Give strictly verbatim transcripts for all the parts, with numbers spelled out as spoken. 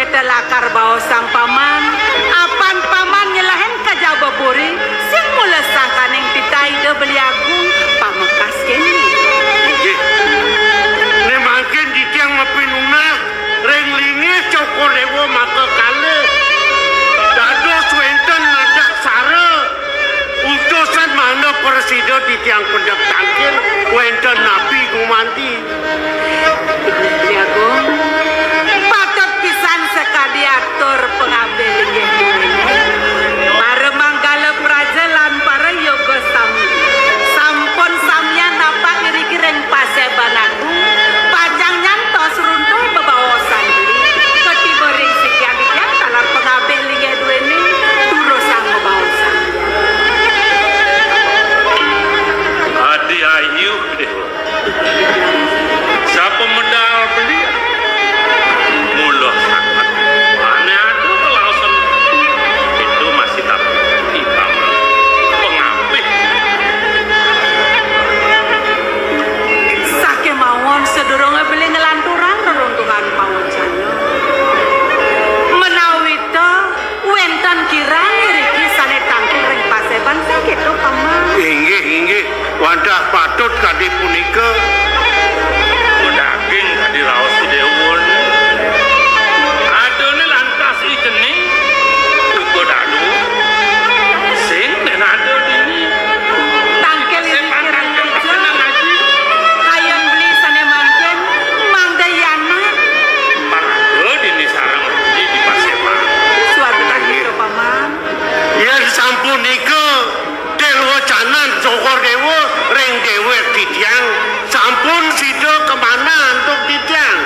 Lakar baosang Paman, apan Paman nyelehang kajaba puri, sing mula sangkaning titah Ida Beli Agung, pamekas kéné. Inggih. Né mangkin titiang mapinunat ring linggih Cokor Déwa maka kalih. Dados wénten nadaksara. Utusan mangda prasida titiang pendek tangkil, wénten napi gumanti? Beli Agung, patut pisan sakadi atur pangabih linggih duéné. Para manggala praja lan para yoga sami. Sampun samian napak iriki ring paséban Pacang nyantos runtuh bebaosan beli, katiba ring sikian titiang taler pangabih linggih duéné, durusang bebaosan. Adi ayu, Déwa. Sapa medal beli? Mula sanget. Ané ada kalaosan. Itu masih tapi pangabih. Sakémaon sadurungé beli nglanturang reruntuhan pawecana. Ménawi ta wénten kirang iriki sané tangkil ring paséban sakéto, Paman. Inggih, inggih. Wantah patut kadi punika. Daging kadi raos déwa. Adané lantas i cening. Uga dadu. Sing nén ada dini. Tangkil ini kirang aja. Kayun beli sané mangkin, mangda yana. Mangda dini sareng di, di paséban. Suatu kali, Paman. Yén sampun nika, Déwa Canan Cokor Déwa ring déwék titiang, sampun sida kamanah antuk titiang.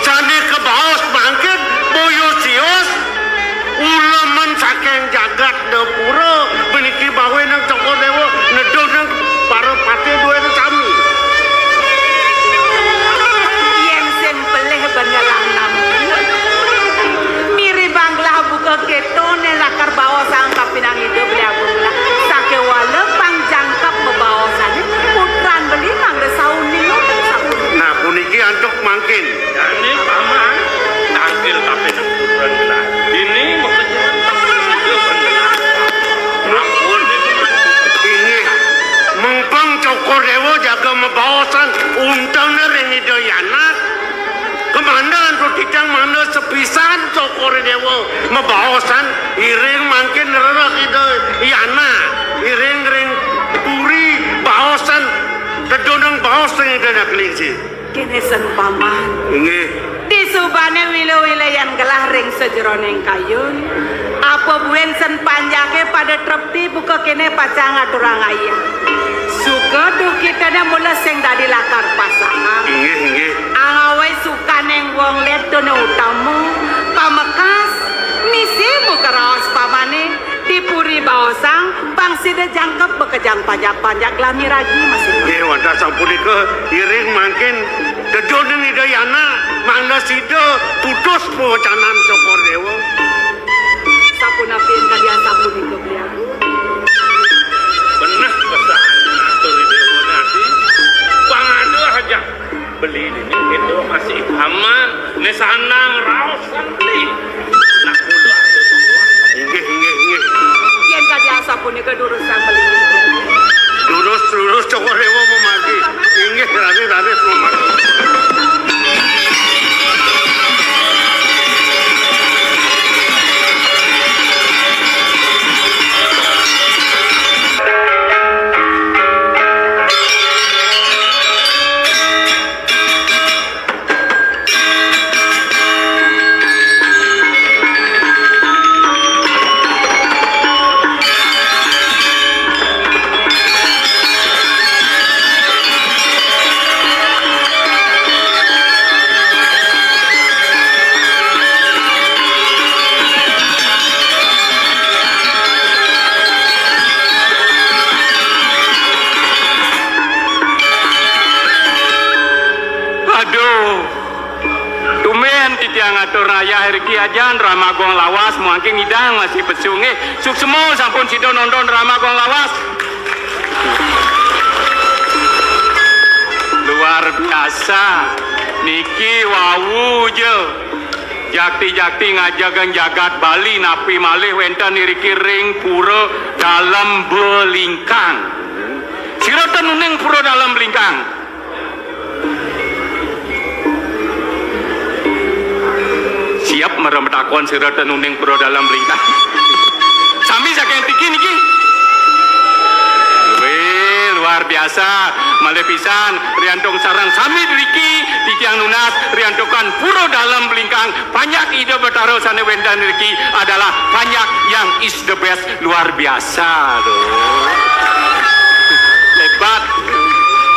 Sané kabaos mangkin boya sios, uleman saking jagat Dapura, puniki bawénang Cokor Déwa nedunang para patih duéné sami. Yén sing pelih benelang nampun. Miribang gelah buka kéto né lakar baosang kapinang Ida Beli Agung gelah. Sakéwala pang jangkep bebaosané, putran beli mangda sauning sapunika. Nah, puniki antuk mangkin. Jani Paman, tangkil kapinang putran gelah. Ini makejaran Ida Beli Agung. Ampun, Ida Beli Agung. Inggih, mengpeng Cokor Déwa jaga mabaosan untengné ring Ida Yanak. Kamandan titiang mangda sepisan Cokor Déwa mabaosan iring mangkin rereh Ida Yanak, iring ring puri baosan, tedunang baos ring Ida Anak Lingsi. Kéné sen Paman. Inggih. Disubané wila-wila yan gelah ring sajeroning kayun. Apa buin sen panjaké pada trepti buka kéné pacang ngaturang ayah. Suka duhkitané mula sing dadi lakar pasahang. Inggih, inggih. Angawai sukaning wong lét tuné utama, pamekas, misi buka raos Pamané, di puri baosang, pang sida jangkep bakejang panjak-panjak gelah miragi masih. Nggih, wantah sapunika iring mangkin deduning Ida Yana, mangda sida putus pawacanan Cokor Déwa. Sapunapi kalian sapunika, Beli Agung? Beneh pesan atur Ida Déwa nadi, pangada aja. Beli dini itu masih aman. Né sandang raos beli. Nah, kula ada bawa. Inggih, inggih, inggih. Yén kadi asapunika durusang beli. Durus, durus, Cokor Déwa mamargi. Inggih, raris, raris mamargi. Aduh. Tumbén titiang ngatur ayah iriki ajan drama Gong Lawas, muangking ngidang masih pesu nggih. Suksma sampun sida nonton drama Gong Lawas. Luar biasa. Niki wau ja. Jakti-jakti ngajegang jagat Bali napi malih wénten iriki ring Pura Dalem Belingkang. Sira ten uning Pura Dalem Belingkang? Siap mara matakon sira ten uning Pura Dalem Belingkang. Sami saking tiki niki. Wih, luar biasa. Malih pisan, riantuk sareng sami driki, titiang nunas, riantukan Pura Dalem Belingkang, panjak Ida Betara sane wenten driki adalah panjak yang is the best, luar biasa, loh. Hebat.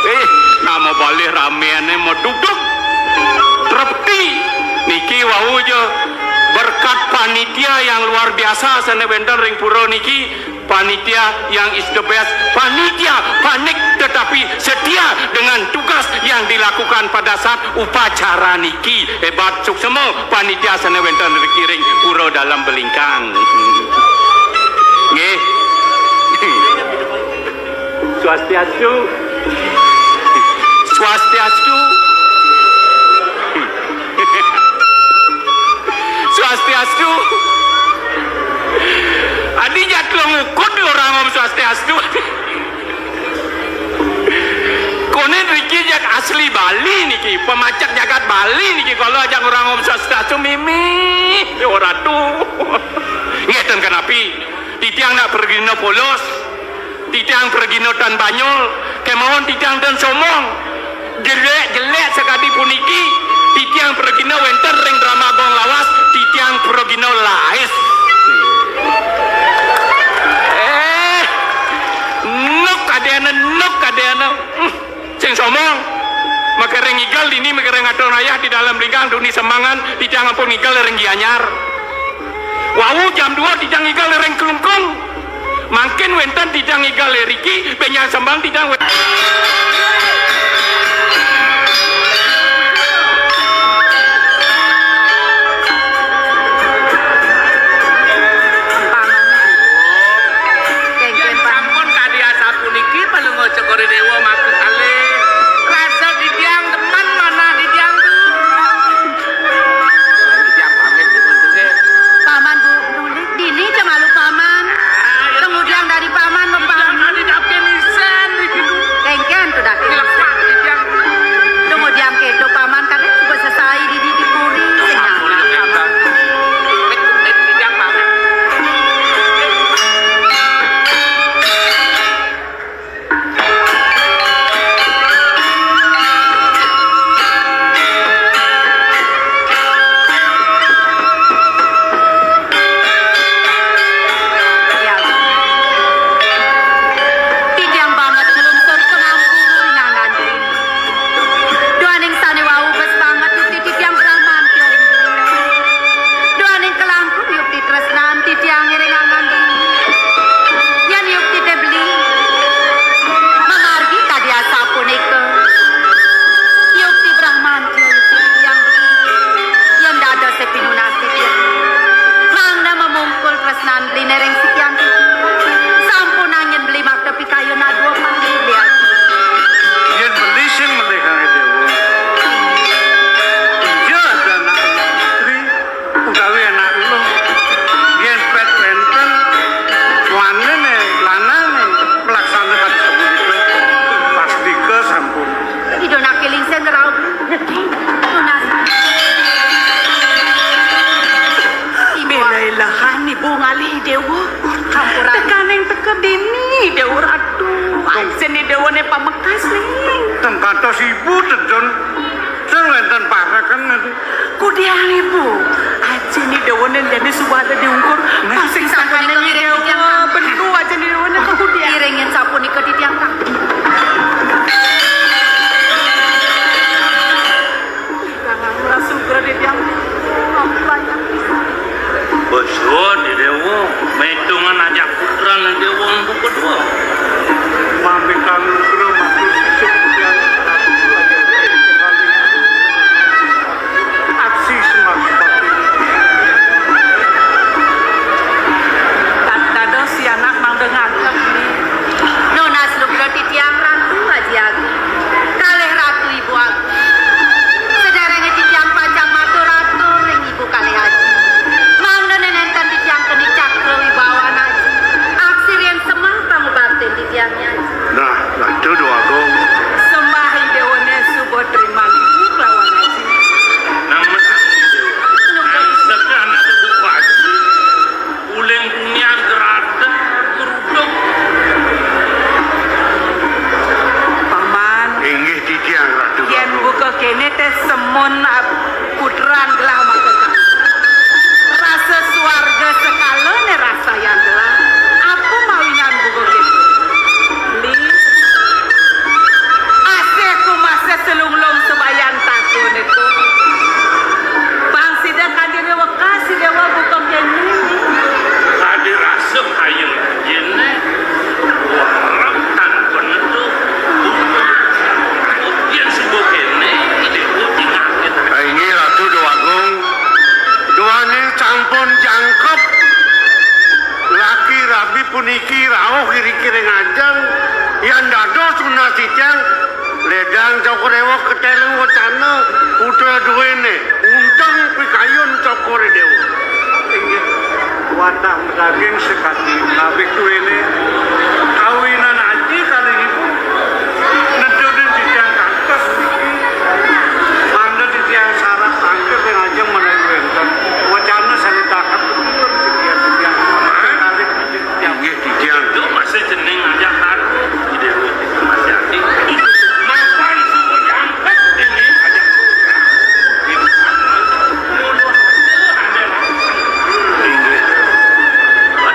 Eh, nama balih ramene meduduk. Trepti. Niki wau ja berkat panitia yang luar biasa sane wenten ring pura niki. Panitia yang is the best, panitia panik tetapi setia dengan tugas yang dilakukan pada saat upacara niki. Hebat, suksema panitia sane wenten riki ring Pura Dalem Belingkang. Nggih. Swastiastu. Swastiastu. Swastiastu. Adi jatlo ngukut orang om swastiastu. Kone driki jat asli Bali niki, pamacek jagat Bali niki, kalau ajak orang om swastiastu mimih, ya ora tuh. Ngeten kenapi, titiang nak pergina polos. Titiang pragina tan banyul, kemawon titiang tan sombong. Jelek-jelek sakadi puniki, titiang pragina wenten ring drama gong lawas, titiang pragina lais. Eh, nuk kadena, nuk kadena. Hmm, sing sombong. Makare ngigel dini, makare ngatur ayah di dalam lingkang duni semangan, titiang ampun ngigel ring Gianyar. Wau jam dua titiang ngigel ring Klungkung. Mangkin wenten titiang ngigel riki, benjang sembang titiang wenten. Yen sampun kadi asapuniki, Palungguh Cokor I Dewa matur kalih. Rasa titiang demen manah titiang tu. Titiang pamit dulu, nggih. Paman, Bu, nuli. Dini ja malu, Paman. Ah, ya. Kemudian dari Paman, Paman. Jangan ada dapin isan di situ. Kengken tu dapin. Dilepas titiang. Kemudian keto, Paman, kadén suba sesai dini di puri, sing nyaman, Paman. Pamit, pamit, titiang pamit. Titiang banget nglungsur pangampura ring anggan diri. Duaning sane wau bes banget yukti titiang pramantya ring diri. Duaning kalangkung yukti tresnan titiang ring anggan diri. Yen yukti te beli, mamargi kadi asapunika. Yukti pramantya yukti titiang beli. Yen dados te pinunas titiang. Mangda mamungkul tresnan beli ring sikian titiang. Sampunang yen beli mak Tapi kayun adua pamilih. Yen beli sing melih kang Dewa. Iya ada anak istri utawi anak luh. Yen pet wenten wanene lanange melaksanakan sepunika, pastika sampun. Ida nak eling sing ngraup. Tunas. Ibu. Bela ilahan ibu ngalih Dewa. Ampura. Tekaning teka dini, Dewa Ratu. Ajin Dewane pamekas ning. Teng kantos ibu tedun. Sing wenten pareken niki. Kudian ibu. Ajin Dewane jani suba ada diungkur. Nah. Pasti sampun sangkane ngiring Dewa. Titiang. Bendu ajin Dewane kudian. Iringin sapunika titiang. Jangan merasa kredit yang banyak. Besul di Dewa, metungan ajak putra ni Dewa buka dua. Mami kang Nugra matur sisip putra. Aksi semak seperti ini. Dados si anak mangda ngantep ni. Nunas lugra titiang Ratu Aji Agung. Kalih Ratu Ibu Agung. Sederenge titiang pacang matur atur ring ibu kalih Pun jangkep, laki rabi puniki rauh iriki ring ajeng, yan dados tunas titiang, ledang Cokor Dewa keteleng wacana putra duene, unteng pikayun Cokor Dewa. Inggih, wantah madaging sakadi ngabik duene, kawinan aji kalih ibu, nedunin titiang kantos niki, mangda titiang sareng sangkep ring ajeng menawi wenten wacana sane taket punika titiang, titiang kalih titiang. Inggih, titiang. Itu masih cening aja kan. Ide masih asing. Mapan suku jangkep ini aja. Inggih.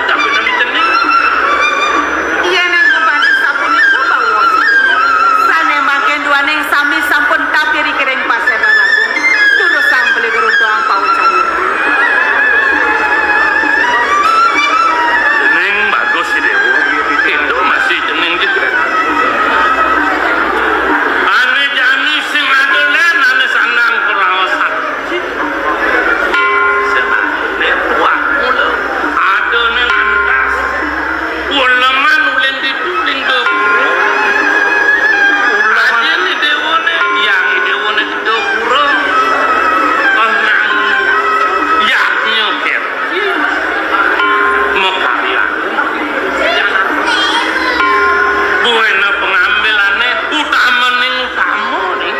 Tapi nami cening. Yen ing kebadi sapunika bawos. Sane mangkin duaning sami sampun tapi ring paseban agung. Durusang beli geruntuang pawucan. Ning bagus si Dewa. Itu masih cening juga. Ane jani sing ada len, ane sanang kerawasan. Semangatne puak mula. Adane lantas. Uleman ulin ditu ling gapura. Ajine dewane, yang dewane gapura. Tenang. Yadnya ker. Makarya. Buena pengambilane utamaning utama ning.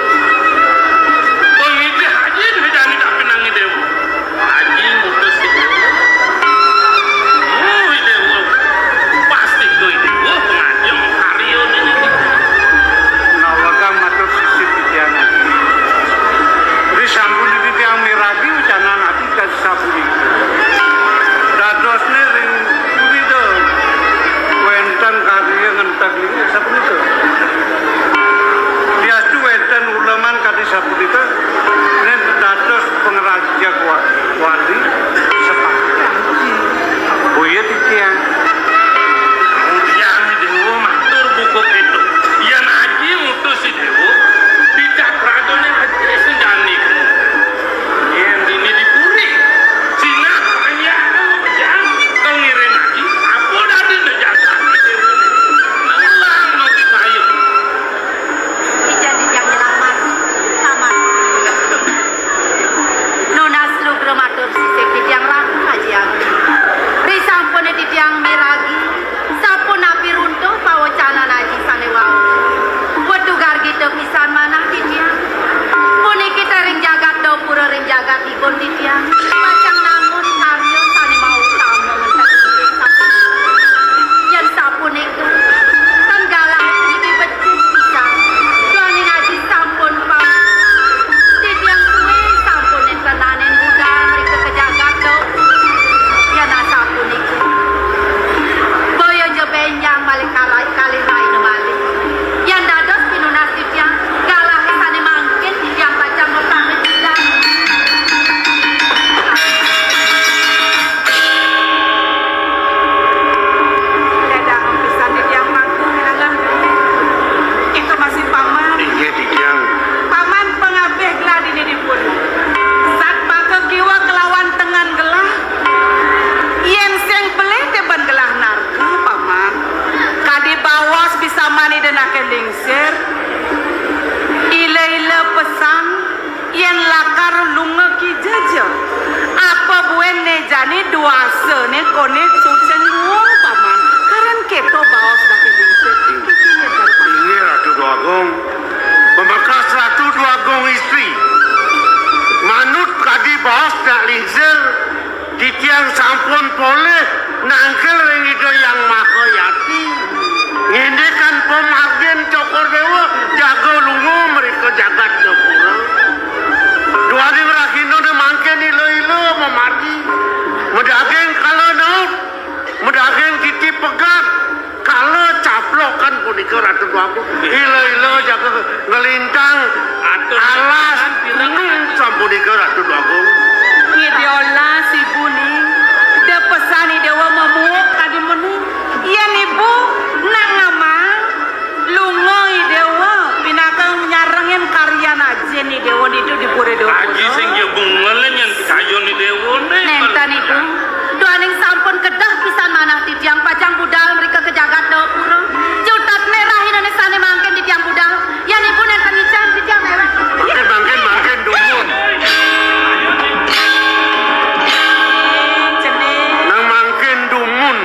Pengidih aja jani tapi nangi dewa. Aji mutus si dewa. Oh, i dewa. Pasti ko i dewa pengajeng karya niki. Nawagang matur sisip titiang ati. Risampun titiang miragi ucanan ati kasapunika. Dadosne ring pundi to wenten karya ngenteg niki sapunika. Diastu wenten uleman kadi sapunika, nen dados pangrajeg wa-, wali sepatutnya aji. Boya titiang. Kemudian dewa matur buka itu. Yen aji ngutus si dewa, dicak ragane aji sing jani. Yen dini dipuri, sinah panjang pejang, kang ngiring aji, apa dadi nejakan dewa. Ulang mati kayu. Ijan titiang nyelamet, Paman. Nunas lugra matur sisip titiang ratu aji agung. Risampune titiang miragi, sapunapi runtuh pawecanan aji sane wau. Wetu gargita pisan manah titiang. Puniki tering jagat Dapura ring jagat Pun titiang pacang nangun karya sane mautama ngenteg inggih sapunika. Yen sapunika, tan galah puniki becik pisan. Duaning aji sampun pamit. Titiang suwe sampun nenten naenin budal mrika ka jagat Dapura. Yen asapunika, boya ja benjang malih kalih, kalih rahina malih. Yen dados pinunas titiang, galah sane mangkin titiang pacang mapamit titiang. Dadang pisan titiang mangku ngalem. Itu masih Paman. Inggih, titiang. Paman pangabih gelah dini dipun. Sat maka kiwa kelawan tengen gelah. Yen sing pelih te ban gelah narka, Paman. Kadi baos bisa mani denake ling sir, ila-ila pesan, yen lakar lunga kija ja. Apa buin ne jani duasane kone sucen luung, Paman. Karan keto baos dake lingsir. Inggih, Ratu Dwagung. Pamekas Ratu Dwagung istri. Manut kadi baos dak lingsir, titiang sampun polih nangkil ring Ida Yang Maha Yati. Ngendikan pamargin Cokor Dewa, jaga lunga mrika jagat Japura. Duaning rahinane mangkin ila-ila mamargi. Madaging kala naut, madaging titi pegat, kala caplokan punika Ratu Dwagung. Ila-ila jaga nglintang alas gunung sampunika Ratu Dwagung. Ida olas ibu ni, da pesan Ida Dewa mamuuk kadi meni. Yen ibu nak ngamang, lunga Ida Dewa, pinaka nyarengin karyan ajin Ida Dewa ditu di Pura Dapura. Aji sing ya bunga len yen kayun Ida Dewa ne. Nen Ibu, duaning sampun kedah pisan manah titiang pacang budal mrika ka jagat Dawapura. Cutetné rahinané sané mangkin titiang budal. Yan Ibu nénten ican titiang méweh. Mangkin, mangkin, mangkin dumun. Nang mangkin dumun.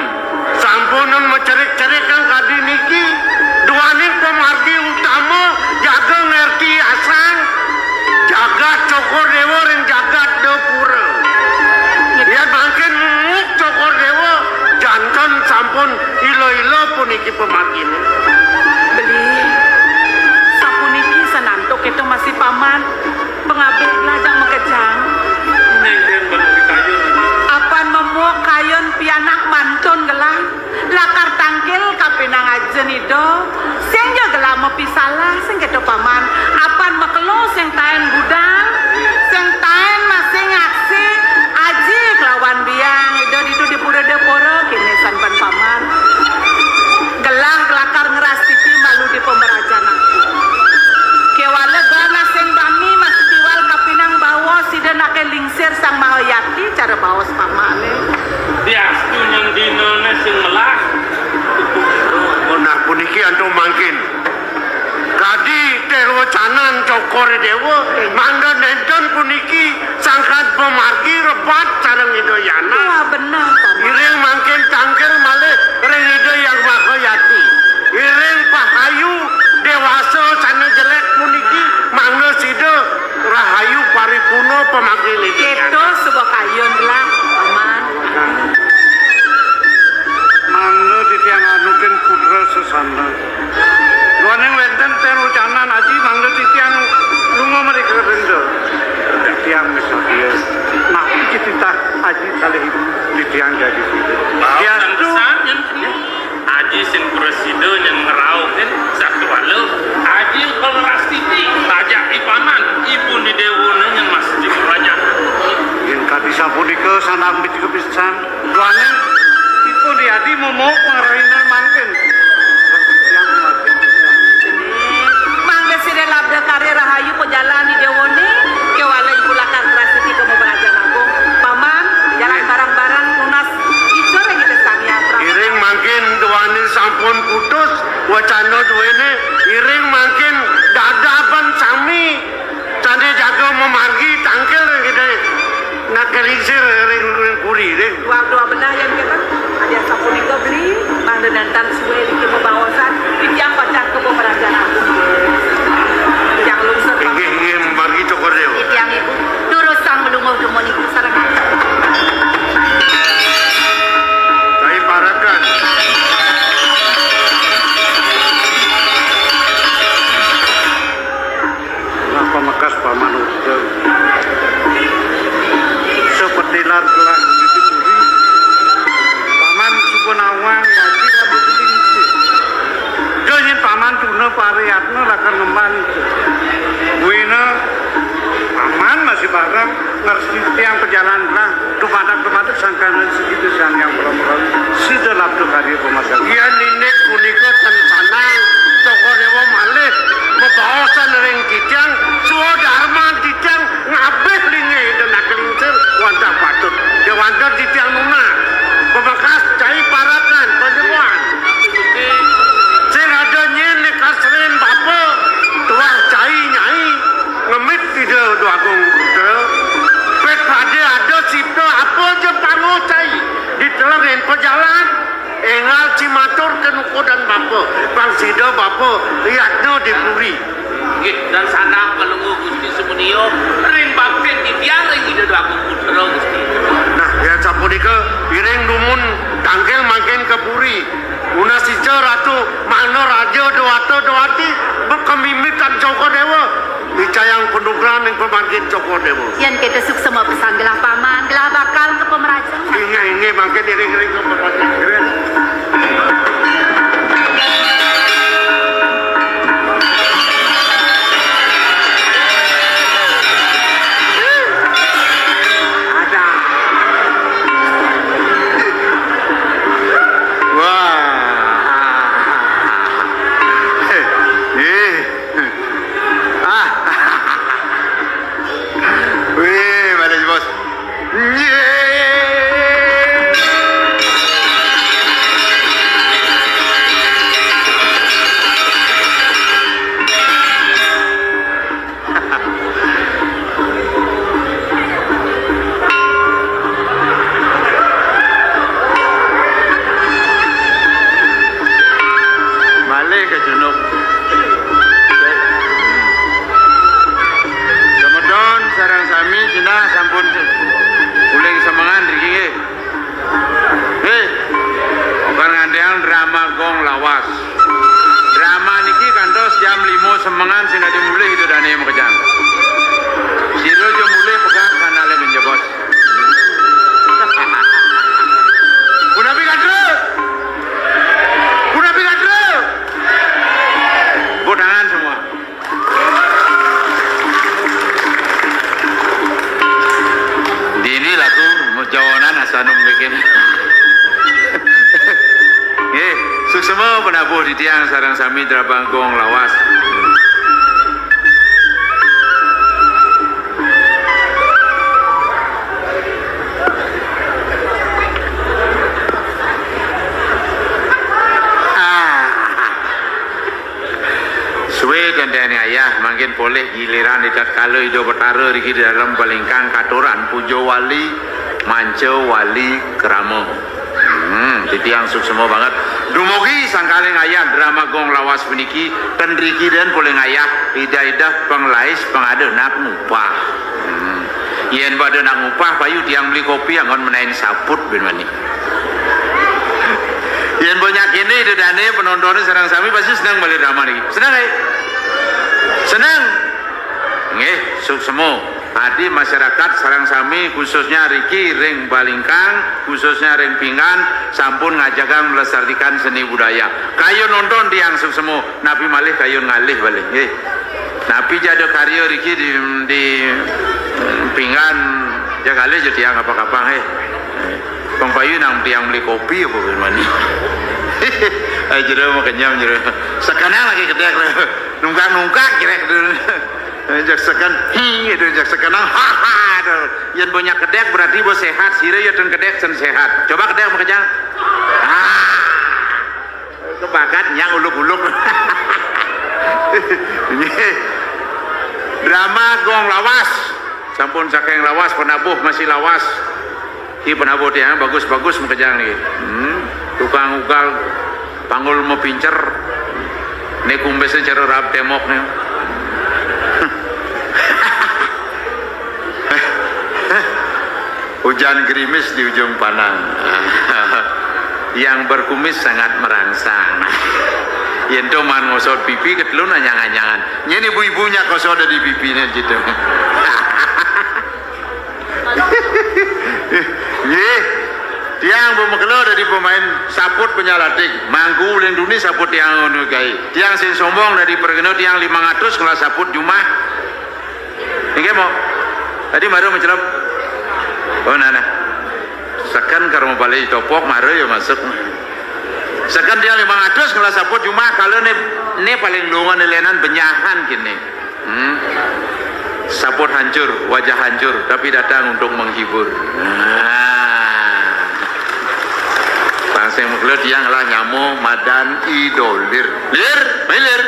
Sampunang macerik-cerik kang kadi niki, duaning pamargi utama jaga ngerti asang jagat Cokor Déwa ring jagat Dapura. Yén mangkin muk Cokor Déwa, janten sampun ila-ila puniki pamarginé. Beli, sapuniki sanantuk kita masih paman. Pangabih gelah jak makejang. Nénten benung dikayun. Apan mamuk kayun pianak mantun gelah. Lakar tangkil kapinang aja Ida. Sing ja gelah mapisalah, sing kéto paman. Apan makelo sing taén budal, sing taén masih ngaksi aji kelawan biang Ida ditu di pura Dapura, kéné sanpan paman. Gelah lakar ngrastiti malu di pamrajan aku. Kéwala gana sing bami masih tiwal kapinang baos Ida naké lingsir Sang Mahayati cara baos pamané. Diastu nyang dinané sing melas. Nah, puniki antuk mangkin. Kadi terocanan Cokor Déwa, mangda nénten puniki sangkan pamargi rebat sareng Ida Yana. Wah, bener, Paman. Iring mangkin tangkil malih ring Ida Hyang Mahayati. Iring pahayu déwasa sané jelék puniki mangda sida rahayu paripurna pamangkin Ida Yana. Kéto suba kayun lah, Paman. Mangda titiang anutin putra sesana. Duaning wénten ten ucanan aji mangda titiang lunga mrika renda. Titiang misadia. Napi titah aji kalih ibu titiang jagi sida. Diastu. Aji sing prasida nyang ngrauhin sakéwala. Aji kang rastiti ajak ipanan ibu ni déwana nyang masih di kerajaan. Yén kadi sapunika sanang micika pisan. Duaning ipun Yadi momok pangrahina mangkin. Mangga sida labda karya rahayu pajalan di déwané, kéwala ibu lakar prasiti ka Mabarajan Agung. Paman, jalan bareng-bareng tunas ida ring Ida Sang Hyang Prabhu. Iring mangkin duaning sampun putus wacana duéné, iring mangkin dadaban sami. Sané jaga mamargi tangkil ring Ida Nak Lingsir ring, ring puri, ring. Dua, dua belah yan kita. Ada sapunika beli, mangda nénten suwé niki bebaosan, titiang pacang ka Pamrajan Agung. Titiang lungsur. Inggih, inggih, mamargi Cokor Déwa. Titiang ibu, durus sang malungguh dumun ibu sareng. Cai parakan. Nah, pamekas Paman Uda. Sapatilar gelah di puri. Paman suba nawang ngaji lan belingsir. Yén Paman tuna pariyatna lakar ngemban. Buina Paman masih bareng ngrastiti tiang pajalan gelah. Dumadak-dumadak sangkaning sida Sang Hyang Prabhu, sida labda karya pamasan. Yén indik punika ten sanang, Cokor Déwa malih mabaosan ring titiang, swadarman titiang ngabih linggih Ida Nak Lingsir wantah patut. Kéwanten titiang nunas. Pamekas cai parakan panyemuan. Sing ada nyén nika srin bapa, tuah cai nyai. Ngemit Ida Déwa Agung Putra, pét pada ada sipta apa ja pangocai di telengin pajalan, énggal cimatur ka nukudan bapa, pang sida bapa yadnya di puri. Nggih, dan sanang palungguh Gusti sumunia, ring baktin titiang ring Ida Déwa Agung Putra, Gusti. Nah, yén sapunika, iring dumun tangkil mangkin ka puri. Nunas ica Ratu, mana raja dewata dewati, kemimitan Cokor Déwa. Icayang panugrahan ing pamargin Cokor Déwa. Yén kéto suksma pesan gelah paman, gelah bakal ka pamrajan. Inggih, inggih, mangkin iring-iring ka pamrajan. Ada. Wah. Eh, eh. Ah. Wih, Bos. Yé. Sanum bikin. Nggih, suksma penabuh titiang sareng sami drama gong lawas. Ah. Sué gandéné ayah, mangkin polih giliran di tatkala Ida Betara riki di dalem balingkang katuran puja wali, manca wali krama. Hmm, titiang suksma banget. Dumugi sangkaning ayah drama gong lawas puniki, ten riki den polih ngayah, idah-idah panglais pang ada nak ngupah. Hmm. Yén pada nak ngupah, payu tiang beli kopi anggon menain saput bin mani. Yén banyak kéné ida dané penontoné sareng sami pasti seneng malih drama niki. Seneng, eh? Seneng. Nggih, suksma. Adi masyarakat sareng sami khususnya riki ring Balingkang, khususnya ring Pinggan, sampun ngajagang melestarikan seni budaya. Kayun nonton tiang suksma, napi malih kayun ngalih balik, nggih. Napi jada karya riki di, di Pinggan, ja ngalih ja tiang apa-apa, eh. Pang payu nang tiang beli kopi apa gimana? Ai jero mah kenyam jero. Sekenang lagi kedék. Nungkak-nungkak kedék dulu. Jak seken, hi, itu jak sekenang, ha ha. Yén banyak kedék berarti bos sehat, sira ya ten kedék sen sehat. Coba kedék makejang. Ah. Kebakat nyang uluk-uluk. Nggih. Drama gong lawas. Sampun saking lawas penabuh masih lawas. Ki penabuh tiang bagus-bagus makejang niki. Hmm. Tukang ugal panggul mapincer. Né kumbisné cara rab témok né. Hujan gerimis di ujung panang. Yang berkumis sangat merangsang. Yén to man ngosot pipi ketelun anyang-anyangan. Nyén ibu-ibu nyak ngosot di pipiné gitu. Nggih. Tiang Bu Makelo dadi pemain saput penyalatik. Mangku uling duni saput tiang ngono gaé. Tiang sing sombong dadi perkeno tiang limang atus ngelah saput jumah. Nggih, Mo. Tadi mara mencelep. Oh, nah, nah. Seken karo bali topok mara ya masuk. Seken tiang limang atus ngelah saput jumah kala né, né paling lunga né lenan benyahan kéné. Hmm. Saput hancur, wajah hancur, tapi datang untuk menghibur. Nah. Langsung menggelut yang lah nyamo madan idolir. Lir, mai lir.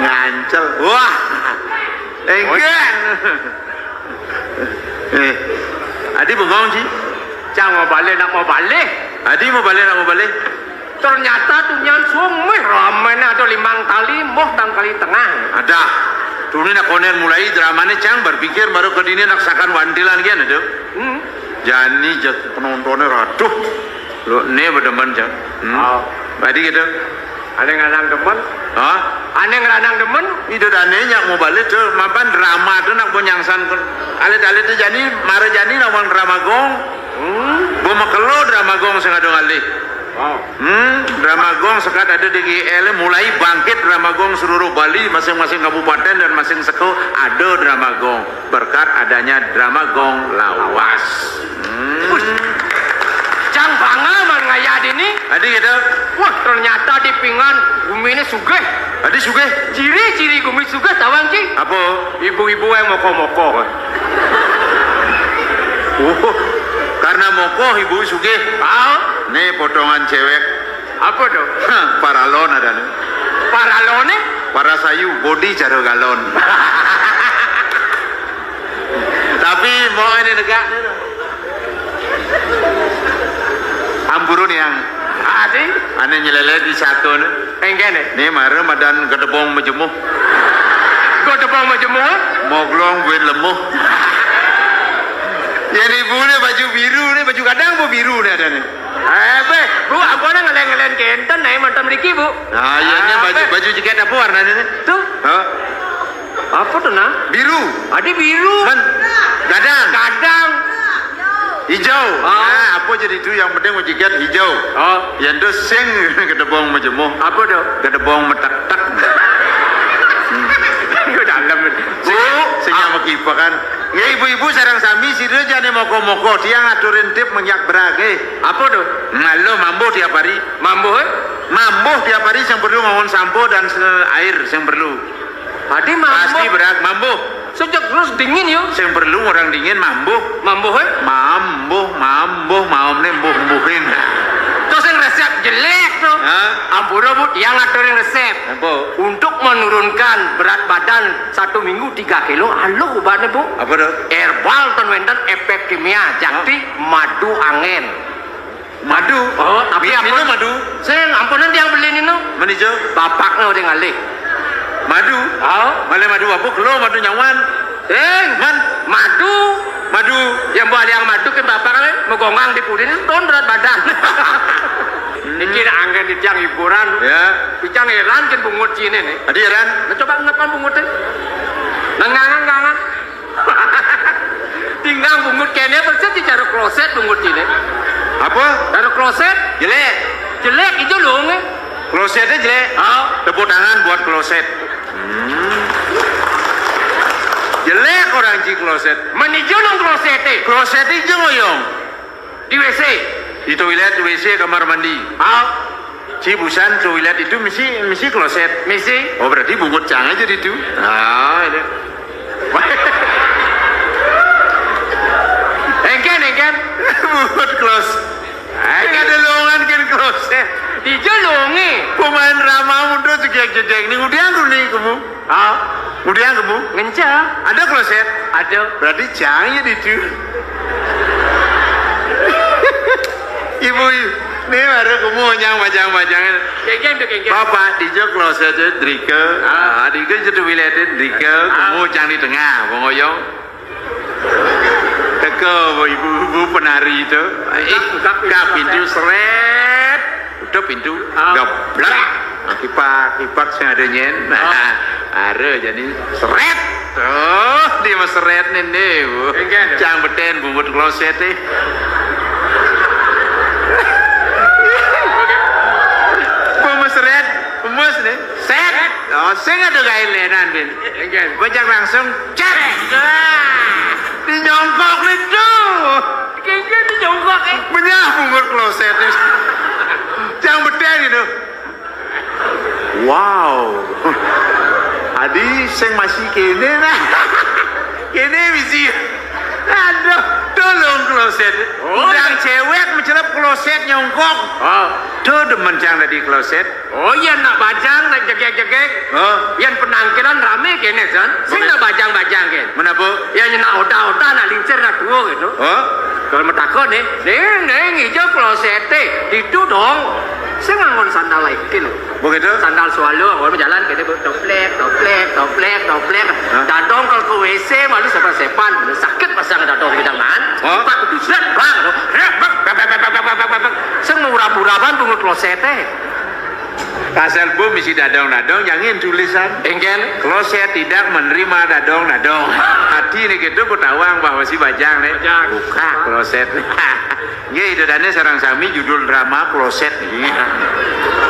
Ngancel. Wah. Enggak. Eh, adi bengong, Ji? Cang mau balik, nak mau balik. Adi mau balik, nak mau balik. Ternyata tunyan sumih ramene ada limang tali, moh tang kali tengah. Ada. Tuni nak konen mulai dramane cang berpikir baru ke dini nak sakan wantilan kian ada. Hmm. Jani jat penontonnya raduh. Lo ne bedemen cang. Hmm. Oh. Tadi gitu. Ane ngeranang demen? Hah? Ane ngeranang demen? Ida dane nyak mau balik tu, mapan drama tu nak bonyangsan. Alit-alit tu jani, mara jani nak mau drama gong. Hmm. Bo makelo drama gong sing ada ngalih. Wow. Hmm, drama gong sekat ada di G L, mulai bangkit drama gong seluruh Bali, masing-masing kabupaten dan masing seko ada drama gong. Berkat adanya drama gong lawas. Hmm. Wis. Cang bangga man ngayah dini. Adi gitu. Wah, ternyata di Pinggan gumine sugih. Adi sugih. Ciri-ciri gumi sugih tawang, Ci. Apa? Ibu-ibu yang moko-moko. Oh, karena moko ibu sugih. Ah. Nih potongan cewek. Apa tuh? Hah, paralon ada nih. Paralone? Para sayu, bodi cara galon. Tapi mau ini negak. Ampurun yang. Adi? Ane nyelele di satu nih. Enggak nih. Nih mara madan gedebong mejemuh. Gedebong mejemuh? Moglong buin lemuh. Ya ibu nih baju biru nih, baju kadang bu biru nih ada nih. Eh, beh, Bu, ampun ngeleng-ngeleng kenten, naik mantan mriki, Bu. Nah, iya, ini baju, baju jaket apa warnanya ini? Tuh. Hah? Apa tuh, nah? Biru. Adi biru. Men, gadang. Gadang. Hijau. Ah. Nah, apa jadi itu yang penting majikan hijau. Oh. Yang tu sing gedebong majemuh. Apa tu? Gedebong metektek. Ke dalam. Sing, oh, sing yang ah. Makipakan. Ya, ibu-ibu sareng sami sira jane moko-moko tiang aturin tip mengyak berage. Apa tu? Ngalo mambuh tiap hari. Mambuh, eh? Mambuh tiap hari sing perlu ngangon sampo dan se- air sing perlu. Adi mambuh. Pasti berat mambuh. Sejak terus dingin yo. Sing perlu orang dingin mambuh. Mambuh, eh? Mambuh, mambuh, maum ni mbuh-mbuhin. Terus yang resep jelek tu. Hah? Ampura bu, yang ngatur yang resep. Apa? Untuk menurunkan berat badan satu minggu tiga kilo, alo ubatnya bu. Apa tu? Herbal ten wenten efek kimia, jadi madu angen. Madu. Oh, tapi minum madu. Sing ampunan tiang beli nino. Menijo. Bapaknya udah ngalih. Madu. Oh. Ngalih madu apa? Kelo madu nyawan. Sing. Man. Madu. Madu. Yang buat yang madu ke bapak kan megongang di pudin itu ton berat badan. Hmm. Iki nak anggen di tiang hiburan. Ya. Tiang heran kan bungut sini nih. Adi heran. Nah, coba ngepan bungutin. Ngangan-ngangan. Tinggal bungut kene persis di cara kloset bungut ini. Apa? Cara kloset? Jelek. Jelek itu loh nge. Klosetnya jelek. Oh. Tepuk tangan buat kloset. Hmm. Jelek orang ci kloset. Menijo dong kloset eh. Kloset itu ngoyong. Di W C. Di toilet, W C, kamar mandi. Ah. Ci busan toilet itu mesti mesti kloset. Mesti. Oh, berarti bungut cang aja di itu. Ah, itu. Engken, engken. Bungut kloset. Ada lowongan kan kloset. Di jolonge. Pemain drama muda cegek-cegek ni udah aku ni kamu. Ah, udah kamu. Ngenca. Ada kloset. Ada. Berarti cang ya di itu. Ibu, ibu. Ni baru kamu nyang bajang-bajang. Kengkeng tu kengkeng. Bapak di jok kloset tu drike. Ah. Ah, drike je tu bilet tu drike. Ah. Kamu cang di tengah, bongoyong. Teka ibu-ibu penari tu. Buka, buka pintu, seret. Tutup pintu. Ah. Gablak. Ah, kipak, kipak sing ada nyen. Ah. Ada jadi seret. Oh, dia mah seret ni ni. Enggak ada. Cang beten bungut kloset eh. Bungut seret, emas ni. Set. Oh, sing ada gaya lenan bin. Enggak. Bajak langsung. Cek. Di nyongkok ni tu. Kengkeng di nyongkok eh. Menyah bungut kloset ni. Cang beten gitu. Wow. Adi sing masih kene nah. Kene bisi. Aduh, tolong kloset. Oh. Yang cewek mencelep kloset nyongkok. Oh. Tuh demen cang tadi kloset. Oh iya, nak bajang, nak jegek-jegek. Hah? Yang penangkilan rame kene, San. Sing nak bajang-bajang, Ken. Mana, Bu? Yang nak oda-oda, nak lincir, nak tua gitu. Hah? Kalau metakon nih, neng, neng, hijau klosete. Itu dong. Sing ngangon sandal lagi lo. Begitu? Sandal swallow, kalau jalan kene, Bu, toplek, toplek, toplek, toplek. Hah? Dadong kalau ke W C, malu sepan-sepan. Sakit pasang dadong bidang man. Hah? Pak itu seret, bang. Rep, bak, bak, bak. Sing mau urap-urapan, bungut klosete. Pasal bu misi dadong-dadong, jangan tulisan. Engken. Kloset tidak menerima dadong-dadong. Hati ni gitu, ku tawang bahwa si bajang ni. Bajang. Buka kloset. Nggih, itu dane sarang sami judul drama kloset.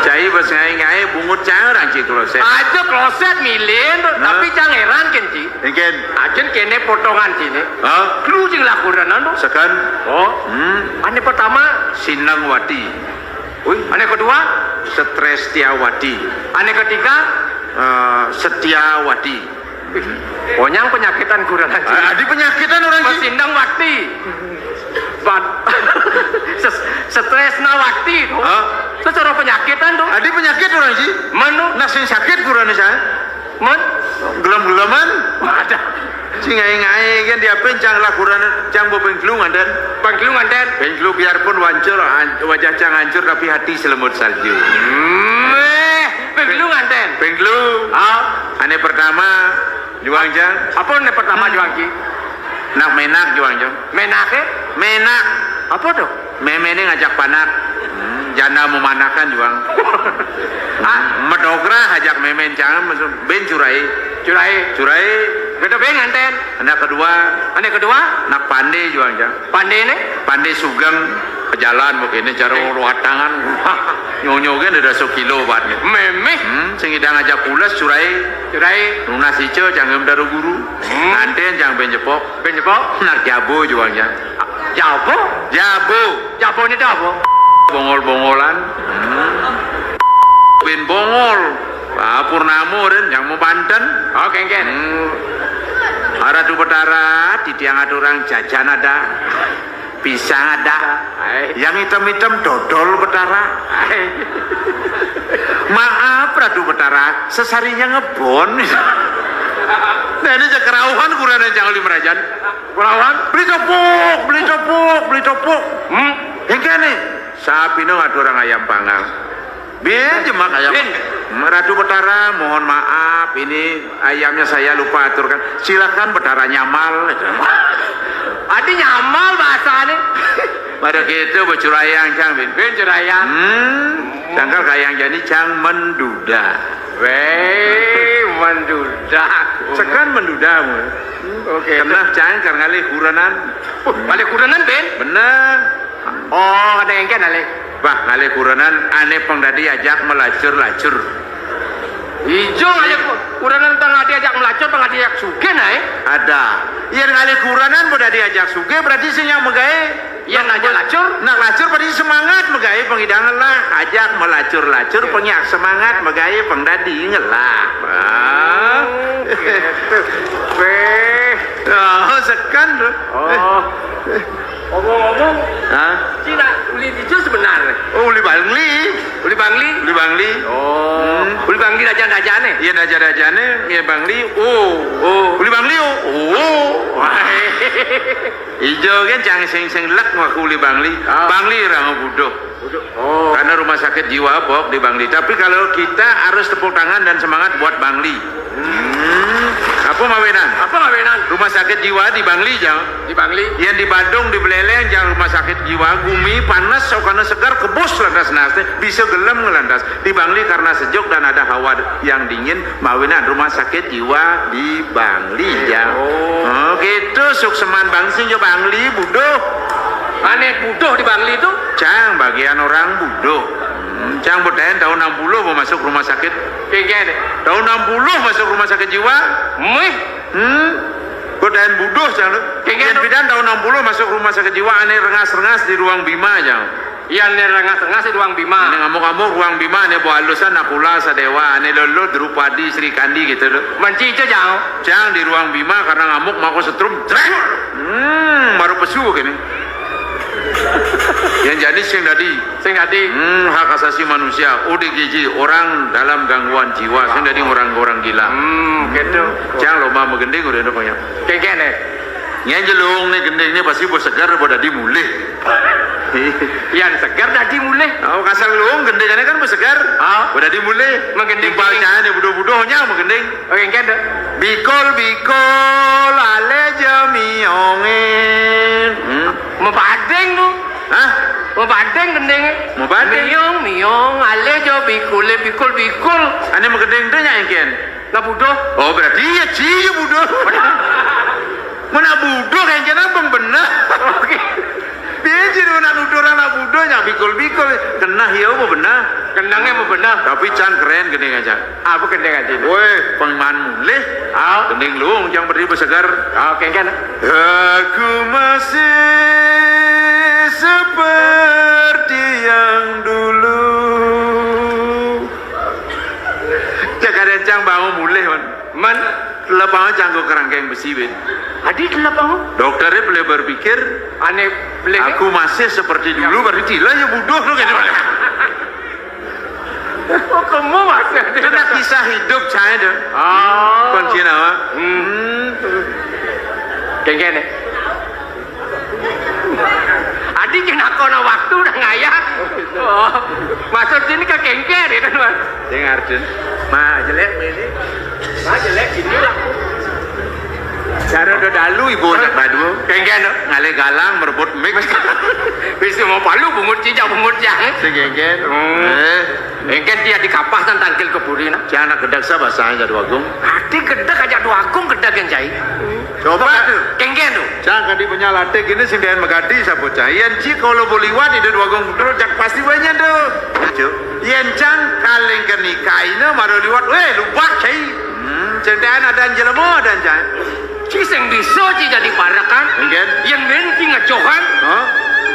Cai bos ngai-ngai bungut cai orang ci kloset. Aja kloset milin, hah? Tapi jangan heran ken ci. Engken. Ajen kene potongan sini. Hah? Klu jing lakuran anu. Sekan. Oh. Hmm. Ane pertama Sinang Wati. Wih. Ane kedua Setrestiawati. Ane ketiga eh, Setiawati. Wih, onyang penyakitan kurang aja. Ah, adi penyakitan orang ci. Sindang Wati. Ban. Ses- Setresna Wati tu. Hah? Secara penyakitan tu. Adi penyakit orang ci. Manu. Nak sing sakit kurang ni saya. Mun? Gelem-geleman. Ada. Sing ngai-ngai kan dia pencang lakuran cang bo pengklung anten. Pengklung anten. Pengklung biarpun wancur han- wajah cang hancur tapi hati selembut salju. Hmm, eh, pengklung anten. Pengklung. Ah. Ane pertama juang cang. Apa ane pertama juang ci? Nak menak juang cang. Menak eh? Menak. Apa tu? Meme ni ngajak panak. Hmm, janda memanakan juang. Ah, medogra ajak meme cang ben curai. Curai. Curai. Beda ben nganten. Anak kedua. Anak kedua? Nak pande juang cang. Pande ni? Pandé sugeng, bejalan begini cara nguluh tangan. Nyonyo gén ada sekilo obatné. Méméh. Hmm, sing idang ajak pules curai. Curai. Nunas ica cangkem daro guru. Hmm. Nganten cang ben jepok. Ben jepok. Nak jabo juang cang. Jabo? Jabo. Jabo ini apa? Bongol-bongolan. Hmm. Ben bongol. Ah, purnama ren yang mau banten. Oh, kéngkén. Hmm. Ratu Betara, titiang aturang jajan ada. Pisang ada. Hai. Yang hitam-hitam dodol Betara. Hai. Maaf Ratu Betara, sesarinya ngebon. Nah, ini cek kerauhan kurang yang jangan dimerajan. Kerauhan? Beli topuk, beli topuk, beli topuk. Hmm? Yang kene. Sapi no ngaturang ayam panggang. Bin jemak ayam. Bin. Ratu Betara, mohon maaf, ini ayamnya saya lupa aturkan. Silakan Betara nyamal. Adi nyamal bahasanya. Pada gitu becurayang cang bin. Bin curayang. Hmm, sangkal kayang jani cang menduda. Wéh, menduda. Sekan menduda mu. Oke. Kenah cang kar ngalih kurenan. Uh, ngalih kurenan, bin? Bener. Oh, ada yang kan alih. Bah, ngalih kurenan ané pang dadi ajak melacur-lacur. Ijo ngalih ku-, kurenan pang dadi ajak melacur, pang dadi ajak sugih, nah, eh? Ada. Yén ngalih kurenan pang dadi ajak sugih, berarti sing yang megaé. Yén nak ajak lacur? Nak lacur berarti semangat megaé pang idang ngelah. Ajak melacur-lacur, iya, pang yang semangat megaé pang dadi ngelah. Ah. Oh, gitu. Wéh. Oh, sekan tuh. Oh. Ngomong-ngomong, hah? Cina uli dijo sebenarnya. Oh, uli Bangli. Uli Bangli? Uli Bangli. Oh. Hmm. Uli Bangli raja-rajané? Iya, raja-rajané, iya Bangli. Oh. Oh. Uli Bangli, oh. Oh. Ijo kan cang sing-sing lek ngaku uli Bangli. Ah. Bangli rang buduh. Oh. Karena rumah sakit jiwa, Bok, di Bangli. Tapi kalau kita harus tepuk tangan dan semangat buat Bangli. Hmm. Apa mawinan? Apa mawinan? Rumah sakit jiwa di Bangli, jang. Di Bangli. Yang di Badung, di Buleleng, jang rumah sakit jiwa. Gumi panas, sokana segar, kebus lantas nas, bisa gelem ngelantas. Di Bangli karena sejuk dan ada hawa yang dingin, mawinan rumah sakit jiwa di Bangli, jang. Oh. Oh, gitu, sukseman Bangli, jo Bangli, buduh. Ané buduh di Bangli tuh? Cang, bagian orang buduh. Hmm, cang bedain tahun enam puluh mau masuk rumah sakit. Kéngkén. Tahun enam puluh masuk rumah sakit jiwa. Méh. Hmm. Bedain buduh, cang, lu. Kéngkén. Yang bidan tahun enam puluh masuk rumah sakit jiwa, ané rengas-rengas di ruang Bima, cang. Iya, ané rengas-rengas di ruang Bima. Ané ngamuk-ngamuk ruang Bima, ané bawa alusan Nakula, Sadéwa, ané lolo Drupadi, Sri Kandi gitu, lu. Manci aja, jang. Cang di ruang Bima karena ngamuk, mau setrum, treng. Hmm, baru pesu gini. Yang jadi sing dadi. Sing dadi. Hmm, hak asasi manusia, O D G J, orang dalam gangguan jiwa, sing dadi orang-orang gila. Hmm, gitu. Cang lomba magending udah ada banyak. Kéngkén, eh. Yang jelung nih gending nih pasti bos segar, bos dadi mulih. Yang segar dadi mulih. Oh, kasar luung gendingannya kan bos segar. Ah. Bos dadi mulih. Magending. Timpal cahaya nih buduh-buduhnya magending. Oke, kéngkén deh. Bikul-bikul alé ja miongé. Hmm. Mabading tuh. Hah? Mabading gendingé. Mabading? Miong, miong, alé ja bikulé, bikul-bikul. Ané magending tuh nyak éngkén. Lah buduh. Oh, berarti iya, ci, iya buduh. Mana buduh, kéngkén abang bener. Oke. Piye jani nak nuduh anak buduh nyak bikul-bikul. Kenah iya apa bener? Kenangnya apa bener? Tapi can keren gending aja. Apa gending aja ini? Wéh, pengman mulih. Ah. Gending luung, yang berdiri bersegar. Ah, kéngkén. Aku masih seperti yang dulu. Cak ada cang bangun mulih, man. Man. Telepang canggo kerangkeng besi, bin. Adi telepang. Dokternya boleh berpikir, ané boleh. Aku masih seperti dulu, berarti lah ya buduh lo gitu. Oh, kamu masih ada. Kena kisah hidup saya deh. Oh. Kuncinya apa? Hmm. Kéngkén, eh. Adi kena kono waktu udah ngayah. Oh, maksud ini ke kéngkén itu, Mas. Sing arjun. Ma jelek ini. Ma jelek ini lah. Cara do dalu ibu nak badu. Kéngkén to. Ngalih galang merebut mik. Wis mau palu bungut cicak bungut cang. Sing kéngkén. Hmm. Eh. Kéngkén dia dikapah tan tangkil ke puri nak. Cang nak gedeg sa basang Jadu Agung. Ati gedeg aja Jadu Agung gedeg yang jai. Coba tu. Kéngkén to. Cang kadi punya latih gini sing dén magadi sabut cang. Yén ci kalau boleh liwat Jadu Agung terus jak pasti banyak tu. Cuk. Yén cang kaling keni kaina mara liwat. Wéh, lubak cai. Hmm, ceritaan adan jelema adan cang. Ci sing bisa ci dadi parekan. Engken. Yén wén ci ngecohan. Hah?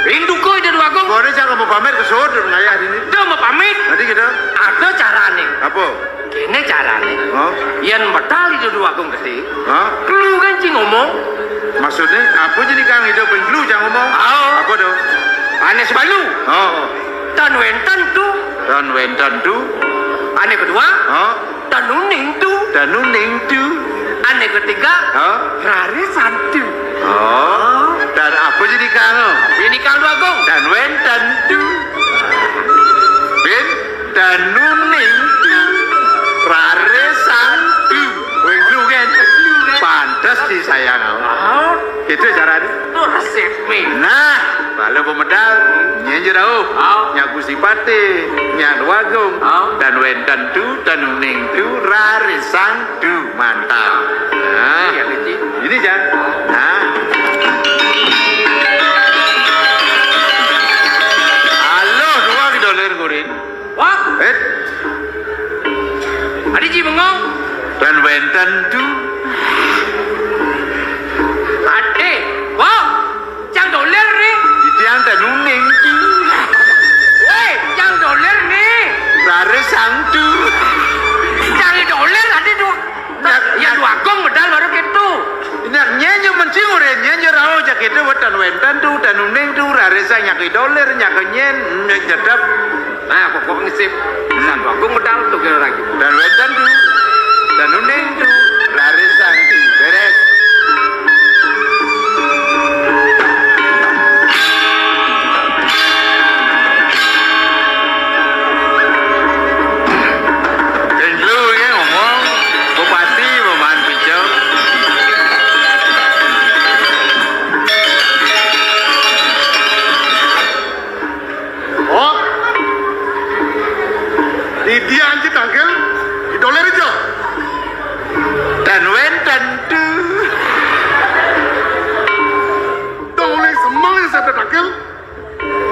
Rinduko Ida Dwagung. Koné cang mau pamit ke sud ngayah dini. Dia mau pamit. Nanti kita. Ada carané. Apa? Kéné carané. Hah? Yén medal Ida Dwagung gedé. Hah? Lu kan ci ngomong. Maksudnya apa jadi kang itu pengelu cang ngomong? Oh. Apa tuh? Ané sebalu. Oh. Tan wénten tu. Tan wénten tu. Ané kedua. Hah? Tanuning tu. Tanuning tu. Ané ketiga, hah? Rari santu. Oh, dan apa jadi kang? Ini kang Dwagung. Dan wénten tu. Bin, tanuning tu. Rari santu. Wéng lu kan? Pantes sih sayang. Oh. Itu caranya. Tuh resepnya. Nah, kalau pemedal, nyenjur auh. Oh. Nyaku sipate, nyak Dwagung. Oh. Dan wénten tu, tanuning tu, rari santu. Mantap. Nah. Iya, Gusti. Ini, Jang. Nah. Halo, dua di doler kurin. Wah. Eh. Adi ji bengong. Dan wénten tu. Ade. Wah. Cang doler ni. Itiang tanuning tu. Woi, cang doler ni. Rari santu. Cang doler adi tu. Nyak, ya nyak. Dwagung medal baru gitu. Nyak nyenyo mencing urin nyenyo rao jak itu wetan wénten tu tanuning tu rari sang nyak doler nyak nyen nyak jedep. Nah, pokok ngisip. Sang Dwagung medal tu kira lagi. Dan wénten tu tanuning tu rari sang tu beres. Sing telu ya ngomong, bupati, peman pincang. Oh. Di dia anjir tangkil, di doler aja. Dan wénten tu. Dong oleh semang yang saya tangkil.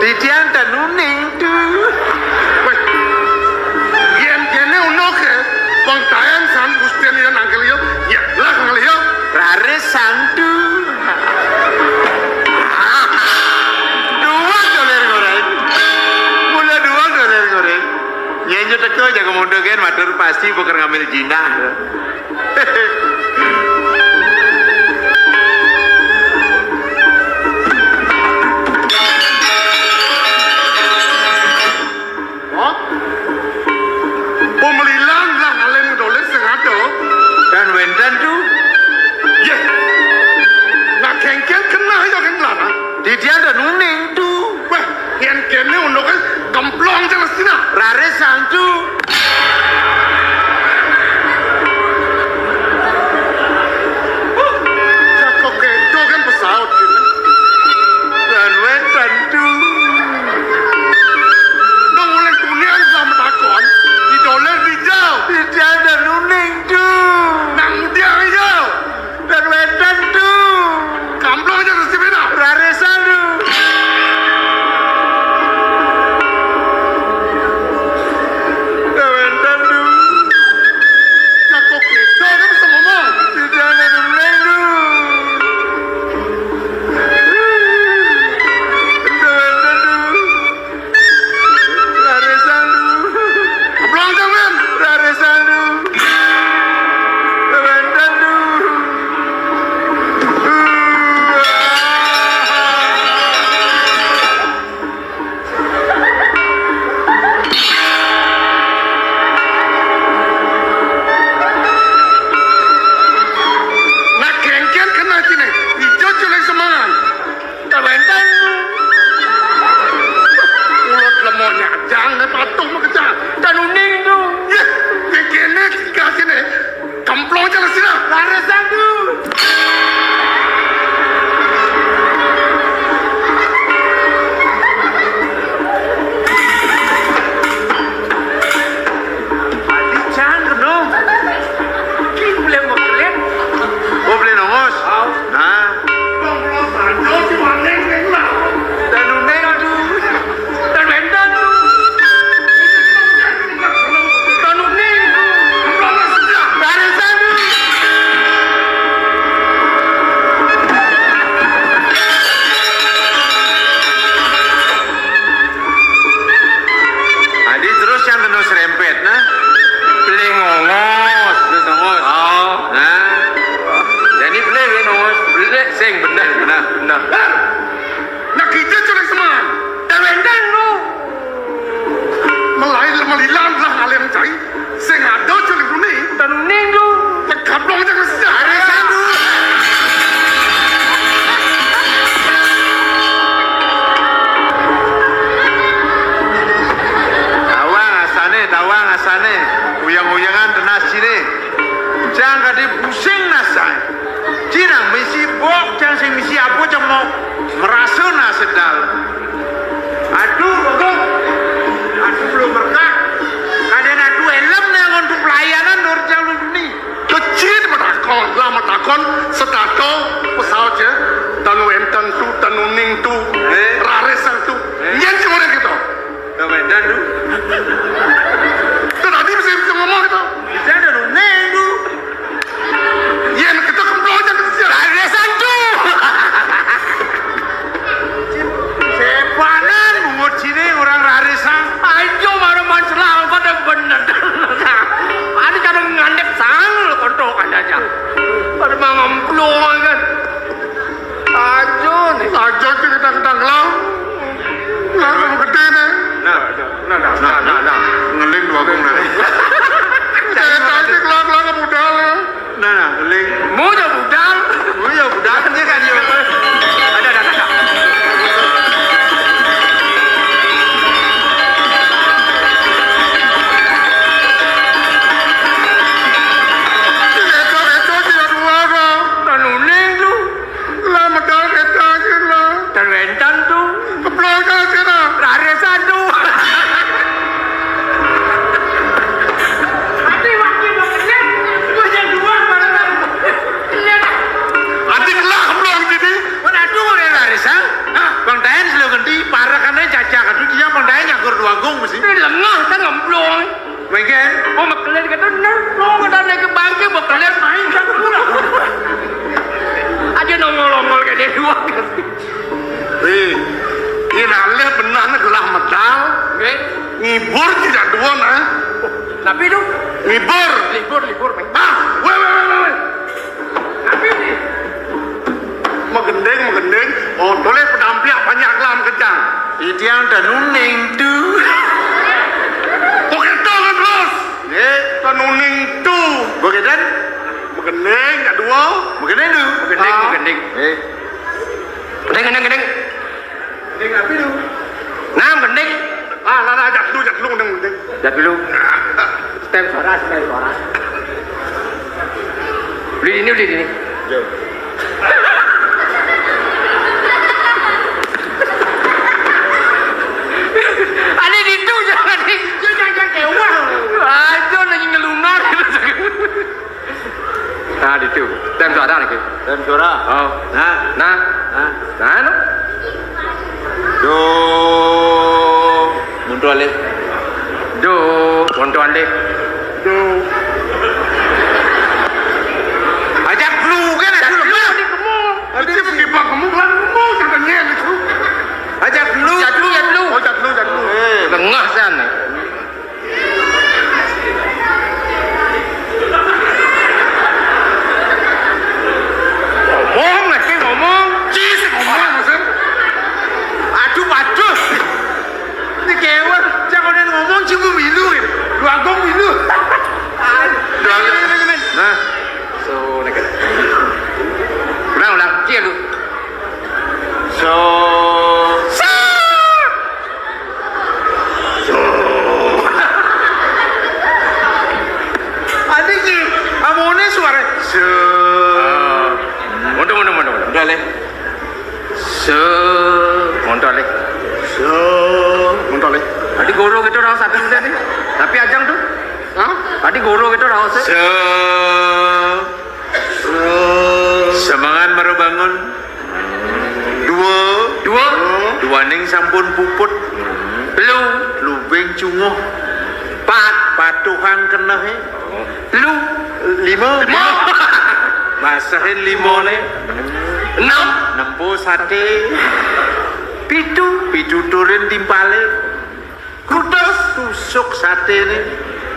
Titiang tanuning tu. Wéh. Yén kéné unoké, wong taén san Gusti Lian angkel yo, ya lah angkel yo. Rare santu. Dua doler goreng. Mula dua doler goreng. Nyenyo teko jago mundur kan matur pasti bukan ngambil jinah. Hah? Pemelilan lah ngalen doler sengaja. Dan wénten tu. Yeh. Nak kéngkén kena ya kan lah. Di dia ada nuning tu. Wah, yang kene untuk kan kemplong jelas sini. Rare santu. Cakok kedo kan pesawat gini. Dan wénten tu. Dong oleh kunian sama takon. Di doler di jauh. Di dia ada nuning tu. Nang dia aja. Dan wénten tu. Kamplong aja terus sepeda. Rare santu. Nah, kita culik semaan. Tawénten, Lu. Melain melilan lah alim cai. Sing ada culik dunia. Ten uning, Lu. Tekaplong jangan sejarah. Tawang asané, tawang asané. Uyang-uyangan tenas ciné. Cang kadé pusing nasané. Cinang misi bok, cang sing misi apa cemok. Merasa nasedal. Aduh, kok. Aduh, belum merkak. Kadén aduh helm né untuk pelayanan nur cang luni. Kecil matakon, lah matakon, setato, pesawat ya. Tanu enten tu, tanu ning tu, Eh. Raris tu. Eh. Nyén cuma kita. Tawénten, Du. Itu tadi bisa, bisa ngomong itu. Bisa ada Du. Néng, Du. Yén kita kemplung aja ke situ. Ada satu. Sepanan bungut sini orang rarisan. Ayo, mara mancelah, pada bener. Ada kadang ngandek sang, kontok aja. Pada mangemplung kan. Ajo nih. Ajo nih, ketang-ketang lah. Lah, kamu gedé nih. Nah, nah, nah, nah, nah, nah. Ngeling dua gong nih. Saya tadi kelang-kelang budal ya. Nah, nah, ngeling. Mau ya budal. Mau ya budal, dia kan dia. Ada, ada, ada. Itu, itu tidak dua, Bang. Tanuning tuh. Lah, medal kita aja lah. Terwentan tuh. Keblongan kita. Rarisan tuh. Ati waktu mau kenyang, gua yang dua, mana, Bang? Kenyang. Ati kelak keblong gini. Mana tuh orang rarisan? Hah? Bang Dayan selalu ganti, para karena jajak. Aduh, dia Bang Dayan nyakur dua gong mesti. Ini lengah, kan ngemblong. Mungkin. Oh, makelin kata, "Nah, lo kata naik ke bangke, makelin main sama gua." Aja nongol-nongol kayak dia dua. Wih, ini alih benar nih gelah medal. Nggih. Ngibur tidak dua nah. Tapi itu ngibur. Libur, libur, Pak. Ah, weh, weh, weh, weh, weh. Tapi ini. Magending, magending. Oh, boleh pedampiak banyak lam kencang. Itiang tanuning tu. Oke, tahu kan terus. Ye, tanuning tu. Begitu? Magending, kat dua. Magending tu. Magending, ah. Magending. Eh. Gending, gending, gending. Gending apa tu? Nah, gending. Ah, lah, lah, jak dulu, jak dulu, gending, gending. Jak dulu. Stem suara, stem suara. Beli ini, beli ini. Yo. Ada di tu, jangan di, jangan, jangan kewang. Aduh, lagi ngelungar. Nah, ditu. Tem suara lagi. Tem suara. Oh. Nah. Nah. Nah. Nah, no. Do. Mundur alih. Do. Mundur alih. Do. Ajak lu kan, ajak lu. Ajak lu, di kamu. Nanti pergi bang kamu, kan kamu, jangan nyen itu. Ajak lu. Ajak lu, ajak lu. Oh, ajak lu, ajak lu. Eh. Lengah sana. Ngomong, lagi ngomong. Cis, ngomong, maksud. Aduh, aduh. Ini kewel, jangan ngomong, cuma milu, gitu. Lu agung milu. Aduh. Nah. So, nek. Ulang, ulang. Cia lu. So. So. So. Ada ki, amone suara. So. Ah. Mundur, mundur, mundur, mundur. Udah, leh. So. Mundur, leh. So. Mundur, leh. Tadi guru kita orang satu udah nih. Tapi ajang tuh. Hah? Tadi guru kita orang satu. So. So. Semangat baru bangun. Dua. Dua. Duaning sampun puput. Telu. Lubing cunguh. Pat. Patuhang kenehé. Telu. Lima. Lima. Masahin limané. Enam. Nempuh saté. Pitu. Pituturin timpalé. Kutus tusuk saténé.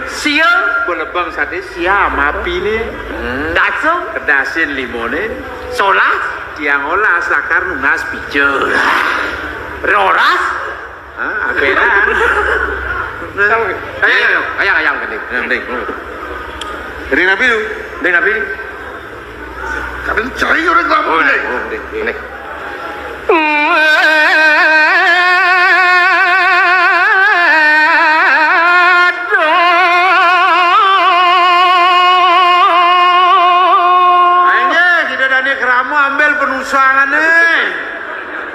Sia. Belebeng saté sia mapiné. Hmm. Dasa. Kedasin limané. Solas. Tiang olas lakar nunas pica. Roras? Hah, apenan. Ayo, ayo, ayo, ayo, ayo, gending. Gending. Gending napi lu? Gending napi lu? Kadén cai orang kelapa. Oh, gending. Oh, gending, gending. Aduh. Ayo, kita dani kerama ambil penusangan nih.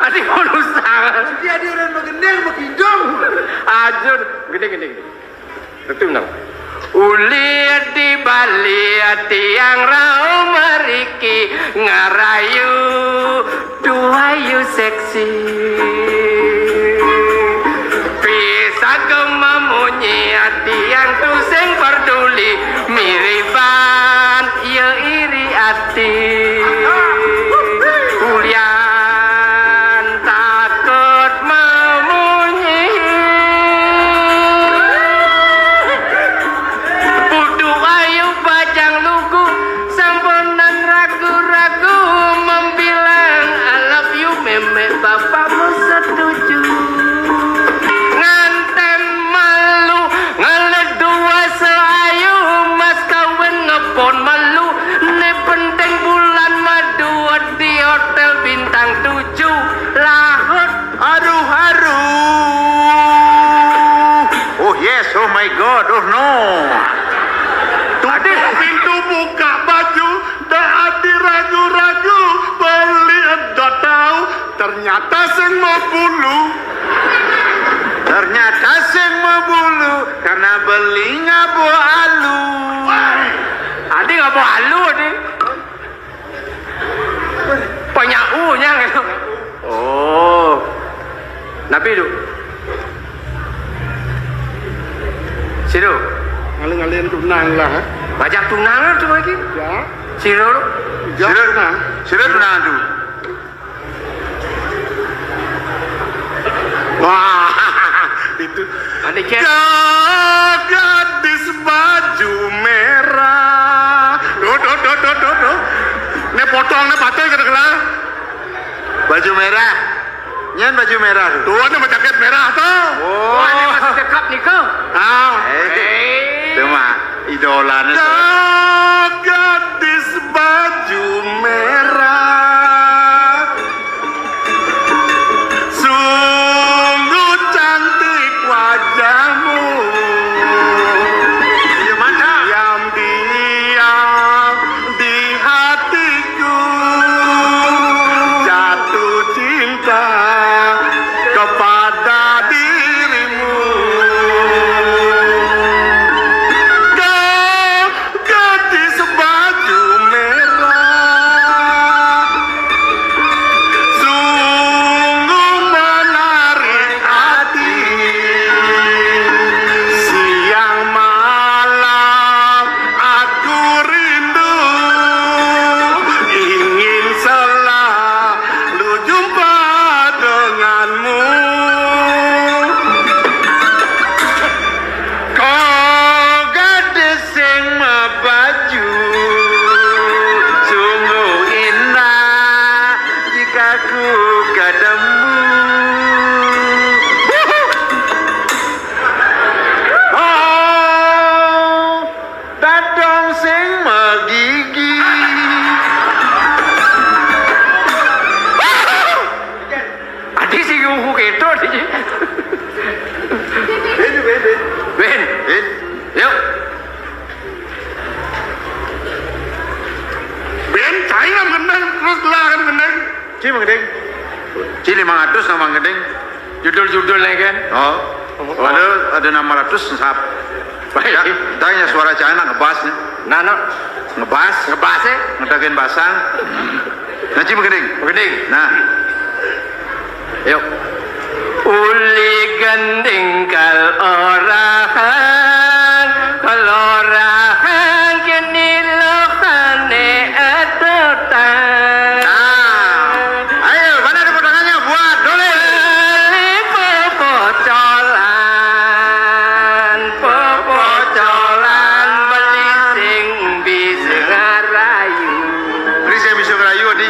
Adi penusangan. Jadi ada orang begendeng, begidong. Aduh, gending, gending, gending. Betul, nang. Uli di bali tiang rau meriki ngarayu duayu seksi. Pisagem memunyi tiang tu sing peduli miriban ya iri ati. Ulian takut memunyi. Putu ayu bajang lugu, samponan ragu-ragu membilang I love you, memek bapakmu setuju. Nganten malu, ngelet dua seayu, mas kawin ngepon malu, ne penting bulan madu di hotel bintang tujuh, lahut. Aduh, aduh. Oh yes, oh my God, oh no. Tutup pintu, buka baju, dah ati ragu-ragu, beli dah tahu, ternyata sing mau bulu. Ternyata sing mau bulu, karena beli ngabo alu. Adi ngabo alu, adi. Panyau nya. Oh. Napi tu? Situ. Ngalih-ngalihin tunang lah, eh. Bajang tunang tu lagi. Ya. Situ tu. Ya, sira tunang. Sira tunang tu. Wah, itu. Ane cek. Ya, gadis baju merah. Duh, duh, duh, duh, duh, duh. Ne potong, ne patut kata kena. Baju merah. Nyen baju merah tu. Tuan ne jaket merah tu. Oh. Wah, ne masih cekap ni ke? Ah. Eh. Eh. Cuma idolanya tu. Ya, gadis baju merah. Sungguh cantik wajahmu. Iya, mantap. Diam-diam di hatiku jatuh cinta kepada dirimu. Kau gadis baju merah, sungguh menarik hati. Siang malam aku rindu, ingin selalu jumpa denganmu. Kau gadis sing mabaju, sungguh indah jika ku ketemu. Oh, dadong sing magigi. Adi sing ngungku keto, adi. Ben, ben, ben. Ben. Ben. Yuk. Ben, cai nang gendeng, terus lah kan gendeng. Ci menggendeng. Ci lima ratus nang menggendeng. Judul-judul nih kan. Oh. Oh. Ada, ada enam ratus sap. Baik. Ya, tanya suara cai nang ngebas nih. Nah, no. Ngebas. Ngebas, eh? Ngedakin basang. Nah, ci menggendeng. Menggendeng. Nah. Yuk. Uli gending kal orahan, kal orahan kini lohane etutan. Nah, ayo, mana tepuk tangannya buat Dole? Beli popocolan, popocolan, beli sing bisa ngarayu. Beli sing bisa ngarayu, Adi.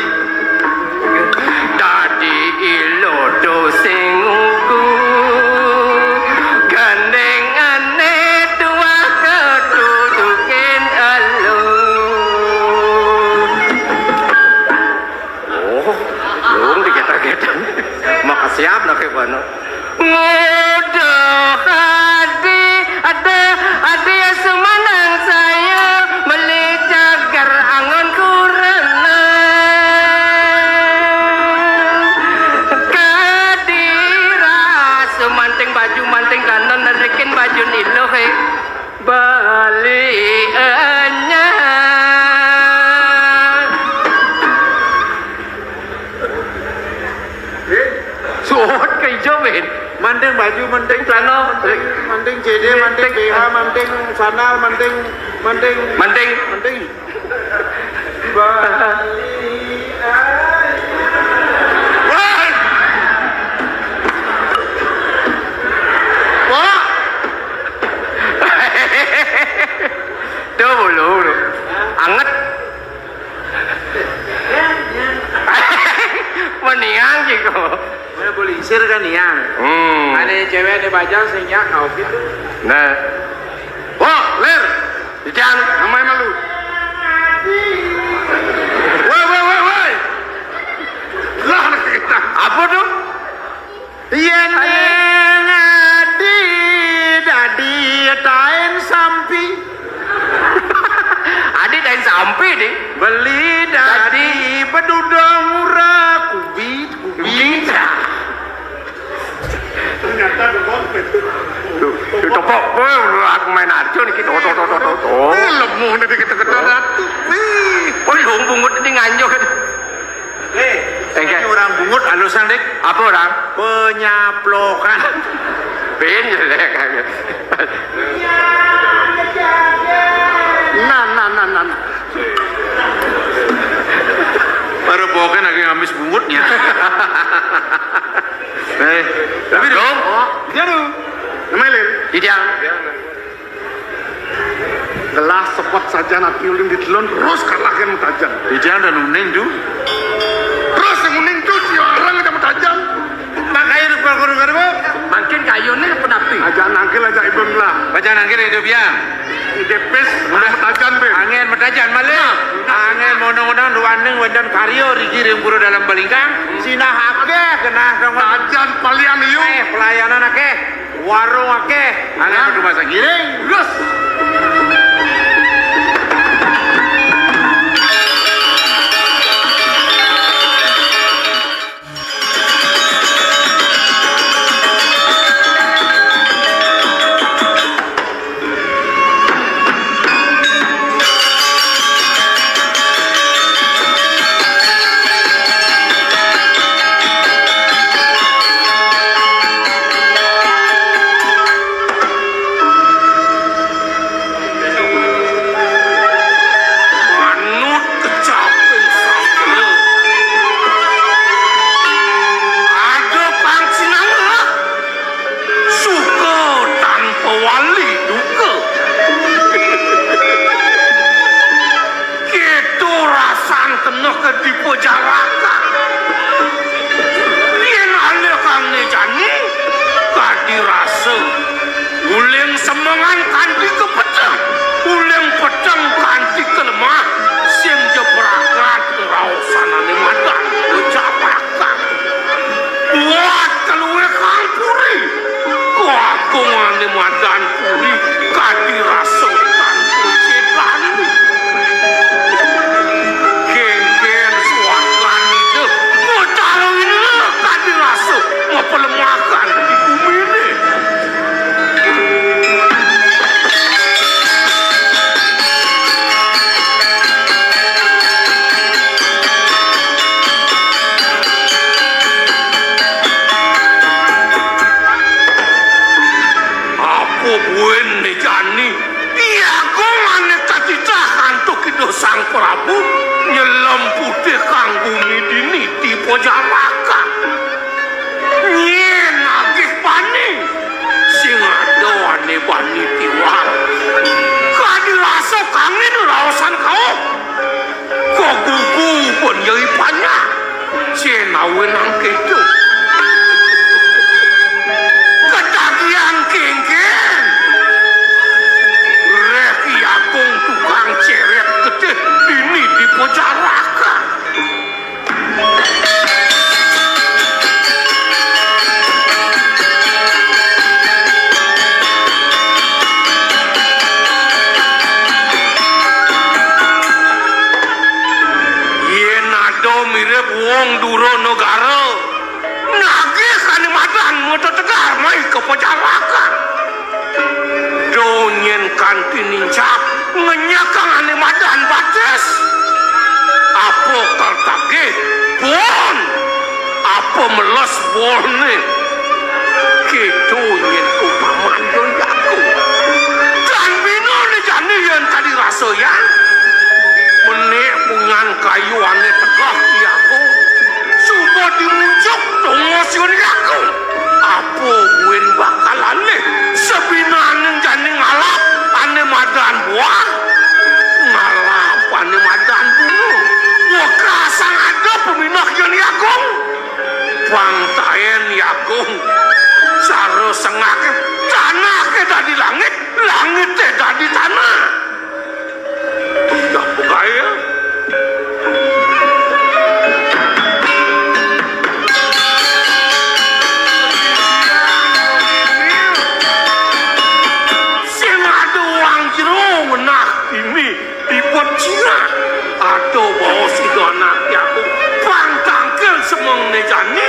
Manting baju, manting celana, manting, manting C D, manting B H, manting sandal, manting, manting, manting, manting. Woi! Woi! Tuh, bulu, bulu. Anget. Meniang, Ciko. Mana boleh isir kan, Niang? Hmm. Ada cewek, ada bajang, sing nyak, kau gitu. Nah. Wah, ler. Ijan, namanya malu. Woi, woi, woi, woi. Lah, kita. Apa tuh? Yen adi dadi tain sampi. Adi tain sampi, di. Beli dadi bedudong ura kubit, kubit. Ternyata ada konflik. Tuh, tuh, topok. Oh, aku main Arjo nih, gitu. Tuh, tuh, tuh, tuh, tuh. Eh, lemu nih, dikit-dikit. Tuh. Ratu. Wih. Oh, lu bungut ini nganjuk. Eh, enggak. Ini orang bungut alusan, Dik. Apa orang? Penyaplokan. Ben jelek aja. Nah, nah, nah, nah, nah. Baru pokoknya lagi ngamis bungutnya. Eh, tapi dong. Dia tuh. Ngemelin. Tidak. Gelah sepet sajan ati ulin ditelon, terus kalah kan metajan. Ijang dan uning, Du. Terus yang uning, Du, si orang aja metajan. Makanya lu keluar guru guru. Makin kayu nih penapi. Aja nangkil aja ibun lah. Baca nangkil itu biang. Idepis, udah metajan, Be. Angin metajan, malah. Angin monong-monong, duaning, wedan karyo, rigi, rimpuru dalam balingkang. Sinah akeh, genah dong. Tajan palian, yu. Eh, pelayanan akeh. Warung akeh, angin kudu masa giring. Terus. Manut kecaping sabda. Ada pang sinanggeh, suka tanpa wali duka. Kéto rasan kena ka dipajarakan. Yén alih kang né jani, kadi rasa. Uling semengan kanti ka peteng, uling peteng kanti ka lemah, sing ja pragat ngraosan ané madan pajarakan. Buat kaluwih kang puri, kagungané madan puri, kadi rasa tan pecédan. Kénkén suargan Ida, Batara Ida kadi rasa mapalemah di guminé. Apa buin né jani? Ki Agung ané katitah antuk Ida Sang Prabu nyelem putih kang gumi dini dipajarakan. Nyén agih bani, sing ada ané bani tiwal. Kadi rasa kangin raosan kauh. Kagugu pun yai panjak, sing awinang kéto. Ketagihan kénkén. Réh Ki Agung tukang cérét getih dini dipajarakan. Yén ada mirib wong dura negara, nagih ané madan mata tegar mai ka pajarakan. Da nyén kanti nincap ngenyakang ané madan batis. Apa kal tagih? Pun. Apa meles bolné? Ki Tuh, nyén umpamané ya aku. Dan bina né jani yén tadi rasayang. Menék punyan kayu ané tegeh ya aku. Suba dimujuk tongos yén ya aku. Apa buin bakal alih? Sabinané jani ngalap ané madan buah. Ngalap ané madan bunga. Wekasang ada paminah yén ya aku. Pang taén ya aku. Cara sengahé, tanahé dadi langit, langité dadi tanah. Iya, pegaya. Sing ada wong jero ngenah ini. Ibet Cina, ada baos ida anak jagung, pang tangkil semeng né jani,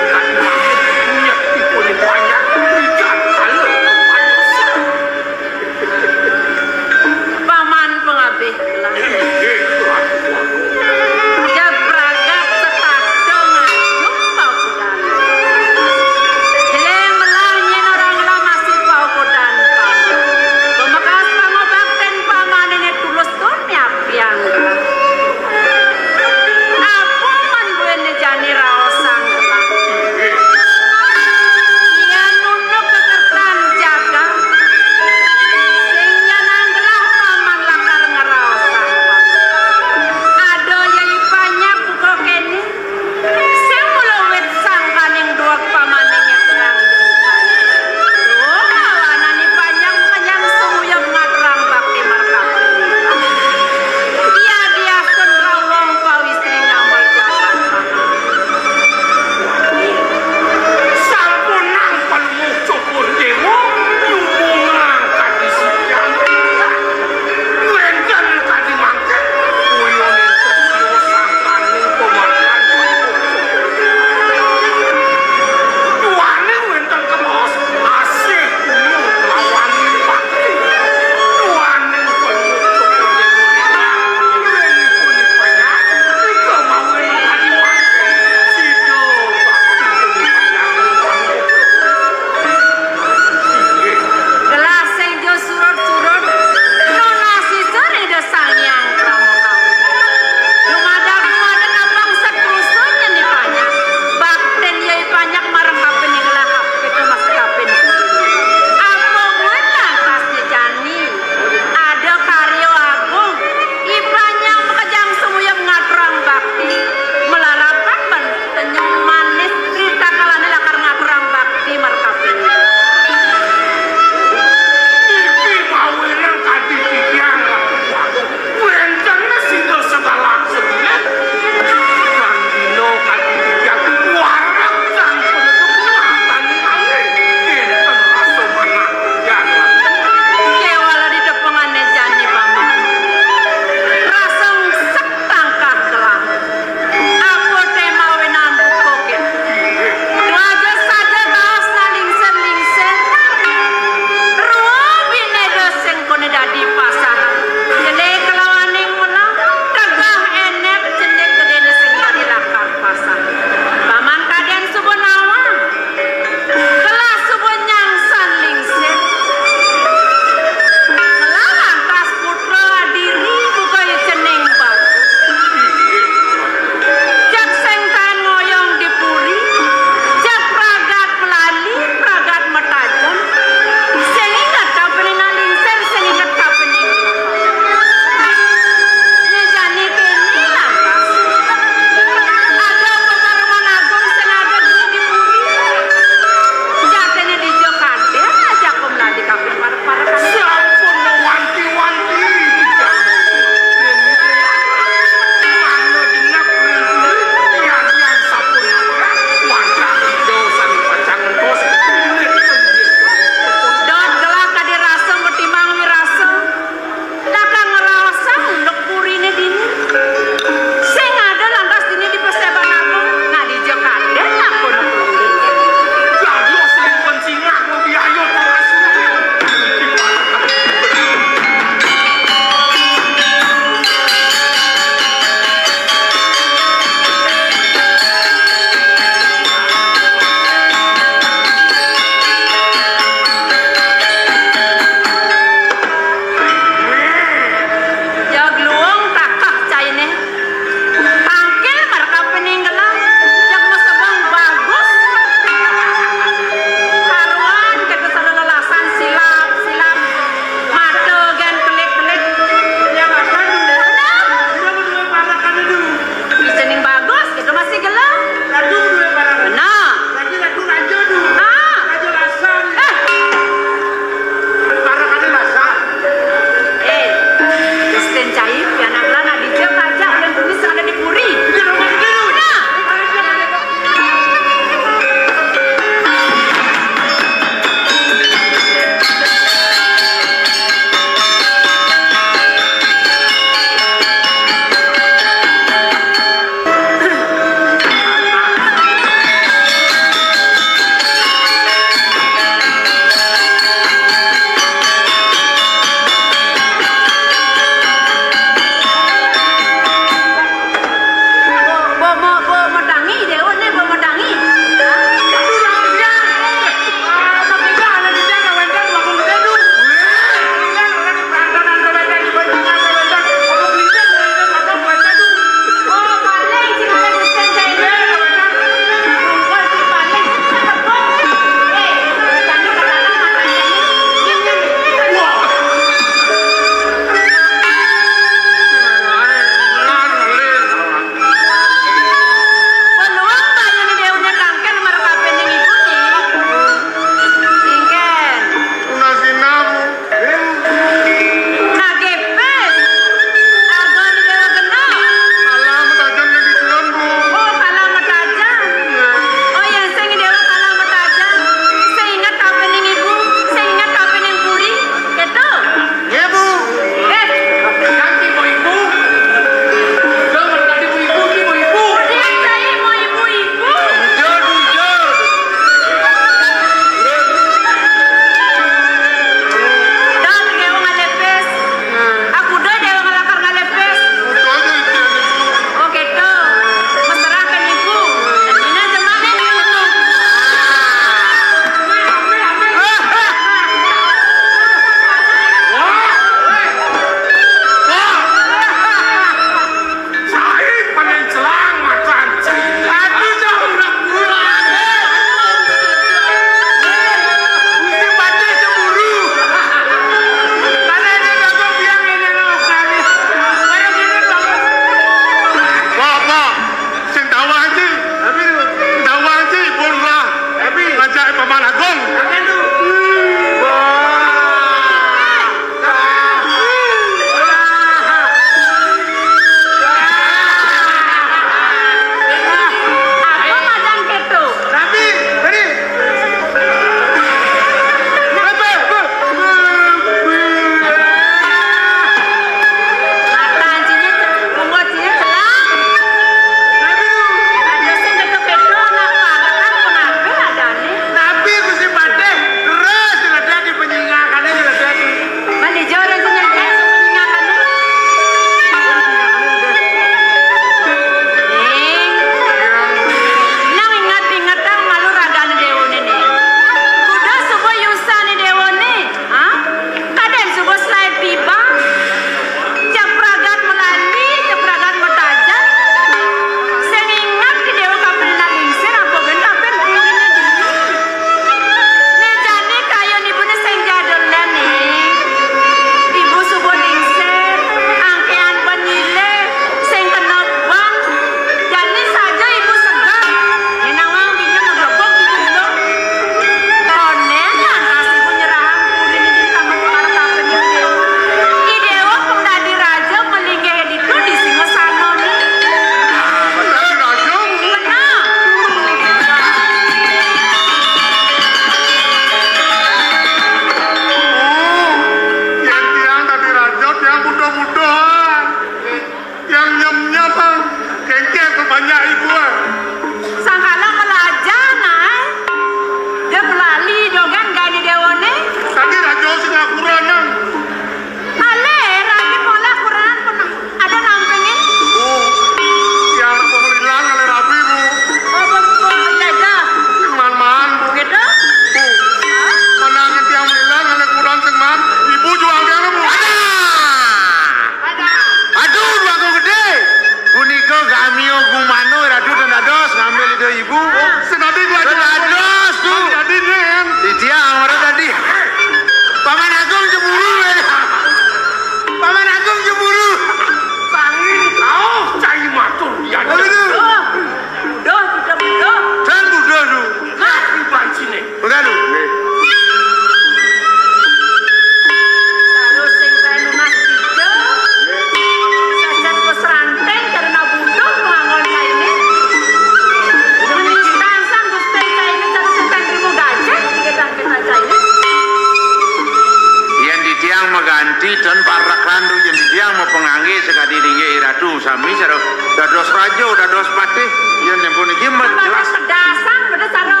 Udah dos patih, yén nyén puniki mah jelas. Pedasan, pedas cara.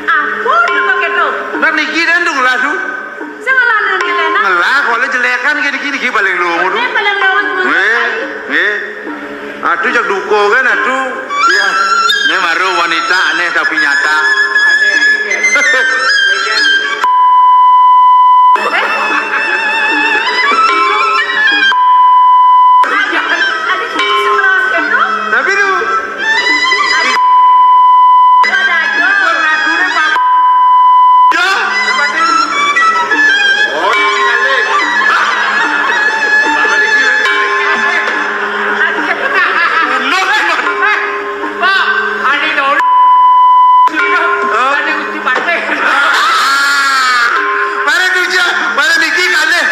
Aku nang kéto. Nah, niki dan dong lah, duh. Sing ngelah nang kéto, nah. Ngelah, kalau jelekan kayak gini, gini paling lumu, duh. Ini paling lumu, duh. Nggih, nggih. Aduh, jak duko kan, aduh. Ya, ini baru wanita aneh tapi nyata. Tapi tuh. Pak, ada dulu. Sudah, hah? Ada Gusti Patih. Mana dunya? Mana niki kalih?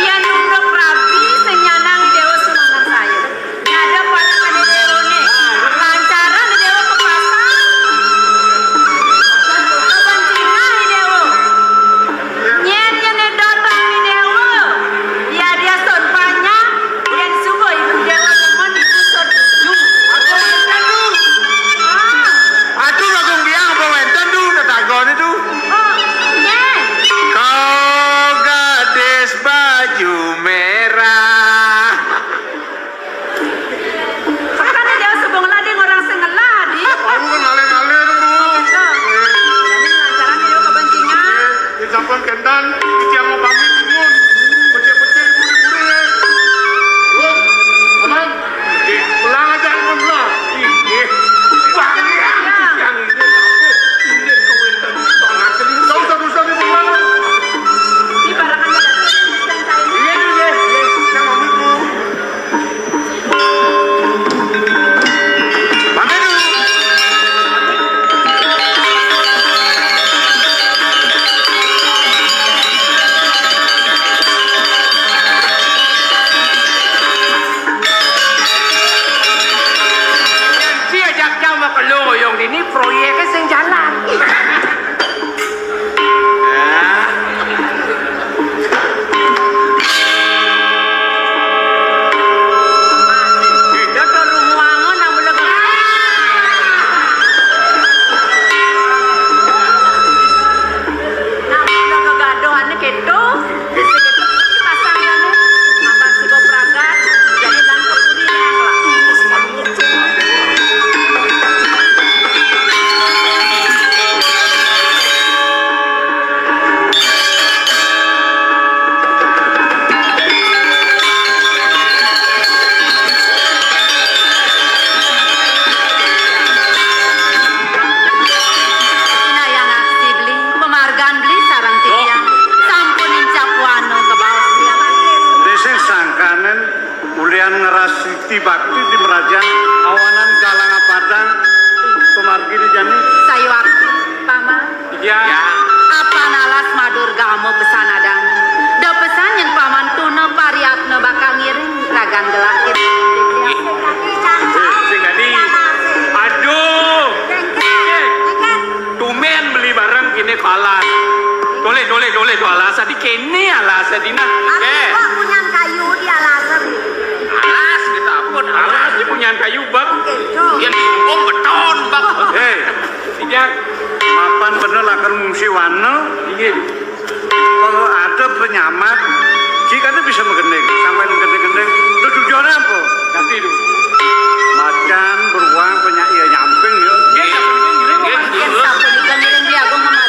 Yén nunduk rabi, sing nyanang Déwa Sumangan Saya. Nyadap pada pada Déwa né. Lancaran Déwa ke pasar. Kepentingan Déwa. Nyén nyén datang ni Déwa. Ya dia son banyak. Yén suba ibu Déwa demen ibu setuju. Ah. Aduh, Agung Biang, apa wénten tuh tetanggané tuh? Oh, nyén. Kau gadis baju merah. Kan dia sebung lading orang sing ngelah, di. Aku kan ngalir-ngalir, Bu. Nah, ini lancaran dia kepentingan. Nggih, sampun kénten, titiang mau pamit, nuwun. Becik-becik, buri-buri, ya. Bu, Abang, nggih, pulang aja, nuwun, lah. Inggih. Bang, ya, titiang ini, tapi ini kewénten sangat. Nggak usah, nggak usah, nggak usah. Di barangan ada tuh, yang saya ini. Iya, iya, iya. Yang pamit, Bu. Janji ajak jam sama kelu ngoyong dini, proyéknya sing jalan. Nah, udah kegaduhannya gitu. Bisa gitu, pasangannya. Apa sih, gua pragat? Jadi langkah puri yang lah. Inayang aksi beli, pamargan beli sareng titiang. Sampun incap wano kebaos. Risih sangkanen ulian ngrasiti bakti di merajan awanan galang apadang pamargine jani. Sayuwakti, Paman. Iya. Apan alas madur gama pesan adan. Da pesan yén Paman tuna pariatna bakal ngiring ragan gelakin. Sing dadi. Aduh. Tumbén beli bareng kéné ka alas. Dolé, dolé, dolé, to alas. Adi kéné alas, adi nah. Aku kok punyan kayu di alas. Alas, kita ampun. Alas di punyan kayu, Bang. Oke, Cok. Yén dihukum beton, Bang. Hei, Ijang. Mapan bener lakar ngungsi wana. Inggih. Kalau ada penyelamat, jika itu bisa menggending, sampai menggending-gending, itu tujuannya apa? Nanti itu. Macan, beruang, penyair, nyamping, ya. Iya, iya, penting gini, Bang. Iya, iya. Sampun ikan miring di agung mati.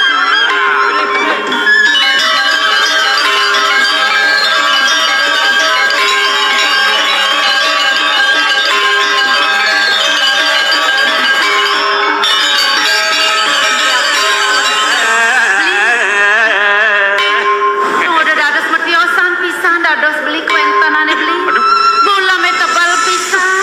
Tuh, udah dados metiosan pisan, dados beli kuéntenané beli. Aduh. Gulame tebel pisan.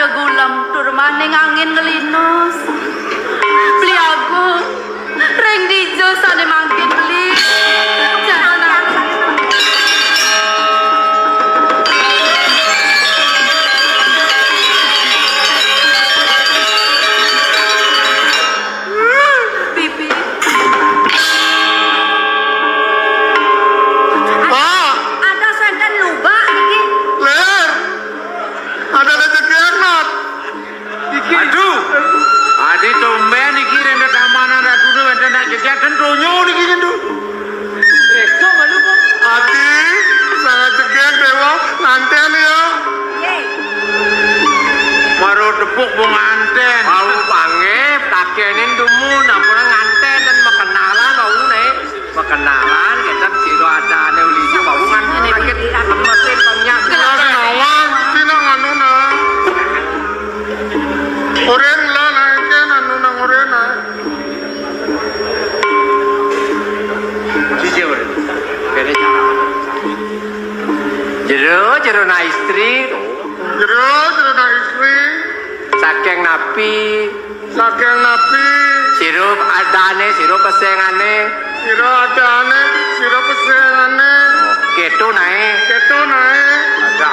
Gulem tur maning angin nglinus. Beli Agung, ring dija sané mangkin beli? Jangan. Pipi. Ah. Ada senten lubak niki. Ler. Ada rezeki anak. Iki. Aduh. Adi tumbén iki ring tetamanan ratu to wénten nak jejak ten donya niki nyendu. Itu malu kok. Adi sangat jegég déwa, nganten ya. Nggih. Maro tepuk mung nganten. Wau pangé takénin dumun ampun nganten dan makenalan wau né. Makenalan kita sira adané uli wau nganten sakit lemesin penyak. Kenalan, sira nganu nah. Oren lah naikin anu nang oren nah. Siji oren. Kene cara. Jero, jero na istri. Jero, jero na istri. Saking napi? Saking napi? Sirup adané, sirup pesengané. Sira adané, sira pesengané. Kéto naé. Kéto naé. Ada.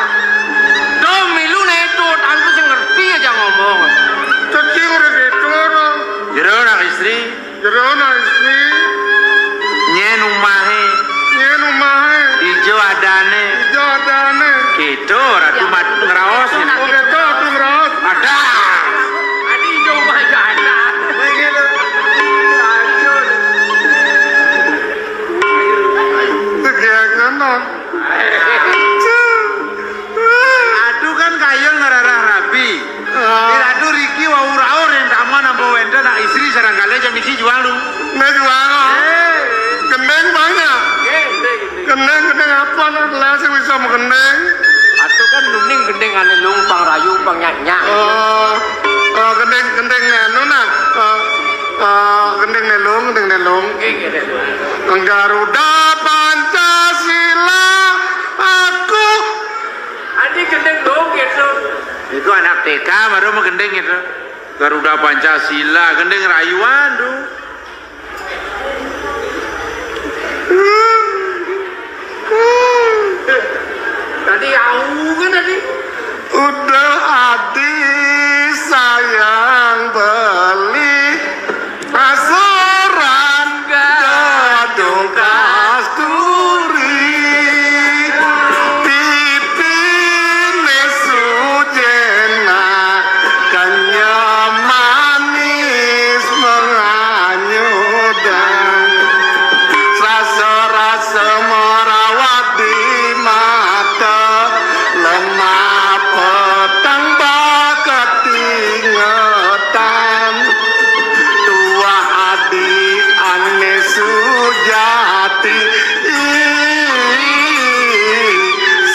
Duh, milu naé to, aku sing ngerti aja ngomong. Cacing udah gitu, dong. Jero nak istri. Jero nak istri. Nyén umahé. Nyén umahé. Ijo adané. Ijo adané. Kéto ratu mat ngraos. Oh, kéto ratu ngraos. Ada. Adi ijo umah ijo ada. Begitu. Hancur. Tegiak nonton. Aduh kan kayun ngrereh rabi. Ah. Di ratu riki wau raur yang taman ambo wénten nak istri sareng kalih jam isi jual lu. Nah, jual. Eh. Gending banyak. Gending, gending apa nak lah sing bisa menggending? Atuh kan nuning gending ané lung pang rayu pang nyak-nyak. Oh, oh, gending, gending anu nah. Oh, oh, gending nelung, gending nelung. Nggih, nggih, nggih. Garuda Pancasila aku. Adi gending lung gitu. Itu anak T K baru menggending itu. Garuda Pancasila, gending rayuan tuh. Tadi au kan tadi. Udah adi sayang beli asuran dadung kasturi. Pipine sujena kenyem manis menganyudan. Sasora semerawat di mata, lemah peteng bakat ingetan. Tuah adi ané sujati, ih,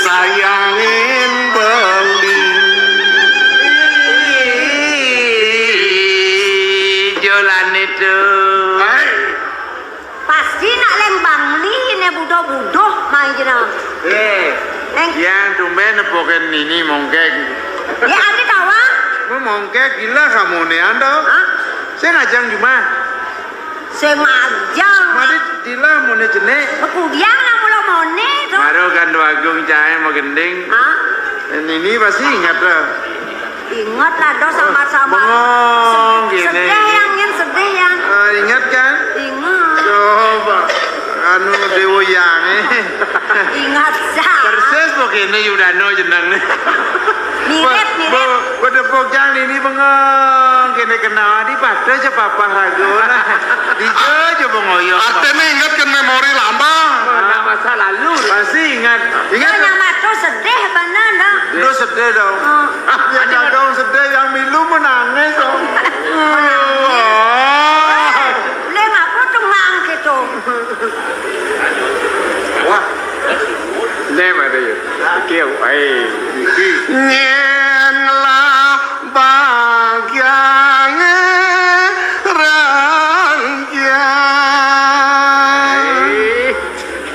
sayangin beli. Jolan itu. Pasti nak lembang li né budoh-budoh main jena. Eh, Neng. Yang tumben nepokin ini mongkek. Ya, adi tawa. Mau mongkek gila kamu nih, ando. Hah? Saya ngajang cuma. Sing ajang. Mari dila mone jenek. Bekudiang lah mula mone to. Baru kan Dwagung cai magending. Hah? Nini pasti ingat lah. Ingat lah, do samar-samar. Bengong, gini. Sedih yang, yang sedih yang. Ah, ingat kan? Ingat. Coba. Anu Dewa Yang, eh. Ingat sah. Persis begini Yudano jeneng nih. Mirip, mirip. Bo, bo, bo, bojang ini bengong, kene kenal di pada aja papa ragu. Di aja bengoyong. Artinya ingat ke memori lama. Anak masa lalu. Pasti ingat. Ingat. Nah, nyama tuh sedih bener, dah. Lu sedih dong. Oh. Ya, dong sedih, yang milu menangis dong. Ayo. Leng apa tuh mang gitu? Wah. Né mari. Iki waé. Nyén lah bagiange rengkiang.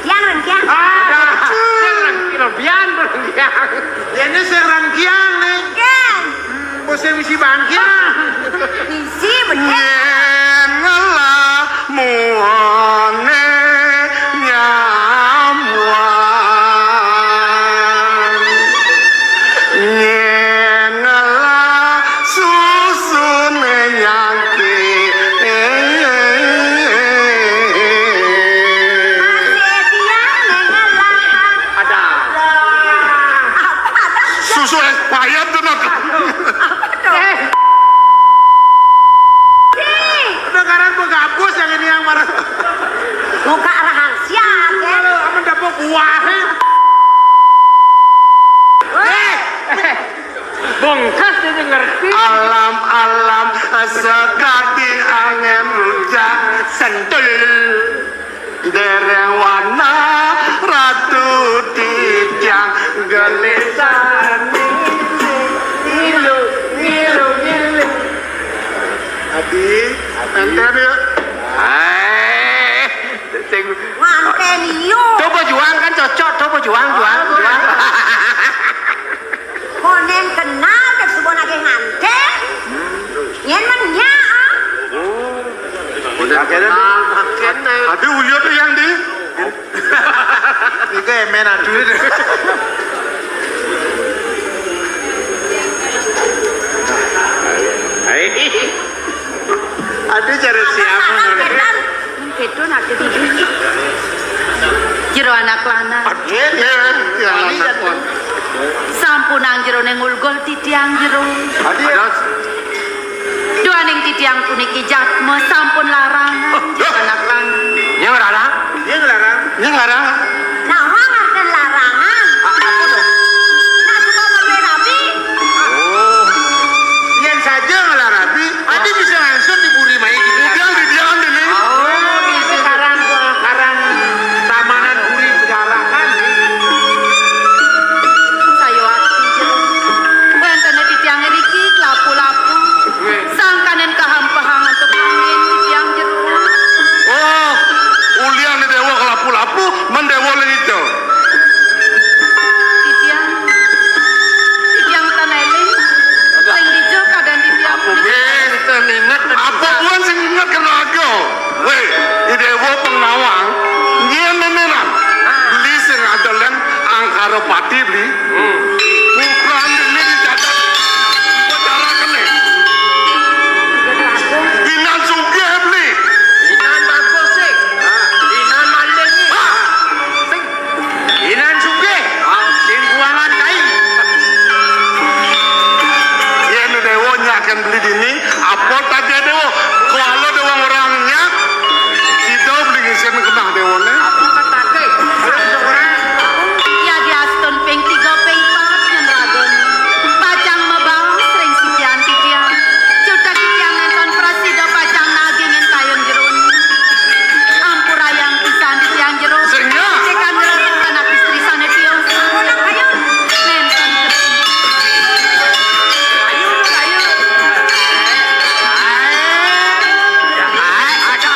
Yang rengkiang. Ah, yang rengkiang, yang rengkiang. Ini sing rengkiang nih. Rengkiang. Misi bangkit. Misi bener. Yén ngelah muané nyamuan. Yén ngelah susuné nyangkit. Masih dia ngelah. Ada. Apa ada? Susu expired tuh, Nok. Apa tuh? Eh. Sih. Udah karan gua gabus yang ini yang marah. Muka rahasia, ya. Kalau aman dapur buah. Eh. Bongkas dia ngerti. Alam-alam sekati angin rujak sentul. Dereng wana ratu titiang gelisah ngilu, ngilu, ngilu. Adi, enter yuk. Eh, sing Manten yo. Coba juang kan cocok, coba juang, juang, juang. Konen kenal, terus subuh lagi nganten. Nyen menya, ah. Udah kenal, akhirnya. Adi uyut yang di. Iku emen aduh. Aduh, cari siapa? Keton ati didi. Jero anak lanang. Aduh, ya, ya, anak pon. Sampunang jerone ngulgul titiang jero. Aduh. Duaning titiang puniki jatma sampun larangan, jero anak lanang. Nyang larang? Nyang larang? Nyang larang? Nah, ngarten larangan. A-, apa to? Nah, juga merwe rabi. Oh. Yen saja ngelah rabi, adi bisa langsung diburi mai gitu. Udah, di dia kan ini. Oh, gitu. Karang, karang tamanan buri pejalakan. Sayuwakti jero. Wénten titiang ngriki lapu-lapu. Sangkaning kahampehang antuk angin titiang jero. Oh, ulian déwa kelapu-lapu, men déwa ling ijo. Titiang, titiang tan éling, ling ijo kadén titiang puniki. Wéh, ten inget. Apa buan sing inget kena aja? Wéh, i déwa pengawang, nyén nénénan. Beli sing adolan angkara pati, beli. Hmm. Putra ini dicatat. Sejarah kene. Inan sugih, beli. Inan bagus sih. Inan maling nih. Sing Inan sugih, sing kuangan kain. Yén déwa nyaken beli dini, apa tadi déwa? Kuala déwa orang nyak, sida beli ngisin kenah déwane. Apa katake? Ya diastun ping tiga ping pat nyen ragun. Pacang mabaos ring sikian titiang. Cutet titiang nénten prasida pacang nagingin kayun jerone. Ampurayang pisan titiang jero. Sing nya. Tekan ngrereh anak istri sané tiosan. Ayo, nénten. Ayo, ayo. Ayo, ada.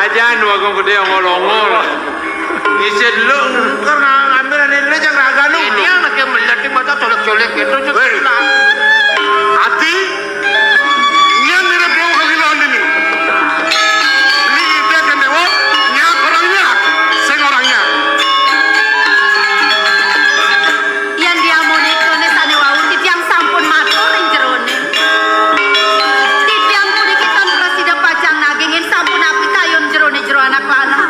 Ajan wagung gedé ongol-ongol. Isin lu. Karena ngambil ini dulu, jangan raga lu. Ini yang lagi melihat di mata colek-colek itu, Hei. Ati, nyén mirip déwa kagilaan ini. Ini ide kan déwa, nyak orangnya, sing orangnya. Yén diamunika sané wau titiang sampun matur ring jerone. Titiang puniki tan prasida pacang nagingin sampun apikayun jerone jero anak lanang.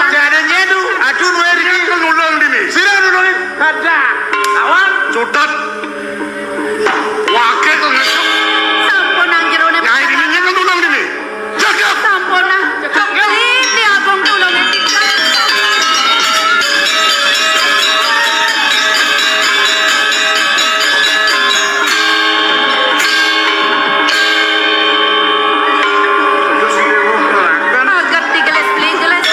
Jane nyedu, aduh nuwe riki. Nulung dini. Sira nulungin. Kada. Awan. Cutet. Wakil ngesuk. Sampunang jerone. Nyai dini nyekel nulung dini. Jaga. Sampunang. Beli Agung tulunge titiang. Aget digelis beli gelis.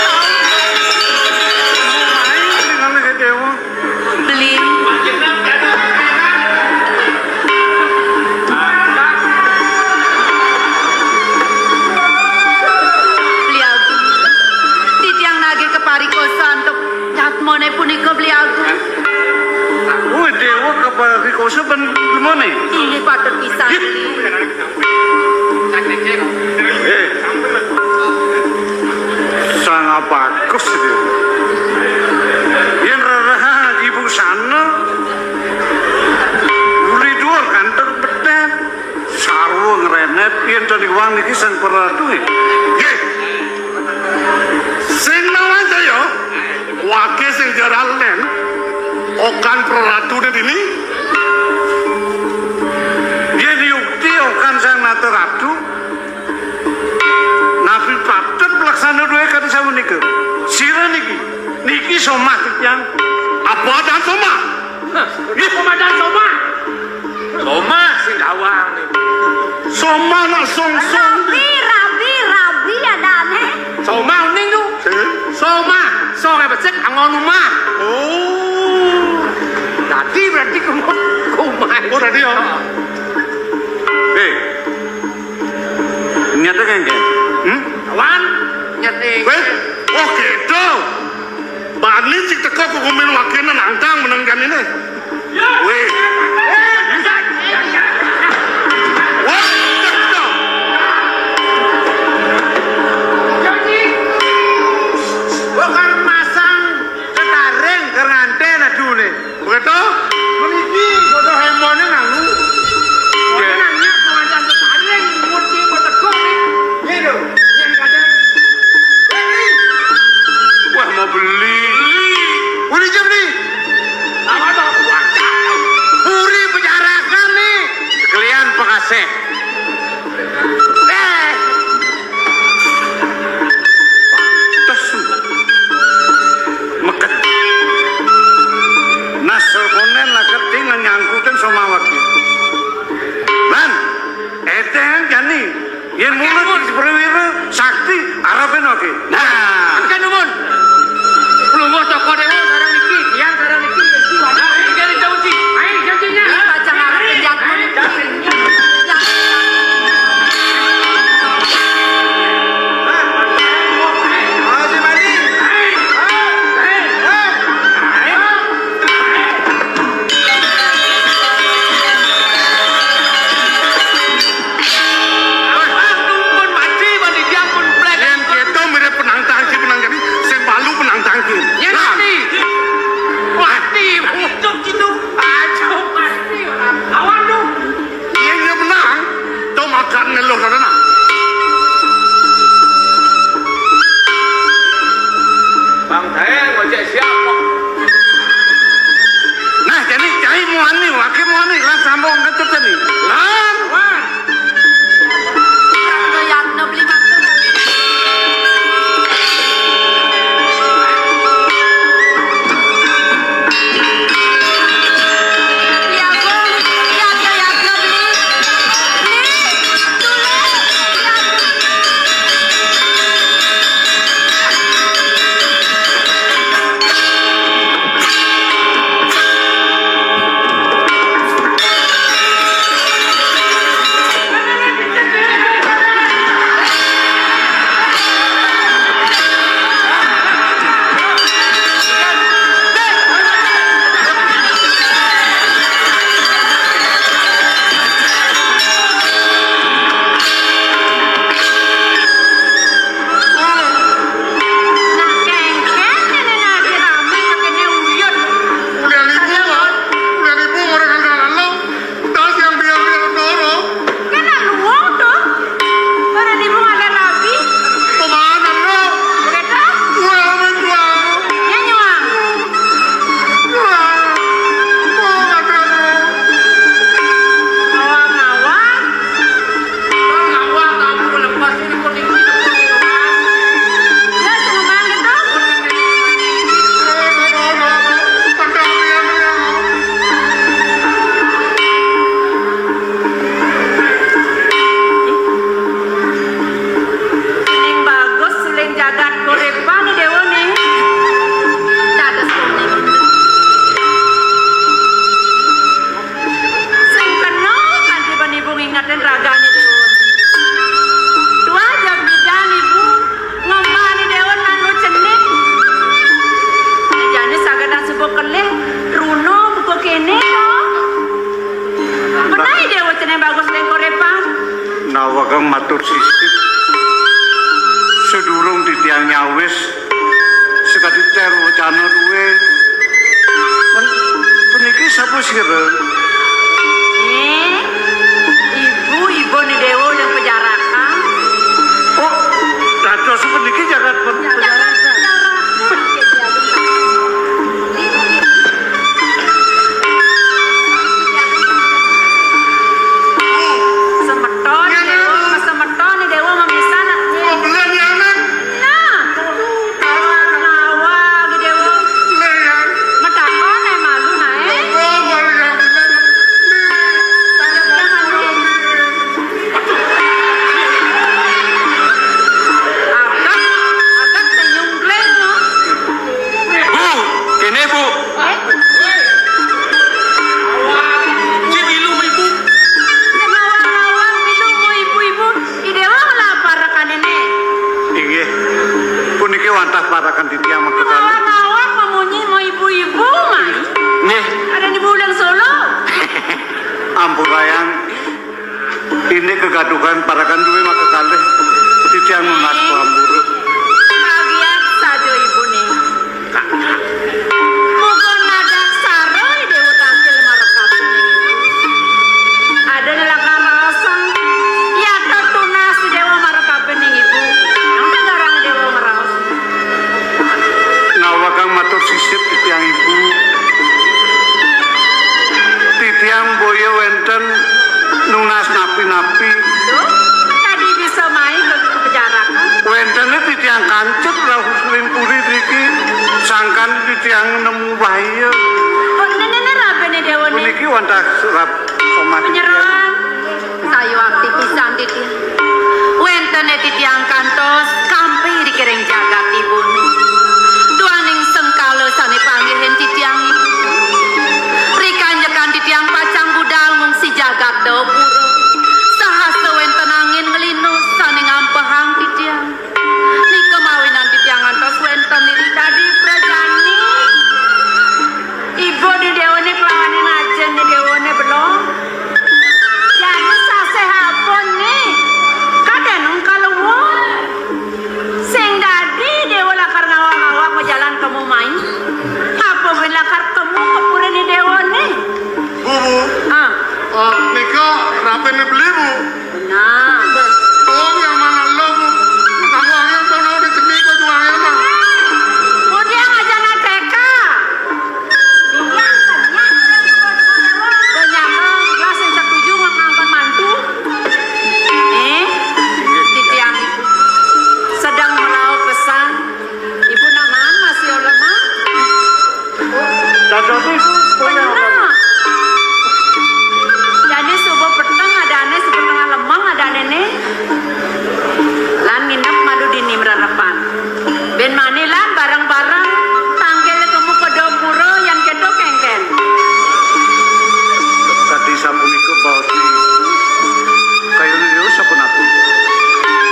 Beli. Beli Agung. Titiang nagih kaparikosan antuk jatmane Punika beli agung. Oh, dewa kaparikosa ben lemone. Inggih patut pisan. Eh. Sang apakus iki. Yen rereh ibu sana. Uli dhuwur kantheng peteng. Sarwa ngrenet yen dadi wang niki sang peratu. Nggih. Sing nawang saya. Wake sing jaran len, okan praratune dini. Yen yukti okan sang nata ratu, napi patut pelaksana duwe kata sama nika. Sira niki, niki somah titiang. Apa dan somah? Hah, nggih, komandan somah. Somah sing gawang nih. Somah nak song-song. Rabi, rabi, rabi adane. Somah uning tu. Sing? Somah, song e becik angon umah. Oh. Dadi berarti kemot omah. Oh, dadi ya. Eh. Nyata kan, Ken? Hmm? Wan, nyata. Weh, oh gitu. Bani cik teko kukumin wakina nantang meneng janine. Weh. Wah, cek to. Bukan masang ketaring ke nganten adune. Begitu? Meniki bodoh hemone nganu. Oke. Nanya pengajian ketaring, murti beteguk nih. Gitu. Yang kadang. Wah, mau beli. Beli. Beli jam nih. Apa dong? Puri penjarakan nih. Sekalian pengasih. Eh. Pantes. Meket. Nasel konen lah keting nyangkutin sama wakil. Lan, eteng jani. Yen mulut perwira sakti arepin oke. Nah, kan nuwun. Lungguh toko dewa sareng niki, yang sareng niki, iki wadah. Iki jauh sih. Ayo, janjinya. Ini pacang arep penjat. Yang Kelih truna buka kéné to. Benahi déwa cenah bagus ning korépan. Nawakang matur sisip. Sedurung titiang nyawis, sakadi ter wacana duwe. Pun-, puniki sapa sira? Eh, ibu, ibu ni déwa yang pejarakan. Oh, dados puniki jagat pen-, pejarakan. Semeton, Déwa, semeton, Déwa, mamisan. Nah. Ngawag, Déwa. Metakon, eh, malu, nah, eh. Agak, agak senyum gleng, no. Bu, kéné, Bu. Eh? Ci milu, Ibu. Ngawang-ngawang milu, ibu-ibu. I Déwa ngelapar rekan ini. Inggih. Puniki wantah parakan titiang mangke kalih. Ngawang-ngawang memunyi mau ibu-ibu, mai. Nggih. Ada di bulan Solo. Ampurayang. Indik kegaduhan parakan duwe maka kalih titiang nunas pamurut. Kagiat saja ibu ning. Muga nadak sara Déwa tangkil marekapining ibu. Ada lelakar raosang. Yata tunas Déwa marekapining ibu. Nang tegarang Déwa meraos. Nawakang matur sisip titiang ibu. Titiang boya wenten nunas napi-napi. Duh, tadi bisa main ke pejarakan. Wenten titiang kancet rauh ring puri driki, sangkan titiang nemu bahaya. Oh, nene, nene, rabe ne Déwa ne. Puniki wantah serap somah titiang. Penyeroan. Sayuwakti pisan titiang. Wénten titiang kantos kampi dikiring jagat ibune. Duaning sengkala sané panggihin titiang ibu. Rikanjekan titiang pacang budal ngungsi jagat Dawapura. Sahasa wénten angin nglinus sané ngampehang titiang. Nika mawinan titiang ngantos wénten iri dadi prajani. Ibu di déwané kelawaning ajin di déwané belum. Jani sasih apun ni. Kadén engkal luwung. Sing dadi déwa lakar ngawak-ngawak majalan kemu mai. Apa buin lakar kemu ka puri ni déwané? Bu, Bu. Ah. Eh, nika rapiné beli, Bu. Nah. Tolong yang mana lo, Bu? Kamu angin kono di sini kok jual yang mana? Udah aja nak teka. Bilang senyap orang tua di kono. Banyak gelas yang setuju ngangkon mantu. Eh, titiang itu sedang melau pesan. Ibu naman masih lemah. Dados ibu punya. Bener. Jani subuh peteng adané, subuh tengah lemeng adané né. Lan nginep malu dini mrerepan. Bén mani lan bareng-bareng tangkil kemu ka Dawapura yan kéto kénkén. Kadi sapunika baos ibu. Kayun liu sapunapi.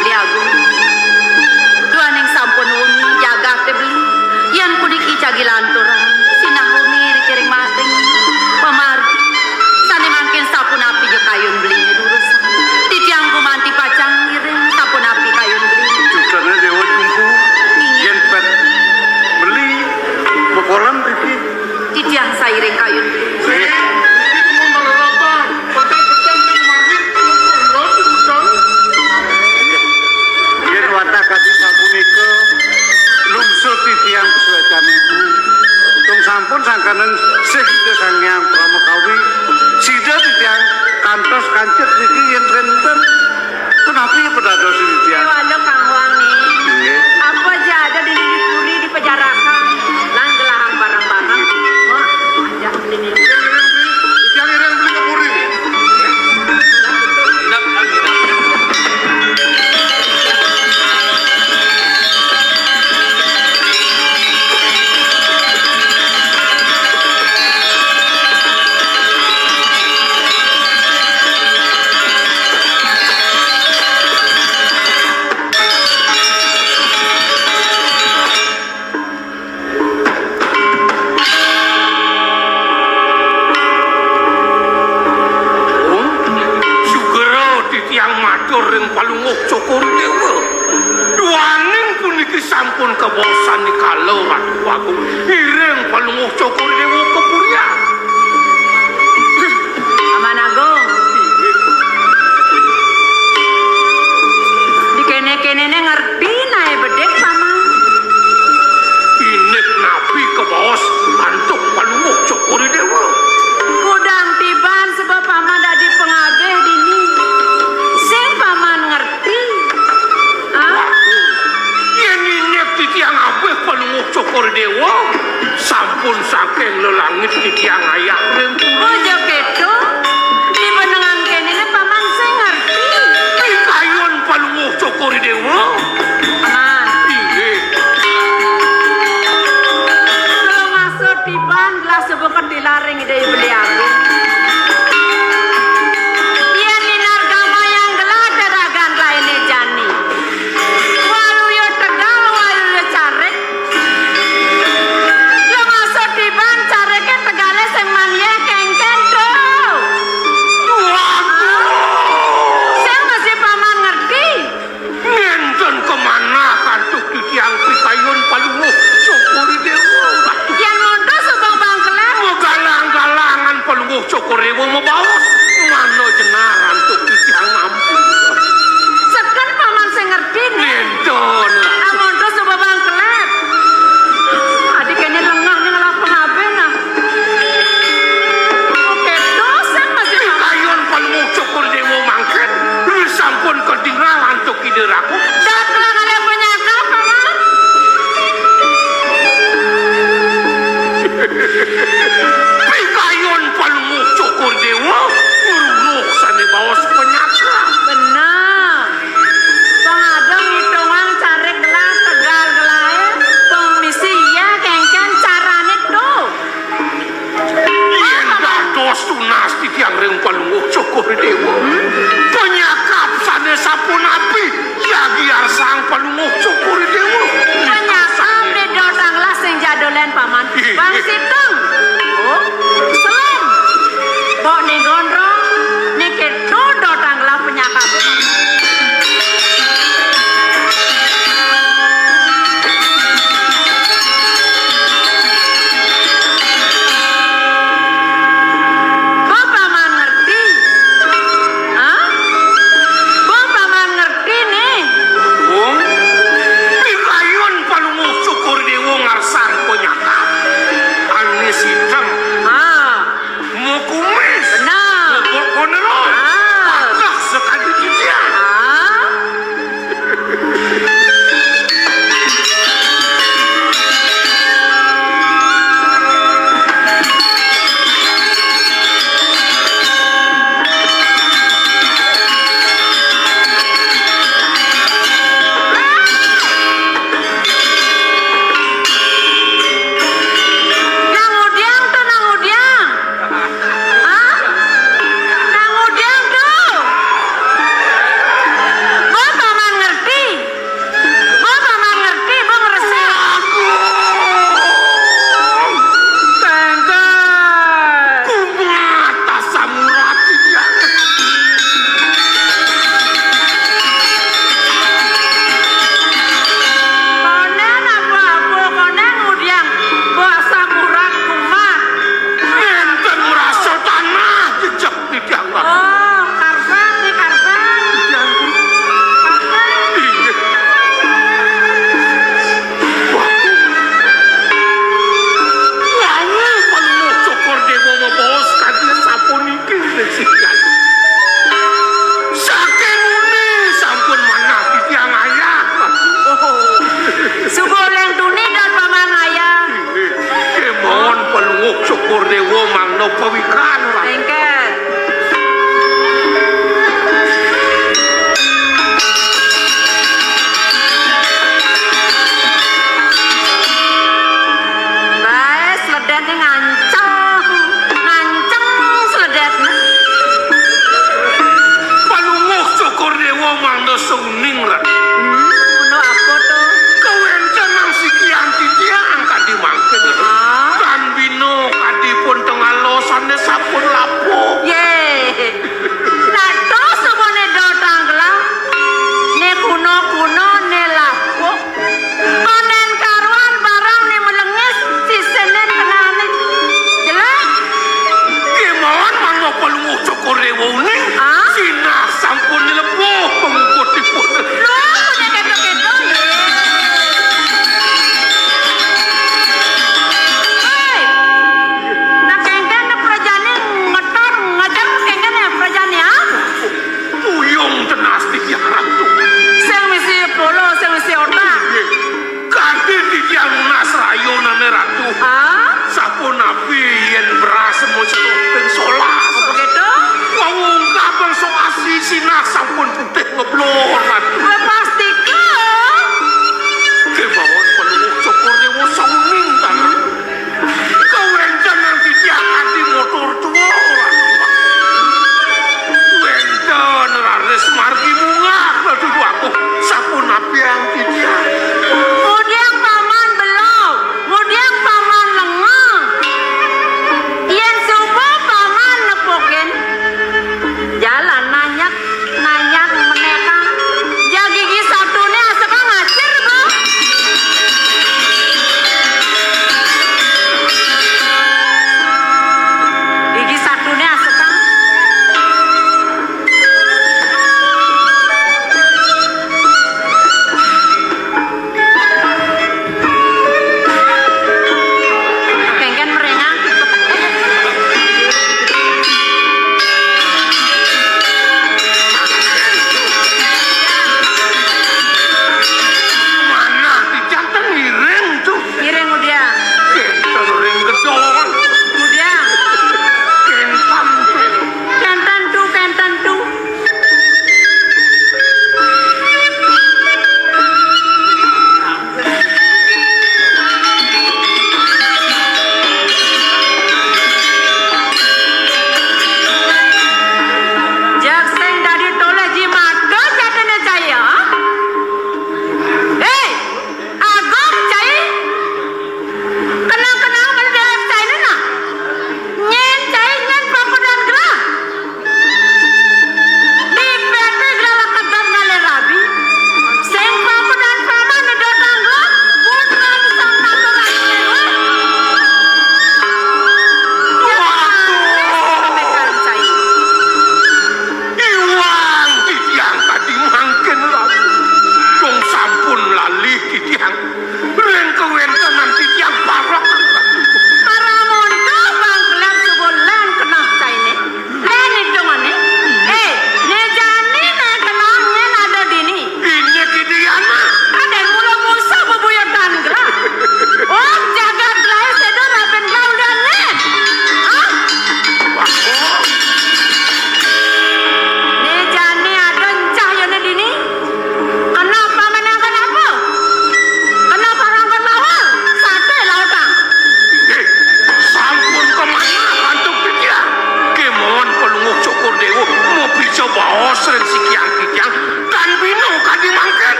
Beli Agung. Duaning sampun wengi jagaté beli. Yan puniki jagi lanturan. Sinah wengi dikiring maring pamargi. Sané mangkin sapunapi ja kayun beli durus. Titiang gumanti pacang ngiring sapunapi kayun beli. Cucana Déwa Jumpu. Inggih. Yén pét beli bekolam iki. Titiang sairing kayun. Sing, iki kemu mararapan, peteng-peteng sing marit, lempung lo di udang. Yén wantah kadi sapunika, lungsur titiang pasuécan ibu. Tung sampun sangkaning sing Ida Sang Hyang Pramakawi, sida titiang kantos kancet niki yén wénten. Punapi pedados titiang? Waduh, Kang Wang nih. Nggih. Apa aja ada di Puri di pejarakan, lan gelahang barang-barang. Wah, ada. Palungguh Cokor I Déwa kapurian. Paman Agung. Dikéné-kénéné ngerti naé bedik, Paman. Indik napi kabaos antuk Palungguh Cokor I Déwa? Kudang tiban sebab Paman dadi pangabih dini. Sing Paman ngerti. Ah? Yén indik titiang abih Palungguh Cokor I Déwa, sampun saking lelangit titiang ayah ring puri. Oh, ja kéto. Di benengan kénéné Paman sing ngerti. Pikayun Palungguh Cokor I Déwa. Paman. Inggih. Kula maksud tiban gelah suba katilar ring Ida Hyang Beli Agung. Yén ninar gamayang gelah deragan lainé jani. Waluya tegal, waluya carik. Lumangsut tiban cariké, tegalé sing manjih kénkén to. Waduh. Sing mesti Paman ngerti. Nénten kamanah antuk titiang pikayun Palungguh Cokor I Déwa. Yén monto suba bangkelép. Magalang-galangan Palungguh Cokor I Déwa mabaos, mana jenar antuk titiang nampi. Seken Paman sing ngerti, né. Nénten. Amun to suba bangkelép. Adi kéné lengah né ngelah pangabih, nah. Oké, dosa masih. Pikayun Palungguh Cokor I Déwa mangkin, sampun katingal antuk Ida Ratu. Datang ada penyakap, Paman. Pikayun Palungguh Cokor I Déwa, ngruruh sané baos penyakap. Benar. Pang ada ngitungang carik gelah, tegal gelahé, pang misi ia kénkén carané to. Yén dados tunas titiang ring Palungguh Cokor I Déwa, penyakap sané sapunapi jagi arsang Palungguh Cokor I Déwa. Penyakap né dotang lah sing jadulén, Paman. Bang Situng. Oh, Selem. Bok né gondrong, né kéto dotang lah penyakapé. Bok Paman ngerti? Hah? Bok Paman ngerti, né? Wong, pikayun Palungguh Cokor I Déwa ngarsang penyakap. Ané sidang. Ah. Mau kumis. Benar. Mau konerol. Ah. Patah sekali titiang. Ah. Nang udiang to, nang udiang. Hah? Nang udiang to. Bok Paman ngerti. Bok Paman ngerti, bok ngresep. Tengkel. Kumat asam urat titiang. Konden apa-apa, konden ngudiang bok asam urat kumat. Nénten ngrasa tanah jejeg titiang. Oh, karsan, né karsan. Titiang. Karsan. Inggih. Wah. Wau Palungguh Cokor I Déwa mabaos kadi sapuniki, Resi Hyang. Saking muni sampun manah titiang ayah. Oh. Suba olih tuni dan Paman ayah. Inggih. Kémaon Palungguh Cokor I Déwa mangda pawikan. Lengket. Baé sledetné nganceng, nganceng sledetné. Palungguh Cokor I Déwa mangda sauning, Rat. Hmm, mula apa to? Kawéntenan sikian titiang kadi mangkin. Ah. Tan bina kadi pun tengalo sané sampun lapur.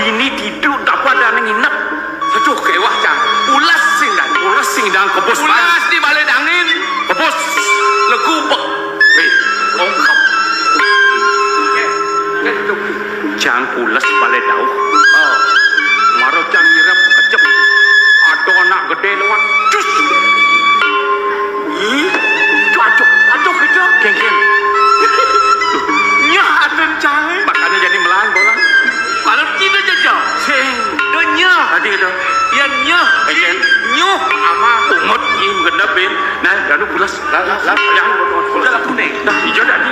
Ini tidur tak pada nginep. Aduh, kewah, Cang. Pules sing dan. Pules sing dan kebus, Bang. Pules di balai dangin. Kebus. Legu bek. Eh, ongkep. Cang pules balai dauh. Oh. Mara Cang nyirep kejep. Ada anak gede lewat. Cus. Ih, aduh, aduh, aduh, gitu. Geng, geng. Nyah ada Cang. Makanya jadi melan bola. Kalau tidak jajal. Sing. Dunia. Tadi ada. Ya nyah. Ejen. Nyuh. Ama. Umut. Im genep, Bin. Nah, lalu pulas. Lah, lah, lah. Yang. Udah lah, kuning. Nah, hijau tadi.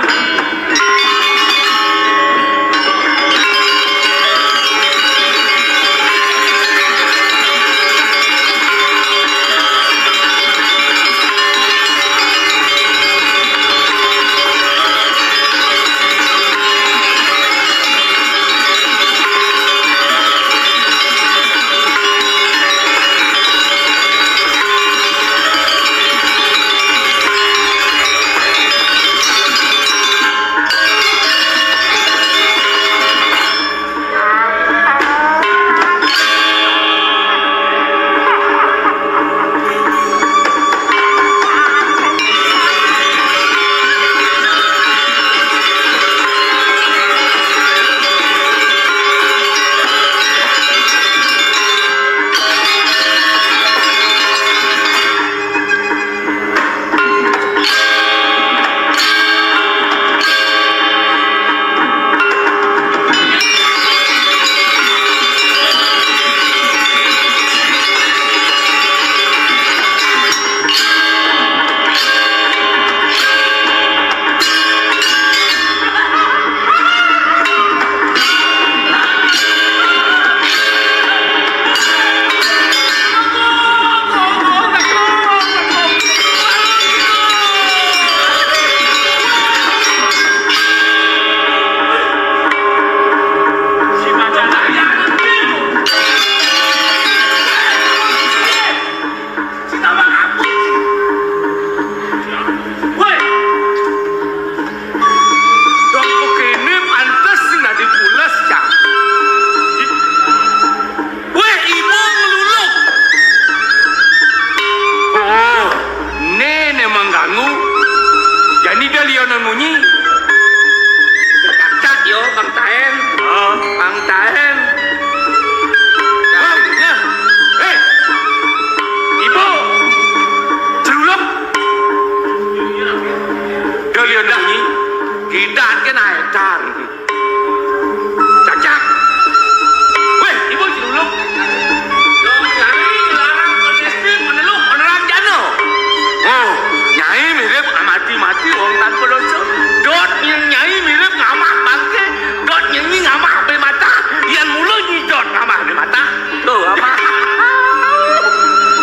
Woi, dong kéné pantes sing dadi pules, Cang. Wéh, ibu ngluluk. Oh, né, né mengganggu. Jani da lianan munyi. Cak, cak, yo, Bang Taén. Oh. Bang Taén. Bang, nah. Eh, ibu. Celuluk. Da lianan munyi. Kidat ké naétan. Cacak. Wéh, ibu Ciluluk. Dong nyai ngelarang peneluk, peneluk, penerang jana. Oh, nyai mirip mati-mati wong tanpa dosa. Dot nyai mirip ngamah bangké. Dot nyai ngamah bé mata. Yén mula nyi dot ngamah bé mata. Tuh, apa?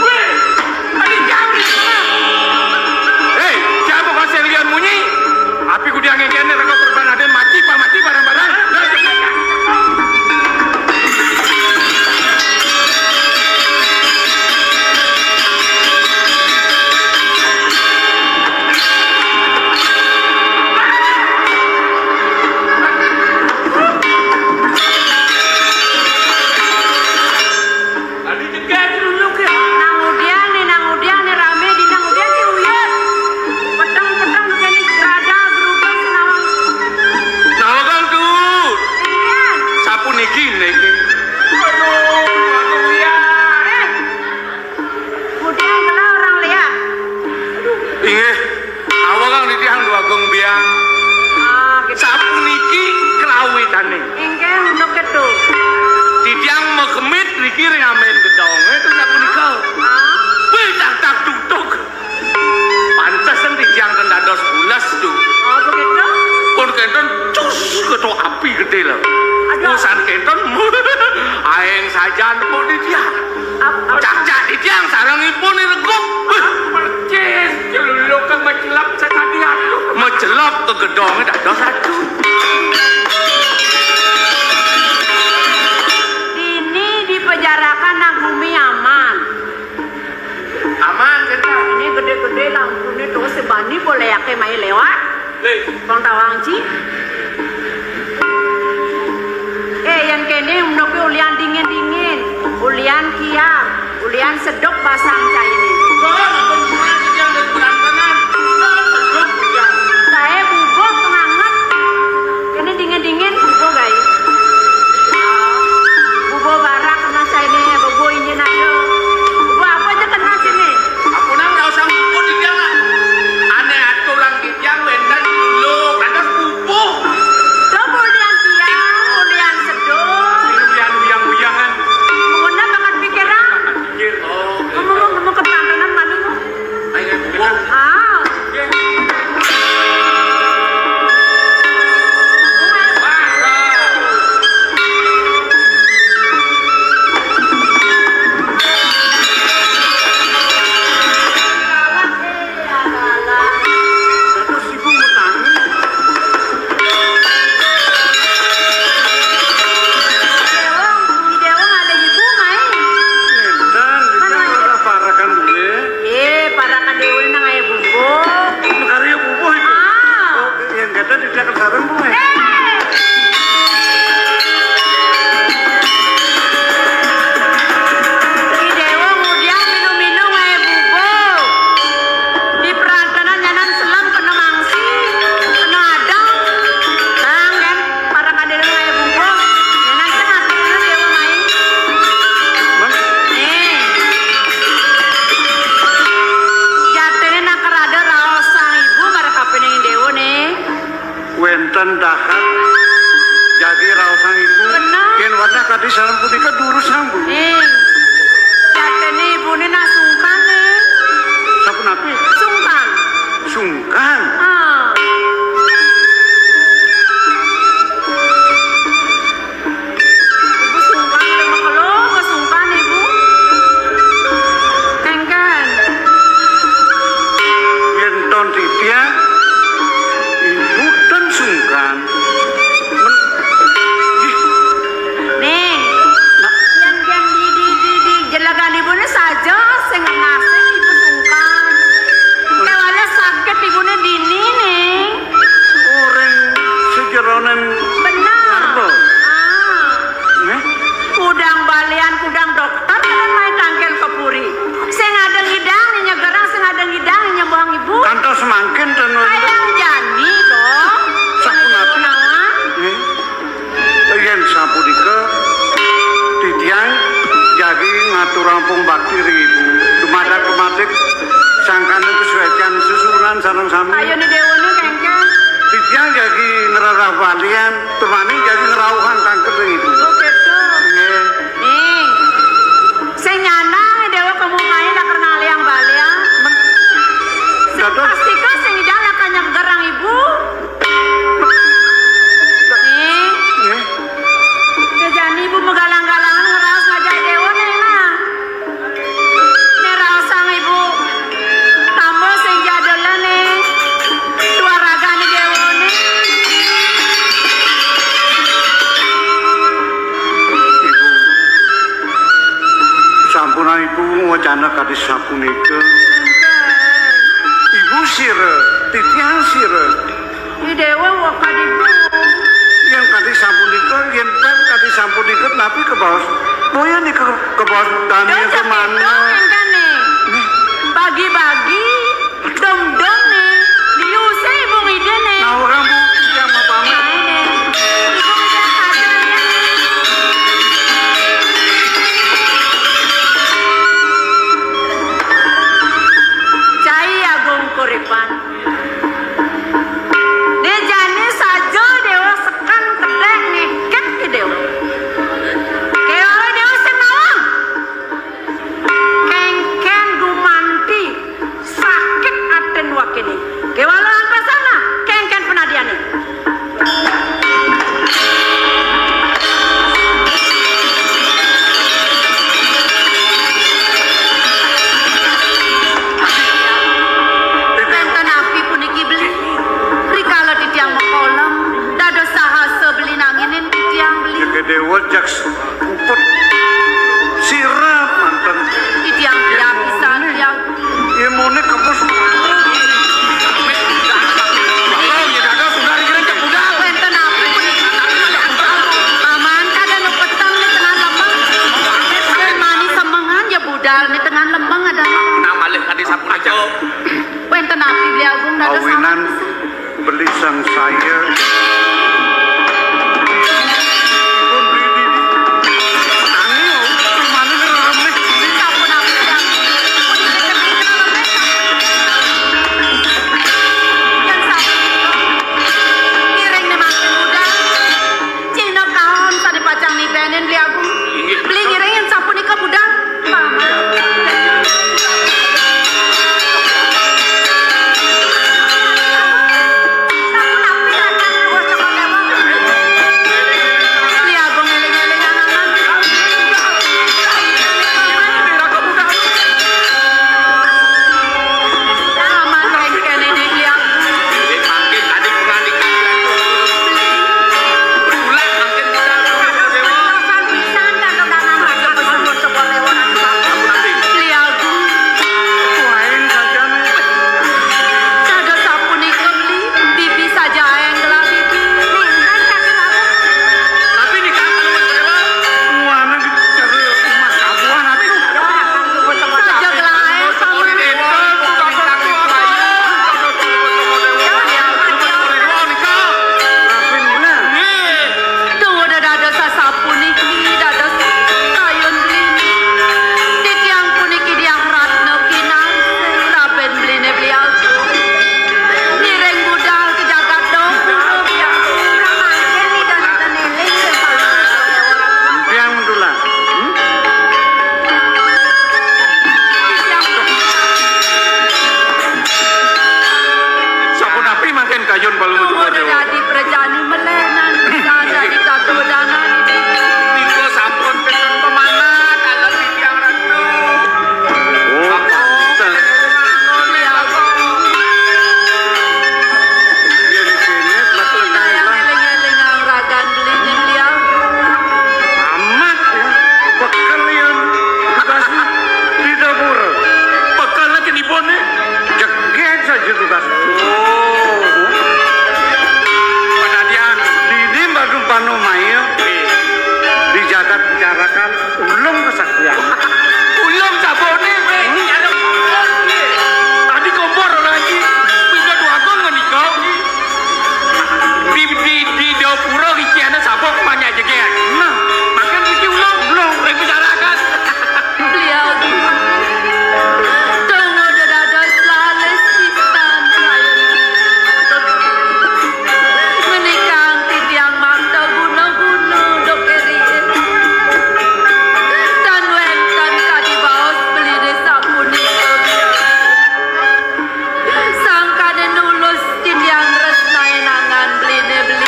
Wéh, tadi jam. Héi, siapa kau sing lian munyi? Api kudu angin kene rego perban aden mati, pa mati barang-barang. Tadi jegat dulu ke. Nang udiang né, nang udiang né ramé di nang udiang si uyut. Pedang-pedang kéné raja berubah senawang. Nawang tuh. Iya. Sapuniki né. Aduh, aduh, iya. Eh. Udiang kena orang lihat. Inggih. Awakang titiang Dwagung Biang. Ah, gitu. Sapuniki kelawitané. Inggih, untuk itu. Titiang magemit niki ring amben gedongé, terus sapunika. Ah. Wih, tak, tak, tuk, tuk. Pantes titiang ten dados pules, tuh. Oh, begitu? Pun kénten, cus, ketok api gedé lho. Aduh. Usan kénten, aéng sajan pun titiang. Ap-, ap-, Cacak titiang sarengipun iregup. Percis, celuluk kang macelep sakadi atuh. Macelep ka gedongé dados atuh. Dini dipejarakan nang gumi aman. Aman, Genta. Ini gedé-gedé lampuné tuh sebani boleh yake mai lewat. Lé. Pang tawang, Ci. Eh, Yén kéné, embon kuwi ulian dingin-dingin, ulian kiam, ulian seduk basang cainé. Wah, ipun murah iki yang dari Berantanan. Wah, seduk ulian. Kaé bubuh penghangat. Kéné dingin-dingin bubuh gaé. Bubuh barak kena cainé, bubuh injin aja. Bubuh apa aja kena sini. Aku nang nggak usah ngumpul di jalan. Ané aturan Yang wénten dulu, kados pupuh. Coba ulian kiam, ulian seduk. Ulian uyang-uyangan. Mengena banget pikiran. Pikir, oh, ngomong, ngomong ke Prantanan maning. Ayo, pupuh. Ah. Dados ibu ngutangi. Déwa, Nyi Déwa ngalih ibu, Mai. Ngénten, Mana? Ora parakan duwe. Eh, parakan déwa nang aya bubuh. Negari ya bubuh itu. Ah. Oh, yang kata tidak sareng, Bu, eh. Eh. Ki Déwa ngudiang minu-minu ngaé bubuh. Di Prantanan nyanan selem kena mangsi, kena adang. Bang, kan, para kadéna ngaé bubuh. Nyanan tengah kena Déwa mai. Bang. Eh. Jatiné nak kerada raos sang ibu marang kapining Déwa né. Wénten dahat jagi raosang ibu. Bener. Yén wantah kadi sapunika durus, Bu. Eh, jatiné ibuné nak sungkan, eh. Sapunapi? Sungkan. Sungkan? Ah. Ibu sungkan, lho, makelo, kok sungkan, Ibu? Kéngkén. Yén ton titiang, ibu ten sungkan. Men-, ih. Ning, nah. Yén, yén di, di, di, di jelegan ibuné saja sing ngenasé ibu sungkan. Kéwala sakit ibuné dini, Ning. Ora ing sajeroning Bener. Apa? Ah. Nggih? Kudang balian, kudang dokter, kalian main tangkil ke puri. Sing ada ngidang, nyegerang, sing ada ngidang, nyembuhang ibu. Kantos mangkin ten wonten. Ayang jani, dong. Sapunapi? Nawa. Nggih. Yén sapunika, titiang jagi ngaturang pung bakti ring ibu. Dumadak-dumadik sangkaning pasuécan sesuunan sareng sami. Ayo né déwané kéngkén. Titiang jagi ngrerah balian, tumani jagi ngrauhang tangkil ring ibu. Oh, gitu. Nggih. Ning. Sing nyanang déwa kemungkane lakar ngalihang balian. Men-, sing Dados. Pastika sing ida lakar nyegerang ibu. Ning. Nggih. Jani ibu magalang-galangan ngeraos ngajak déwa né, nah. Né raosang ibu. Tambah sing jadelané. Tuaragané déwané. Ibu. Sampun ibu wacana kadi sapunika. Ibu sira, titiang sira. Ih, déwa, wah, kadi bu. Yén kadi sapunika, yén pén kadi sapunika, napi kebaos? Boya nika kebaos dane kemana? Bagi-bagi, dom-dom né, diusé ibu ngidene. Nah, orang bu, yang mau pamit. Nah, ini. Ibu ngidene kacang, ya. Cai Agung Kuripan. Né jani saja déwa sekan kedék ngékét ké déwa. Kéwala déwa sing nawang. Kéngkén gumanti sakit atin wakéné. Kéwala angkasana, kéngkén penadiané. Wénten Agung dados awinan sangat beli sangsaya. Pun beli di, di. Nanging, oh, rumahnya ngeremeh. Sampun apa, Dang? Pun beli ngeremeh. Yang satu, ngiring nih makin muda. Cina kaon sané pacang nibénin Beli Agung. Beli ngiring yén sapunika budal. Paman. Beli Agung éling-éling angan-angan. Paman kénkén di Beli Agung. Mangkin tadi pangandika. Beli Agung. Dados sapunika, Beli, bibi saja aéng gelah bibi. Tapi nika kalau Mas Dewa, muana diceru Mas Kabuan atuh. Saja gelah aéng, Paman. Duh, dados sasapuniki, dados kayun Beli. Titiang puniki Diah Ratna Kinasih, rabin Beliné Beli Agung. Ngiring budal ka jagat doh. Mangkin Ida nénten éling, Pak. Titiang mendulang. Hmm? Sapunapi mangkin kayun Palungguh Dumun Déwa? Dadi prajani melénan, bisa dadi tatudanan. Nika sampun pesen pemanah, kalau titiang ratu. Oh, pantes. Yén kéné, betul. Sayang éling-éling ragan Beli ning liang. Amat ya, bekel yén tugasné di dapur. Bekel lagi di bone. Jegég saja tugas. Oh. Panadian. Dini mbadu panu mail. Dijagat bicarakan ulung kesaktian. Ulung sabone. Tadi kompor lagi. Bisa dua kong ngenikau. Di, di, di dapura iki ana sabuk panyajegan. Nah, makan iki ulung. Ulung. Rek bicarakan. Beliau tunggu dados lalis pisan. Menikang titiang makta guna-guna dok eri. Dan wénten kadi baos Beliné sapunika. Sangkané nulus titiang tresnaé nangan Beliné Beli.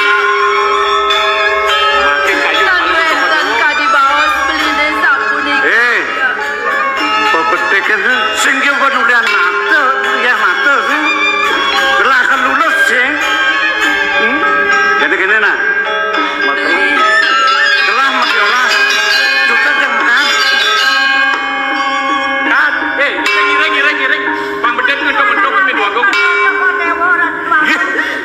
Tan wénten kadi baos Beliné sapunika. Eh, pepetikan sing ki penulian mata, ya mata sing. Gelah kan lulus sing. Hmm? Gini-gini nah. Gelah mati olah. Cukup yang makan. Kat, eh, ngiring, ngiring, ngiring. Pang bedet ngentok-ngentok kami dua gong.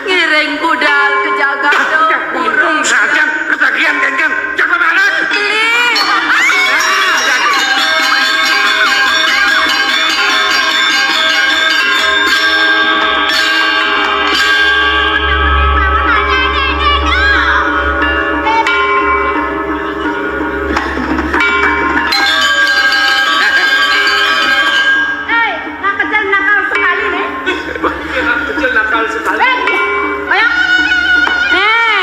Ngiring budal ka jagat doh. Untung saja ketagihan kénkén. Jago banget. Beli. Hei, nak kecil nakal sekali nih. Kecil nakal sekali. Eh, ayo. Nih,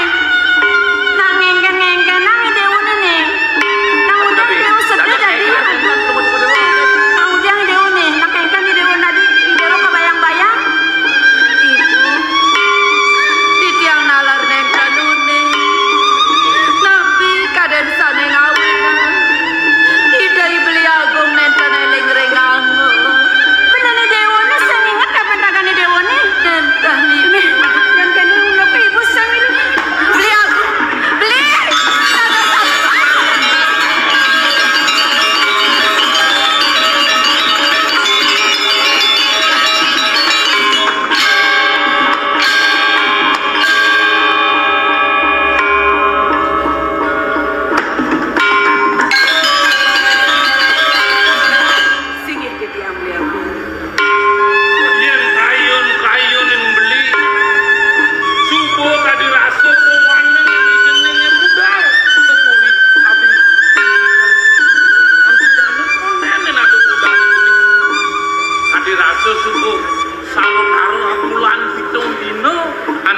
nak ngéngkén-ngéngkén nang déwéné nih. Nang udah déwé sedih jadi. Nang udah déwéné, nak ngéngkén di déwé tadi, di déwé kebayang-bayang. Ibu, titiang nalar nénten uning. Napi kadén sané ngawinan? Ida I Beli Agung nénten éling ring anggon. Benehné déwéné sing inget kapan tagané déwéné? Nénten, Ibu.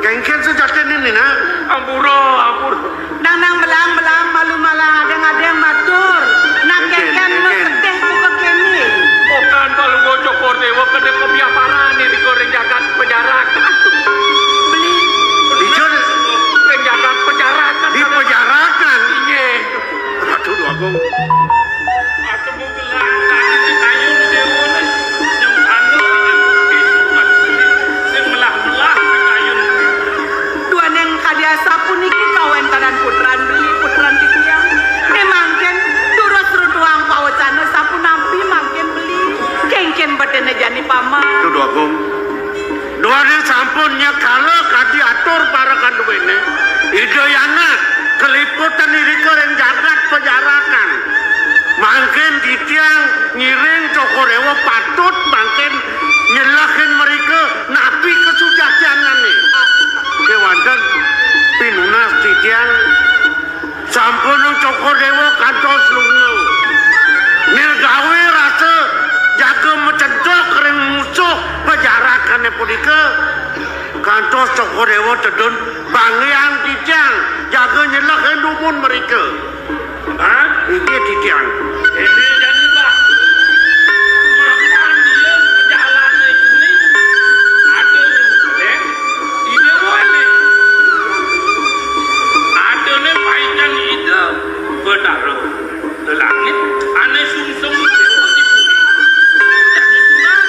Kéngkén sujatiné, Nina? Ampura, ampura. Nang, nang, belang, belang, malu malang, adéng, adéng, matur. Nang, kéngkén, kéngkén, kéngkén. Bukan kalau Cokor Déwa kedé kebiaparan di ring jagat Pejarak. Beli. Ijo. Ring jagat Pejarak. Di Pejarak. Inggih. Ratu Déwa Agung. Duaning kadi asapuniki kawéntenan putran beli, putran titiang. Mangkin durus runtuhang pawecana sapunapi mangkin beli. Kéngkén bedéné jani paman. Ratu Déwa Agung. Duaning sampun nyekala kadi atur para kanduwéné. Ida Yana kaliputan irika ring jagat Pejarak. Mangkin titiang ngiring Cokor Déwa patut mangkin nyelehin mrika napi kasujatiananné. Kéwanten pinunas titiang sampun Cokor Déwa kantos lunga. Mirgawé rasa jaga macedok ring musuh Pejarakané punika, kantos Cokor Déwa tedun, banggihang titiang jaga nyelehin dumun mrika. Hah? Inggih titiang. Ini jani, Pak. Mapan dia jalané kuning. Ada yang boleh. Ide boleh. Ada nih paitan ide. Betara. Langit. Ané sungsung ide di bumi. Jani tunas.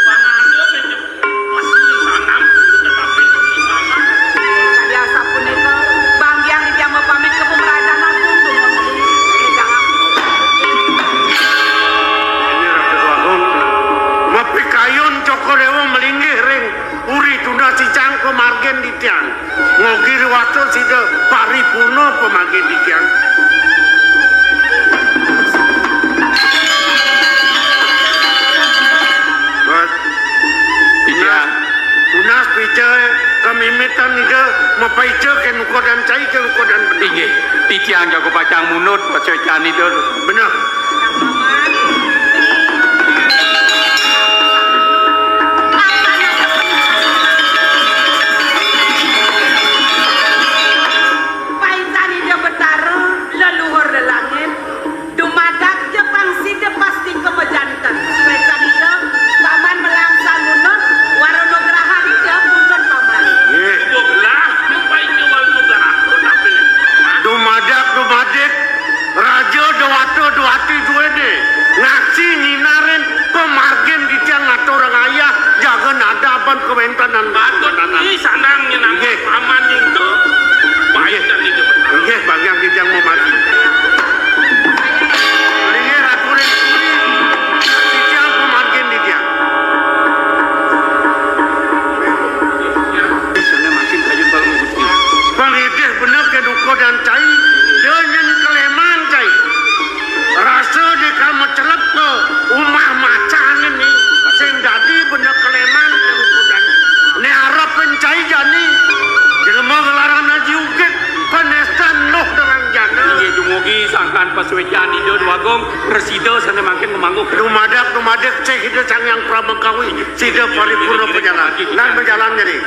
Pananda menyebut. Kadi asapunika, banggihang titiang mapamit ka Pamrajan Agung, dumun. Inggih, Ratu Agung. Mapikayun Cokor Déwa malinggih ring puri tunas icang pamargin titiang. Ngogi riwasta sida paripurna pamargin titiang. Titiang. Tunas, tunas pica kamimitan Ida mapaica kén ukodan cai, kén ukodan benang. Inggih, titiang jaga pacang munut pasuécan Ida. Beneh. Paican Ida Betara, leluhur lelangit. Dumadak ja pang sida pasti ka majanten. Suécan Ida, Paman malangsan munut, wara nugrahan Ida, munut Paman. Nggih. Ibu belah, nyupai Ida wara nugrahan, tapi dumadak, dumadik, raja dewata dewati duéné, ngaksi nyinarin pamargin titiang ngaturang ayah, jaga nadaban kawéntenan. Patut ni sanang nyenang. Nggih. Paman nyentuh. Nggih. Paican Ida. Nggih, banggihang titiang mamargi. Linggih Ratu ring puri, titiang pamargin titiang. Sané makin kayun baru Gusti. Pangidih bener ké duka dan cai, da nyén keléman cai. Rasa di kama celep ka umah macan ini, sing dadi bener keléman ké duka dan. Né arep pencai jani, jelema nglarang naji ugit. Panéstan luh derang jana. Inggih dumugi sangkan pasuécan Ida Déwa Agung, prasida sané mangkin ngamangguh. Dumadak, dumadik, cih Ida Sang Hyang Pramakawi, sida paripurna pajalan. Lan pajalan jani.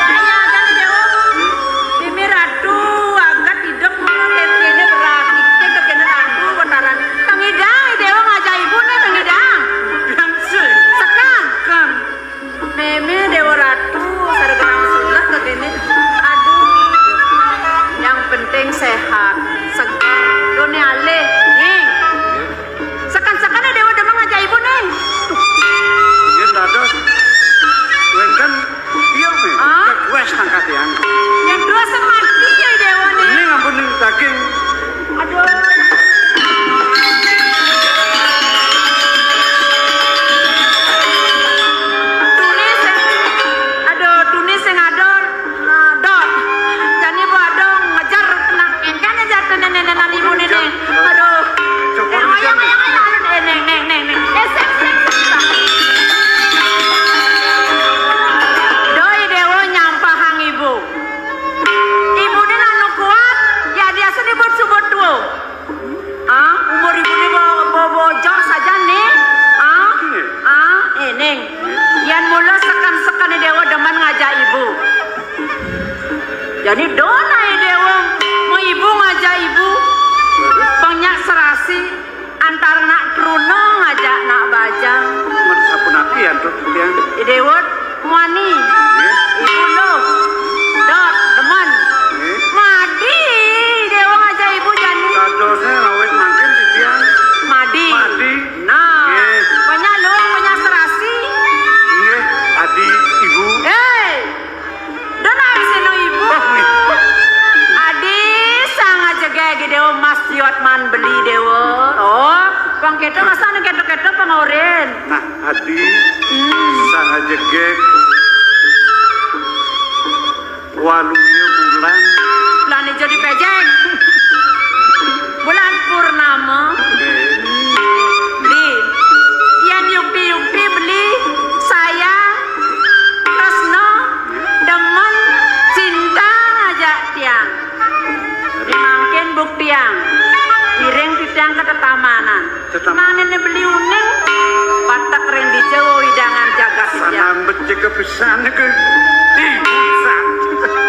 Kaya agan Déwa. Mimi Ratu, agat idep mula kéné berarti kéné Ratu Bataran. Tengidang Déwa ngajak ibu né tengidang. Sekan. Mémé Déwa Ratu, sareng sulah kéné. Aduh. Yang penting sehat, segar. Dunia alih, nih. Sekan-sekan Déwa demen ngajak ibu nih. Yén dados wénten iya nih. Hah? Wes tangkat yang. Yang dua semati ya Déwa nih. Ini ngampun daging. Aduh. Tuni sing, aduh, tuni sing adoh, adoh. Jani bu adoh ngejar kena engkén aja tuh nenek-nenek ibu nenek. Aduh. Cukup. Eh, ayo, ayo, ayo, ayo. Eh, neng, neng, neng, neng. Eh, sing, sing, sing, sing. Doi Déwa nyampahang ibu. Ibu ini anu kuat, ya biasa disebut-sebut tuh. Ah, umur ibu ini bo-, bo-, bojong saja nih. Ah, ah, eh, neng. Yang mula sekan-sekan Déwa demen ngajak ibu. Jadi dona Déwa, mau ibu ngajak ibu. Banyak serasi. Antar nak truna ngajak nak bajang. Mun sapunapi antuk titiang? Déwa wani. Nggih. Ibu lho. Dot, demen. Nggih. Madi, Déwa ngajak ibu jani. Dadosé awit mangkin titiang. Madi. Madi. Nah. Nggih. Banyak lho, banyak serasi. Nggih, adi ibu. Hei. Dona seno ibu. Oh, nggih. Adi sang ajegég Déwa mas jiwat man beli Déwa. Oh, pang kéto masa nang kéto-kéto pang orin. Nah, adi. Hmm. Sang ajegég. Waluya bulan. Bulan ijo dipéjéng. Bulan purnama. Beli. Yén yukti-yukti beli sayang, tresna, demen, cinta ngajak tiang. Mangkin buktiang. Iring titiang ka tetamanan. Tetamanan. Mangkin beli uning, patek ring dija wewidangan jagat dija. Sanambet jaga pisan ke. Ih, bukan. Aduh.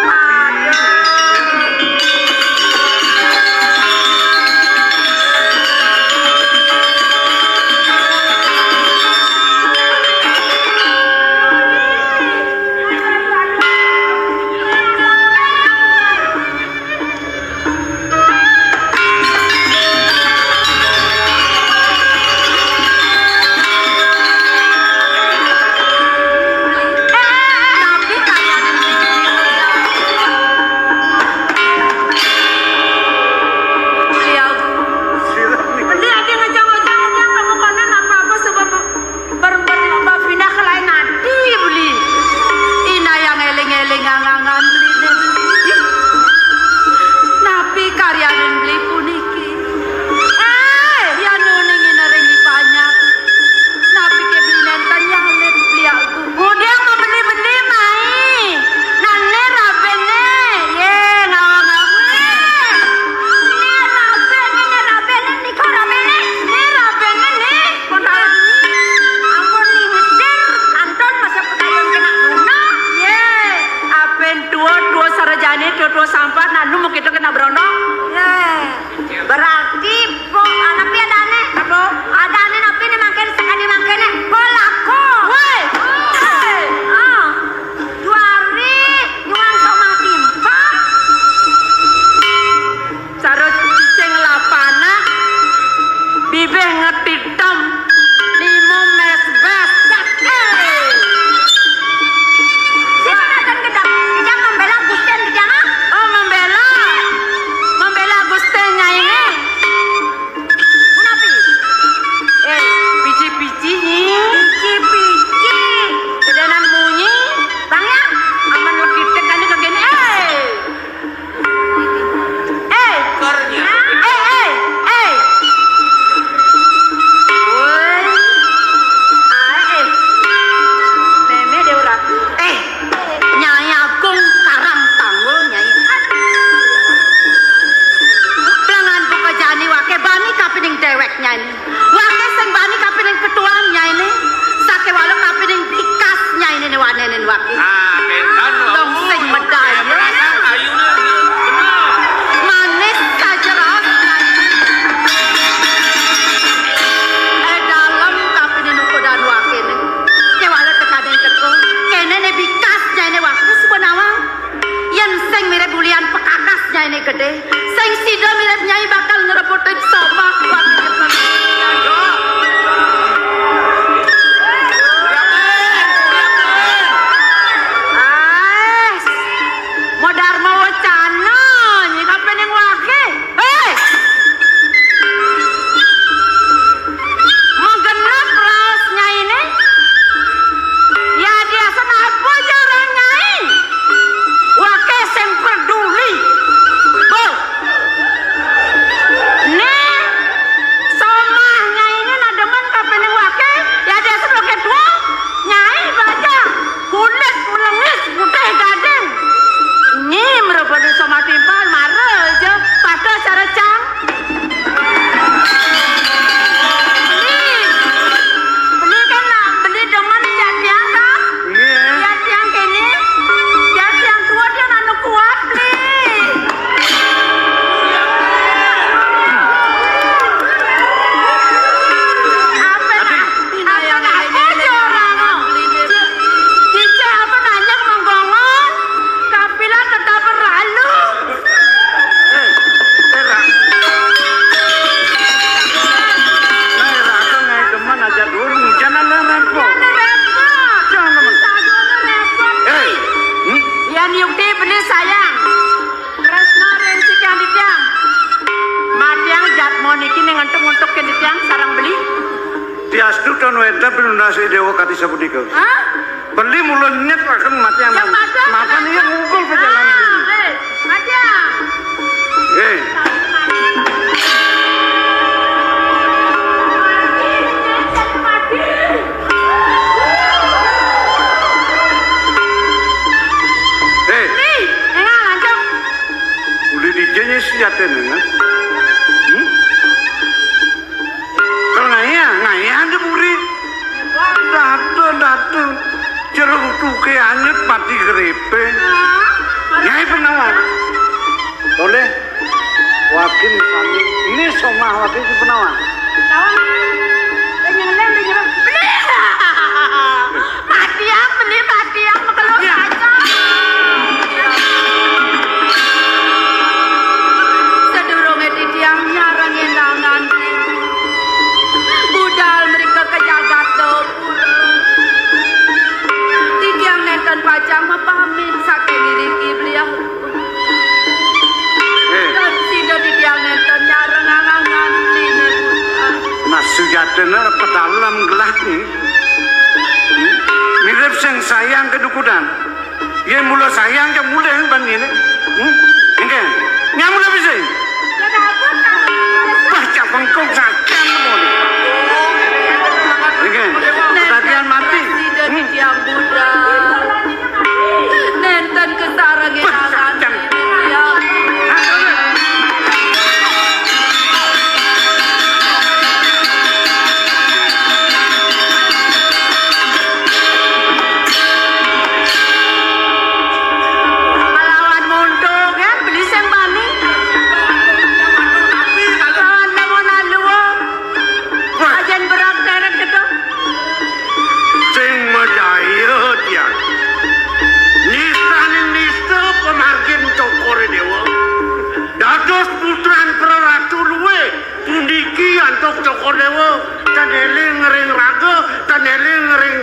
Nen waki. Ah, bentan. Dong sing medaya. Perasaan ayune bener. Manis saja raos. Eh, dalem tapi ne nukudan wakine. Nyawale tekadeng teko. Kene ne bikas nyai ne waku suba nawang. Yen sing mirip bulian pekakas nyai ne gede. Sing sida mirip nyai bakal ngreputin somah. Ais, modar mau wacana, nyikape ning wake. Hei! Menggenep raos nyaine. Ya, dia senapa jarang nyai. Wake sing peduli. Bo. Nih, somah nyai ini nademen kapening wake, ya dia suruh kedua, nyai baca kulit melengis putih gading. Nyi merubani somah timpal, mara aja, pada cara cang. Beli, beli kan nak, beli demen ya tiang, kan? Iya. Ya tiang kene, ya tiang tua dia anu kuat, beli. Apa nak? Apa nak? Apa dia orang? Cicak apa nanya menggongon? Kapilah tetap berlalu. Eh, eh, Ra-, eh, Raka ngae demen aja dulu, jangan repot. Jangan repot. Jangan demen. Sadono repot. Eh, hmm? Yan yukti beli sayang. Tresno ring sikang titiang. Matiang jatma niki ning entuk-entuk ken titiang sareng beli. Diastu tan wénten pinunasé Déwa kadi sapunika. Hah? Beli mula nyet langsung matiang. Ya, matiang. Mapan iya ngungkul pejalan. Ah, eh, matiang. Eh. Eh. Nih, enggak lanjut. Uli dijé nyé sejatine, nah. Hmm? Kalau ngaya, ngaya ande muri. Datu, datu. Jeruk tuke anyut pati grepe. Nyai penawan. Boleh. Wakin sami. Ini somah wakin si penawan. Tahu. Penyelem, penyelem. Matiang, beli matiang, mekelok saja. Sedurunge titiang nyarengin nangan, budal mereka ke jagat dapur. Titiang nenten pacang mapamit saking iriki beliau. Eh. Dan sida titiang nenten nyareng angangan line budal. Nah, sujatine pedalem gelah ni. Hmm? Mirip sing sayang kedukudan. Yen mula sayang ya mulih ban ngene. Hmm? Engke. Nyamula bisa. Wah, cak bengkok sajan muni. Engke. Ketagihan mati. Hmm? Nenten kesarengin. Wah, sajan. Lawan monto kan beli sing bani. Lawan demonan luwung. Wah. Ajen berat kerek gitu. Sing madaya tiang. Nistaning nista pamargin Cokor Dewa. Dados putran praratu luwe. Puniki antuk Cokor Dewa, tan eling ring raga, tan eling ring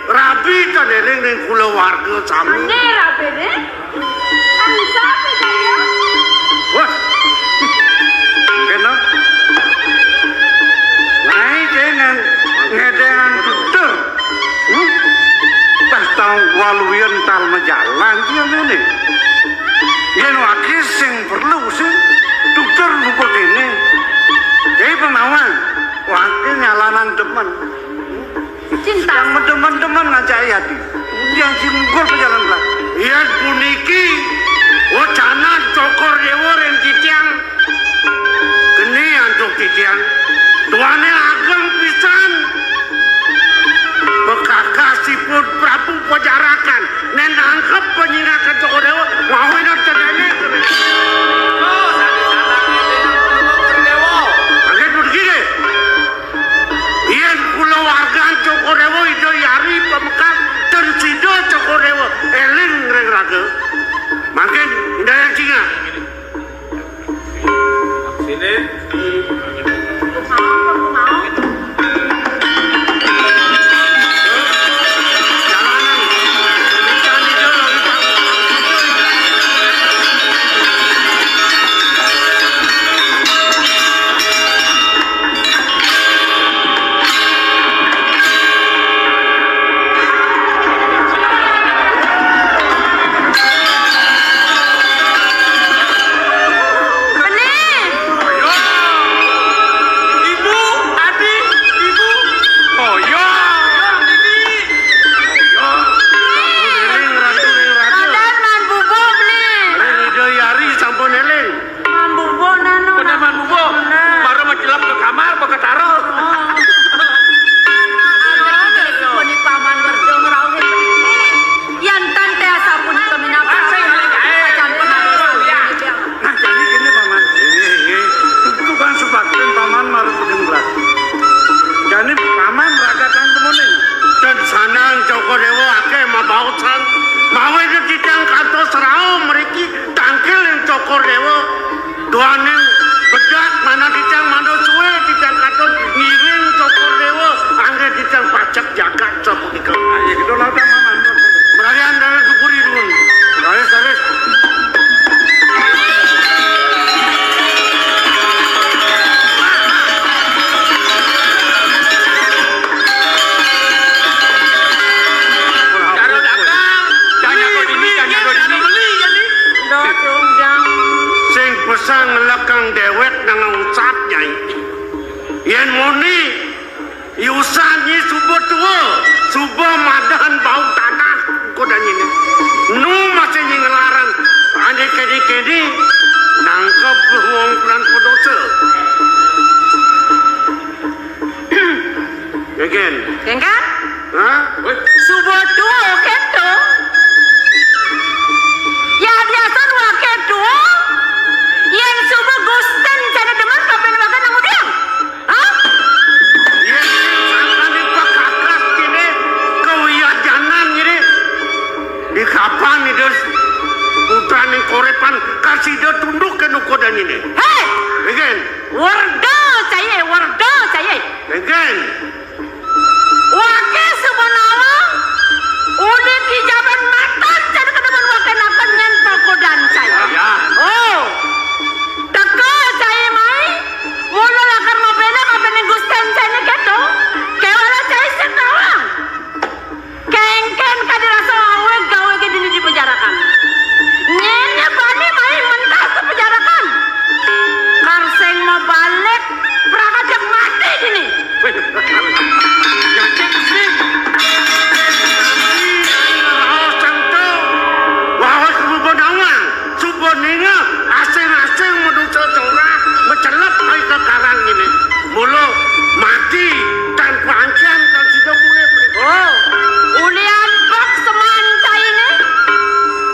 rabi, tan eling ring kulawarga sami. Ane rabine? Kang sapa kaya? Wah. Kena. Nai jeneng ngedengan tutur. Hmm? Pas tau waluyan tal majalan dia ngene. Yen wake sing perlu sing tutur ngupa kene. Dai penawan, wake nyalanan demen. Cinta. Yang demen-demen ngancai ati. Yang jinggul pejalan belah. Yen puniki wacana Cokor Dewa ring titiang. Geni antuk titiang. Duane ageng pisan. Bekakasipun Prabu Pajaran. Nang déwék nang ngucap, Nyai. Yén muni, Yusan Nyi suba tua, suba madan bau tanah, kodan ini. Nu masih Nyi nglarang, ané kéné-kéné, nangkep wong lan padosa. Kéngkén. Kéngkén? Hah? Suba tua kéto. Ya biasa dua kéto. Yén suba Gusten cara demen kapan wakan nang udiang. Hah? Yén sangkaning pakakas kéné kawiyajanan kéné. Di kapan Ida putraning korépan kasida tunduk ka nukodan ini. Hé! Kéngkén. Werda cai, werda cai. Kéngkén. Waké suba nawang, uli kijaban matan cai kademen waké naken nyén pagodan cai. Ya. Oh. Teka cai mai, mula lakar mabéla kapining Gusten cai né kéto, kéwala cai sing nawang. Kéngkén kadi rasa awig gawé ké dini di pajarakan. Nyén bani mai mentas ka pajarakan. Kar sing mabalik, prakajak mati dini. Raos cangké, wawas rupa nawang, suba ninga, asing-asing manusa corah, macelep ai ka karang ini. Mula mati tan pancén tan sida mulih mriki. Oh, ulian bek seman cainé.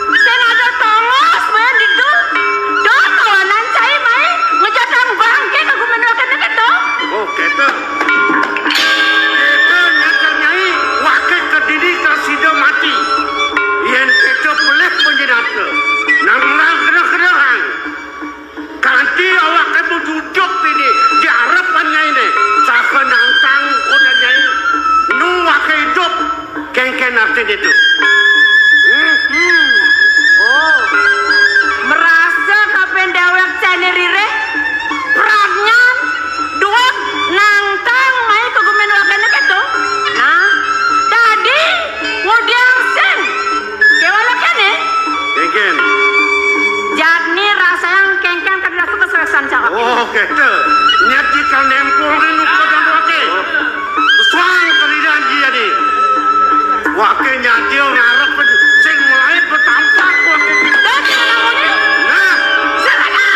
Sing ada tongos main ditu. Dong kawanan cai mai ngejatang bangké ka gumandakan kéto. Oh, kéto. Kéto nyata Nyai, waké kedidi kasida mati. Yén kéto pelih panjenengan, nang keneh-kenehang. Kanti awaké majujuk dini di arepan Nyainé. Saha nantang kodan Nyai. Nu waké idup, kéngkén artiné to. Hmm. Hmm. Oh. Marasa kapan déwék cainé ririh, pradnyan, dueg, nantang mai ka gumandakan kéto. Nah, dadi ngudiang sing. Kéwala kéné. Kéngkén. Jani rasayang kéngkén kadi rasa kasrésan cakep. Oh, kéto. Nyat di kanémpong nu kodan waké. Suang kalidan jani. Waké nyadil ngarep sing mulai betampak waké. Dan sing namanya. Nah. Silakan.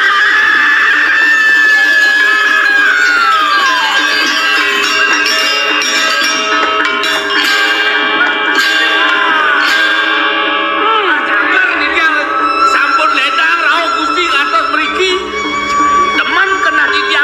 Sabar niki sampun ledang rauh Gusti ngantos mriki. Temen keneh niki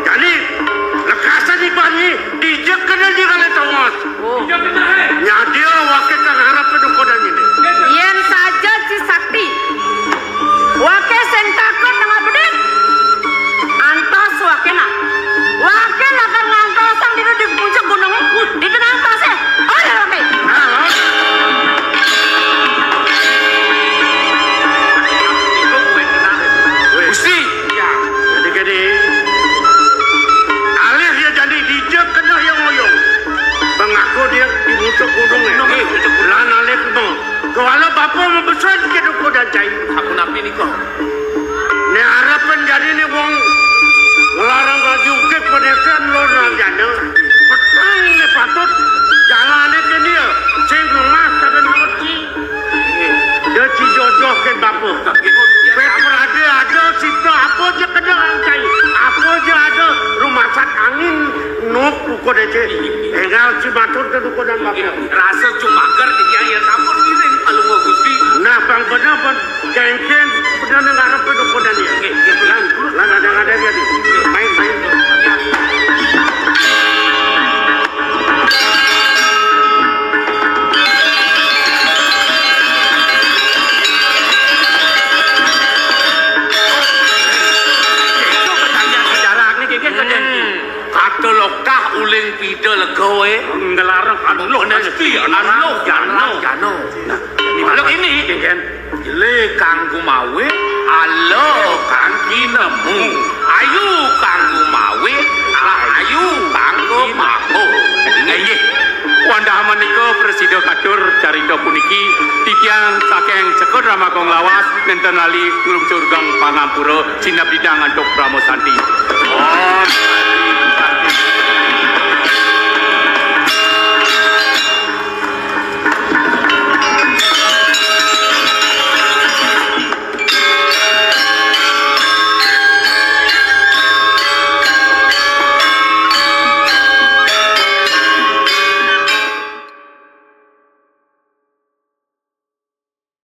Jani, lekasan iban nyi, dija kena di kalih tongos. Oh. Nya dia waké kang arep dukodan nyi. Yén saja ci sakti. Waké sing takut nang abedit. Antos waké nah. Waké lakar ngantosang dina di puncak gunung. Di tengah antosé. Oh ya, waké. Nah, Gusti. Ya, jadi gini. Alih dia jani dija kena yang ngoyong. Mengaku dia di puncak gunung ya. Gunung, puncak gunung. Lan alih kena. Kuala bapa mabesen ka dukodan cai. Sapunapi nika? Né arepan jani né wong nglarang raja ukit padésan lor ranjana. Petang né patut jalané kéné sing lemah sadan mati. Dia ci jodoh kén bapa. Pét prade ada sita apa ja kena cai. Apa ja ada rumasat angin nuk dukodan cai. Énggal ci matur ka dukodan bapa. Rasa cumaker titiang ya sampun ngiring palungguh Gusti. Nah, pang bener pun kéngkén bener nang arep dukodan ya. Nggih, nggih. Lan, lan ada-ada ya di. Main, main. Itu pertanyaan sejarah niki, nggih, Kanjeng. Hmm. Kata lokah uling pida lega waé. Ngelarang anu loh, mesti anu, anu, jano. Jano. Nah, kalau ini, Kanjeng. Lé kang kumawé, ala kang kinemu. Ayu kang kumawé, ayu kang kumawé. Inggih. Wantah menika prasida katur carita puniki, titiang saking Sekut Ramakong Lawas nénten lali nglungsur geng pangampura sinabdidang antuk Brahma Santi.